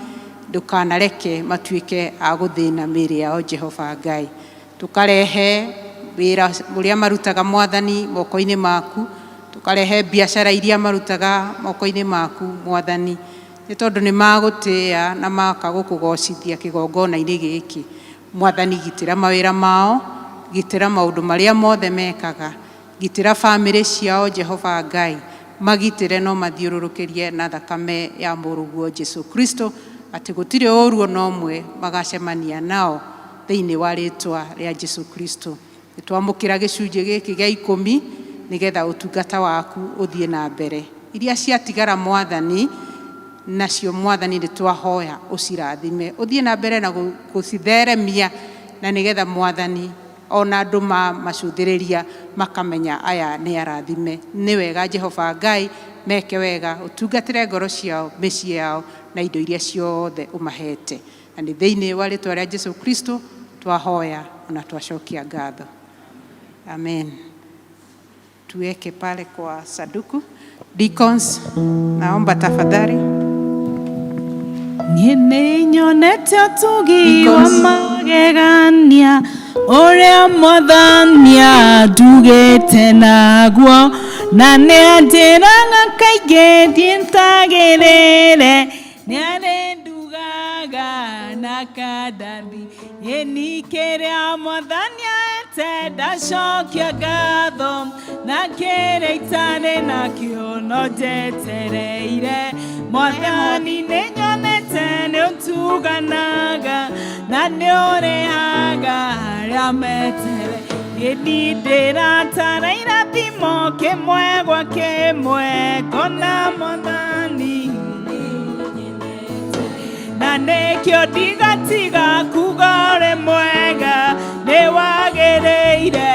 ndũkanareke matuĩke a gũthĩna mĩĩrĩ yao Jehova Ngai. Tũkarehe wĩra ũrĩa marutaga Mwathani moko-inĩ maku, tũkarehe biacara iria marutaga moko-inĩ maku Mwathani, nĩ tondũ nĩ magũtĩĩa na maka gũkũgocithia kĩgongona-inĩ gĩkĩ. Mwathani gitĩra mawĩra mao, gitĩra maũndũ marĩa mothe mekaga, gitĩra bamĩrĩ ciao Jehova Ngai, magitĩre no mathiũrũrũkĩrie na thakame ya mũrũguo Jesu Kristo, atĩ gũtirĩ ũru ona ũmwe magacemania nao thĩinĩ wa rĩtwa rĩa Jesu Kristo. Nĩ twamũkĩra gĩcunjĩ gĩkĩ gĩa ikũmi nĩgetha ũtungata waku ũthiĩ na mbere. Iria ciatigara Mwathani, nacio Mwathani nĩ twahoya ũcirathime, ũthiĩ na mbere na gũcitheremia, na nĩgetha Mwathani ona andũ macũthĩrĩria makamenya aya nĩ arathime. Nĩ wega Jehova Ngai, meke wega, ũtungatĩre ngoro ciao, mĩciĩ yao na indo iria ciothe ũmahete. Na nĩ thĩinĩ wa rĩtwa rĩa Jesu Kristo twahoya ona twacokia ngatho. Amen. Tuweke pale kwa saduku. Deacons, naomba tafadhali. Niĩ nĩnyonete ũtugi wa magegania ũrĩa mwathani andugĩte naguo na nĩanjĩraga kaingĩ thiĩ ntagĩrĩre nĩarĩndugaga na kandathi ĩni kĩrĩa mwathani aete ndacokia ngatho na kĩrĩa itarĩ nakĩo no njetereire mwathani nĩnyonete nĩũtuganaga na nĩũrĩhaga arĩa metere ĩni ndĩratara irathimo kĩmwe gwa kĩmwe ngona mwathani na nĩkĩo ndigatiga kuga ũrĩ mwega nĩ wagĩrĩire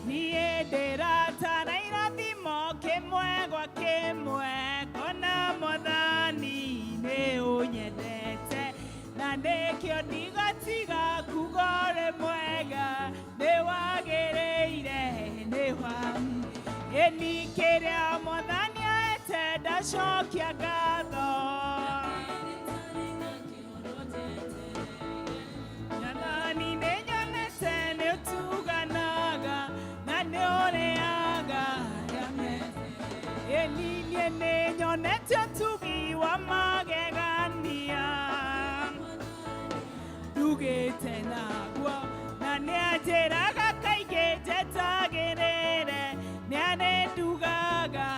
niĩ ndĩratara irathimo kĩmwe gwa kĩmwe ngona mwathani nĩ ũnyendete na nĩkĩo ndigatiga kuga ũrĩ mwega nĩ wagĩrĩire nĩ wa ĩni kĩrĩa mwathani aete ndacokia ngatho Mwathani nĩnyonete nĩũtuganaga na nĩũrĩaga arĩa ĩni niĩ nĩnyonete ũtugi wa magegania ndugĩte naguo na nĩanjĩraga kaingĩ njetagĩrĩre nĩarĩndugaga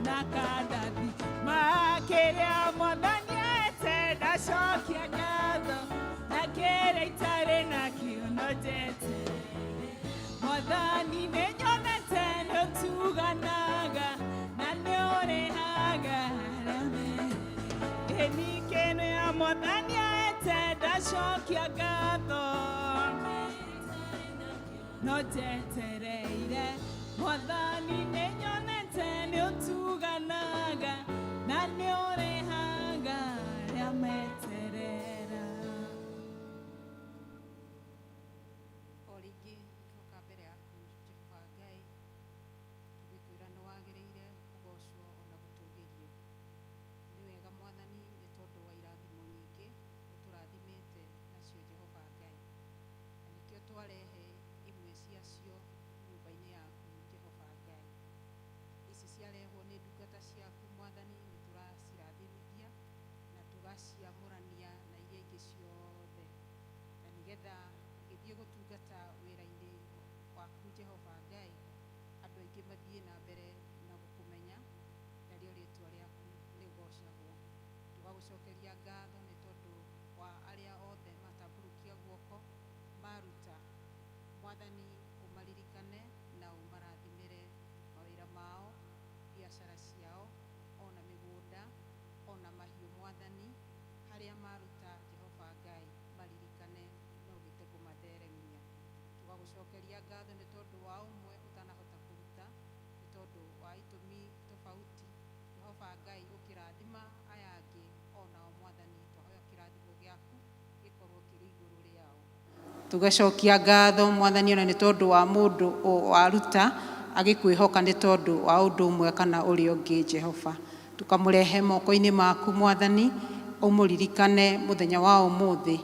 na kandathi makĩrĩa mwathani aete ndacokia ngatho na kĩrĩa itarĩ nakĩo no njetereire mwathani nĩnyonete nĩũtuganaga na nĩũrĩhaga arĩa ĩni kĩrĩa mwathani aete ndacokia ngatho no njetereire mwathani nĩnyonete nĩũtuganaga na nĩũrĩhaga arĩa meterera. O rĩngĩ twoka mbere yaku Jehova Ngai tũgĩkwĩra nĩ wagĩrĩire kũgocwo ona gũtũgĩrio. Nĩ wega mwathani nĩ tondũ wa irathimo nyingĩ ũtũrathimĩte nacio Jehova Ngai, na nĩkĩo twarehe imwe ciacio nyũmba-inĩ yaku Jehova Ngai. Ici ciarehwo nĩ ndungata ciaku mwathani, nĩ tũracirathimithia na tũgaciamũrania na iria ingĩ ciothe, na nĩgetha igĩthiĩ gũtungata wĩra-inĩ waku Jehova Ngai, andũ aingĩ mathiĩ na mbere na gũkũmenya narĩo rĩtwa rĩaku rĩgocagwo. Tũgagũcokeria ngatho nĩ tondũ wa arĩa othe matambũrũkia guoko maruta. Mwathani ũmaririkane na ũmarathimĩre mawĩra mao, biacara ciao, ona mĩgũnda, ona mahiũ mwathani, harĩa maruta Jehova Ngai maririkane na ũgĩte kũmatheremia. Tũgagũcokeria ngatho nĩ tondũ wa ũmwe ũtanahota kũruta nĩ tondũ wa itũmi tofauti. Jehova Ngai ũkĩrathima aya angĩ onao mwathani, twahoya kĩrathimo gĩaku gĩkorwo kĩrĩ igũrũ rĩao. Tũgacokia ngatho mwathani ona nĩ tondũ wa mũndũ waruta agĩkwĩhoka nĩ tondũ wa ũndũ ũmwe kana ũrĩa ũngĩ Jehova. Tũkamũrehe moko-inĩ maku mwathani, ũmũririkane mũthenya wa ũmũthĩ,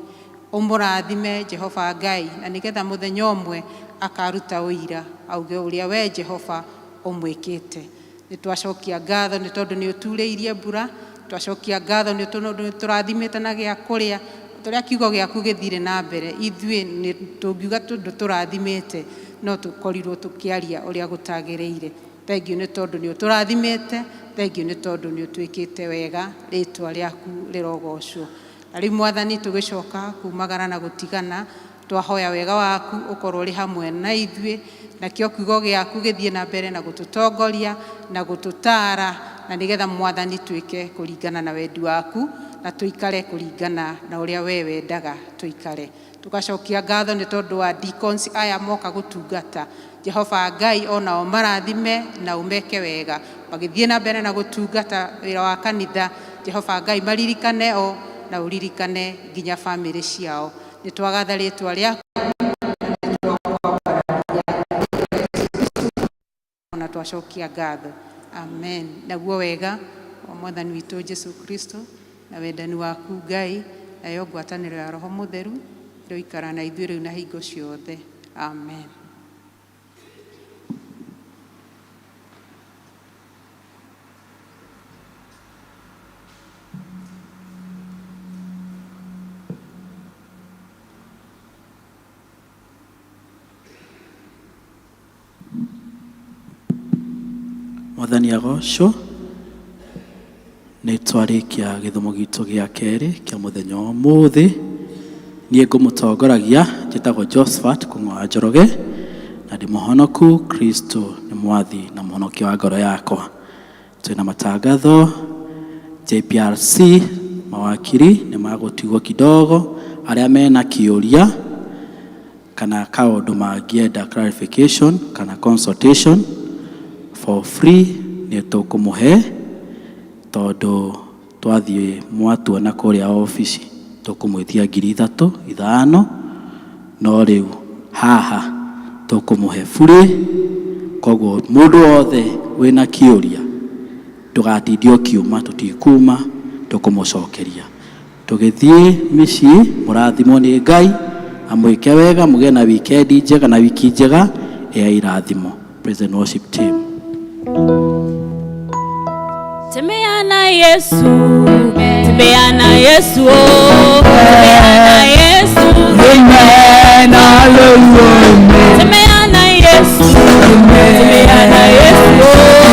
ũmũrathime Jehova Ngai, na nĩgetha mũthenya ũmwe akaruta ũira auge ũrĩa we Jehova ũmwĩkĩte. Nĩ twacokia ngatho nĩ tondũ nĩ ũturĩirie mbura, twacokia ngatho nĩ tondũ nĩ tũrathimĩte na gĩa kũrĩa, tũrĩa kiugo gĩaku gĩthire na mbere ithuĩ nĩ tũngiuga tondũ tũrathimĩte no tũkorirwo tũkĩaria ũrĩa gũtagĩrĩire. Thengiũ nĩ tondũ nĩ ũtũrathimĩte, thengiũ nĩ tondũ nĩ ũtwĩkĩte wega, rĩtwa rĩaku rĩrogocwo. Na rĩu mwathani tũgĩcoka kumagara na gũtigana, twahoya wega waku ũkorwo ũrĩ hamwe na ithuĩ, nakĩo kiugo gĩaku gĩthiĩ na mbere na gũtũtongoria na gũtũtaara, na nĩgetha mwathani twĩke kũringana na wendi waku na tũikare kũringana na ũrĩa we wendaga tũikare. Tũgacokia ngatho nĩ tondũ wa deacons aya moka gũtungata. Jehova Ngai onao marathime na ũmeke wega magĩthiĩ na mbere na gũtungata wĩra wa kanitha. Jehova Ngai maririkane o na ũririkane nginya bamĩrĩ ciao. Nĩ twagatha rĩtwa rĩaku ona twacokia ngatho. Amen. Naguo wega wa mwathani witũ Jesu Kristo na Na wendani waku Ngai, nayo ngwatanĩro ya Roho Mũtheru ĩroikara na ithuĩ rĩu na hingo ciothe. Amen. Mwathani agocwo. Nĩ twarĩkia gĩthomo gitũ gĩa kerĩ kĩa mũthenya wa ũmũthĩ. Niĩ ngũmũtongoragia njĩtagwo Josephat Kũng'oa Njoroge, na ndĩ mũhonoku. Kristo nĩ mwathi na mũhonokia wa ngoro yakwa. Twĩna matangatho JPRC, mawakiri nĩ magũtigwo kidogo, arĩa mena kĩũria kana kaũndũ mangĩenda clarification kana consultation for free, nĩ tũkũmũhe, tondũ twathiĩ mwatuona kũrĩa obici tũkũmwĩtia 3,000 5,000, no rĩu haha tũkũmũhe bure. Koguo mũndũ wothe wĩna kĩũria, ndũgatinde ũkiuma, tũtikuma, tũkũmũcokeria tũgĩthiĩ mĩciĩ. Mũrathimwo nĩ Ngai, amwĩke wega, mũgĩe na wikendi njega na wiki njega ya irathimo. Praise and worship team. Tembea na Yesu, tembea na Yesu, oh, tembea na Yesu. Amen, hallelujah. Tembea na Yesu, tembea na Yesu, oh,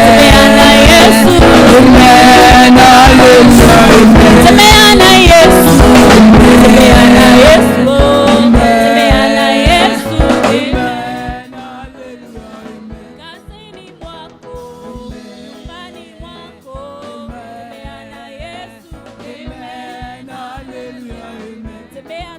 tembea na Yesu. Amen, hallelujah. Tembea na Yesu, tembea na Yesu, oh, tembea na Yesu. Kazini mwako, nyumbani mwako, tembea na Yesu. Tembea.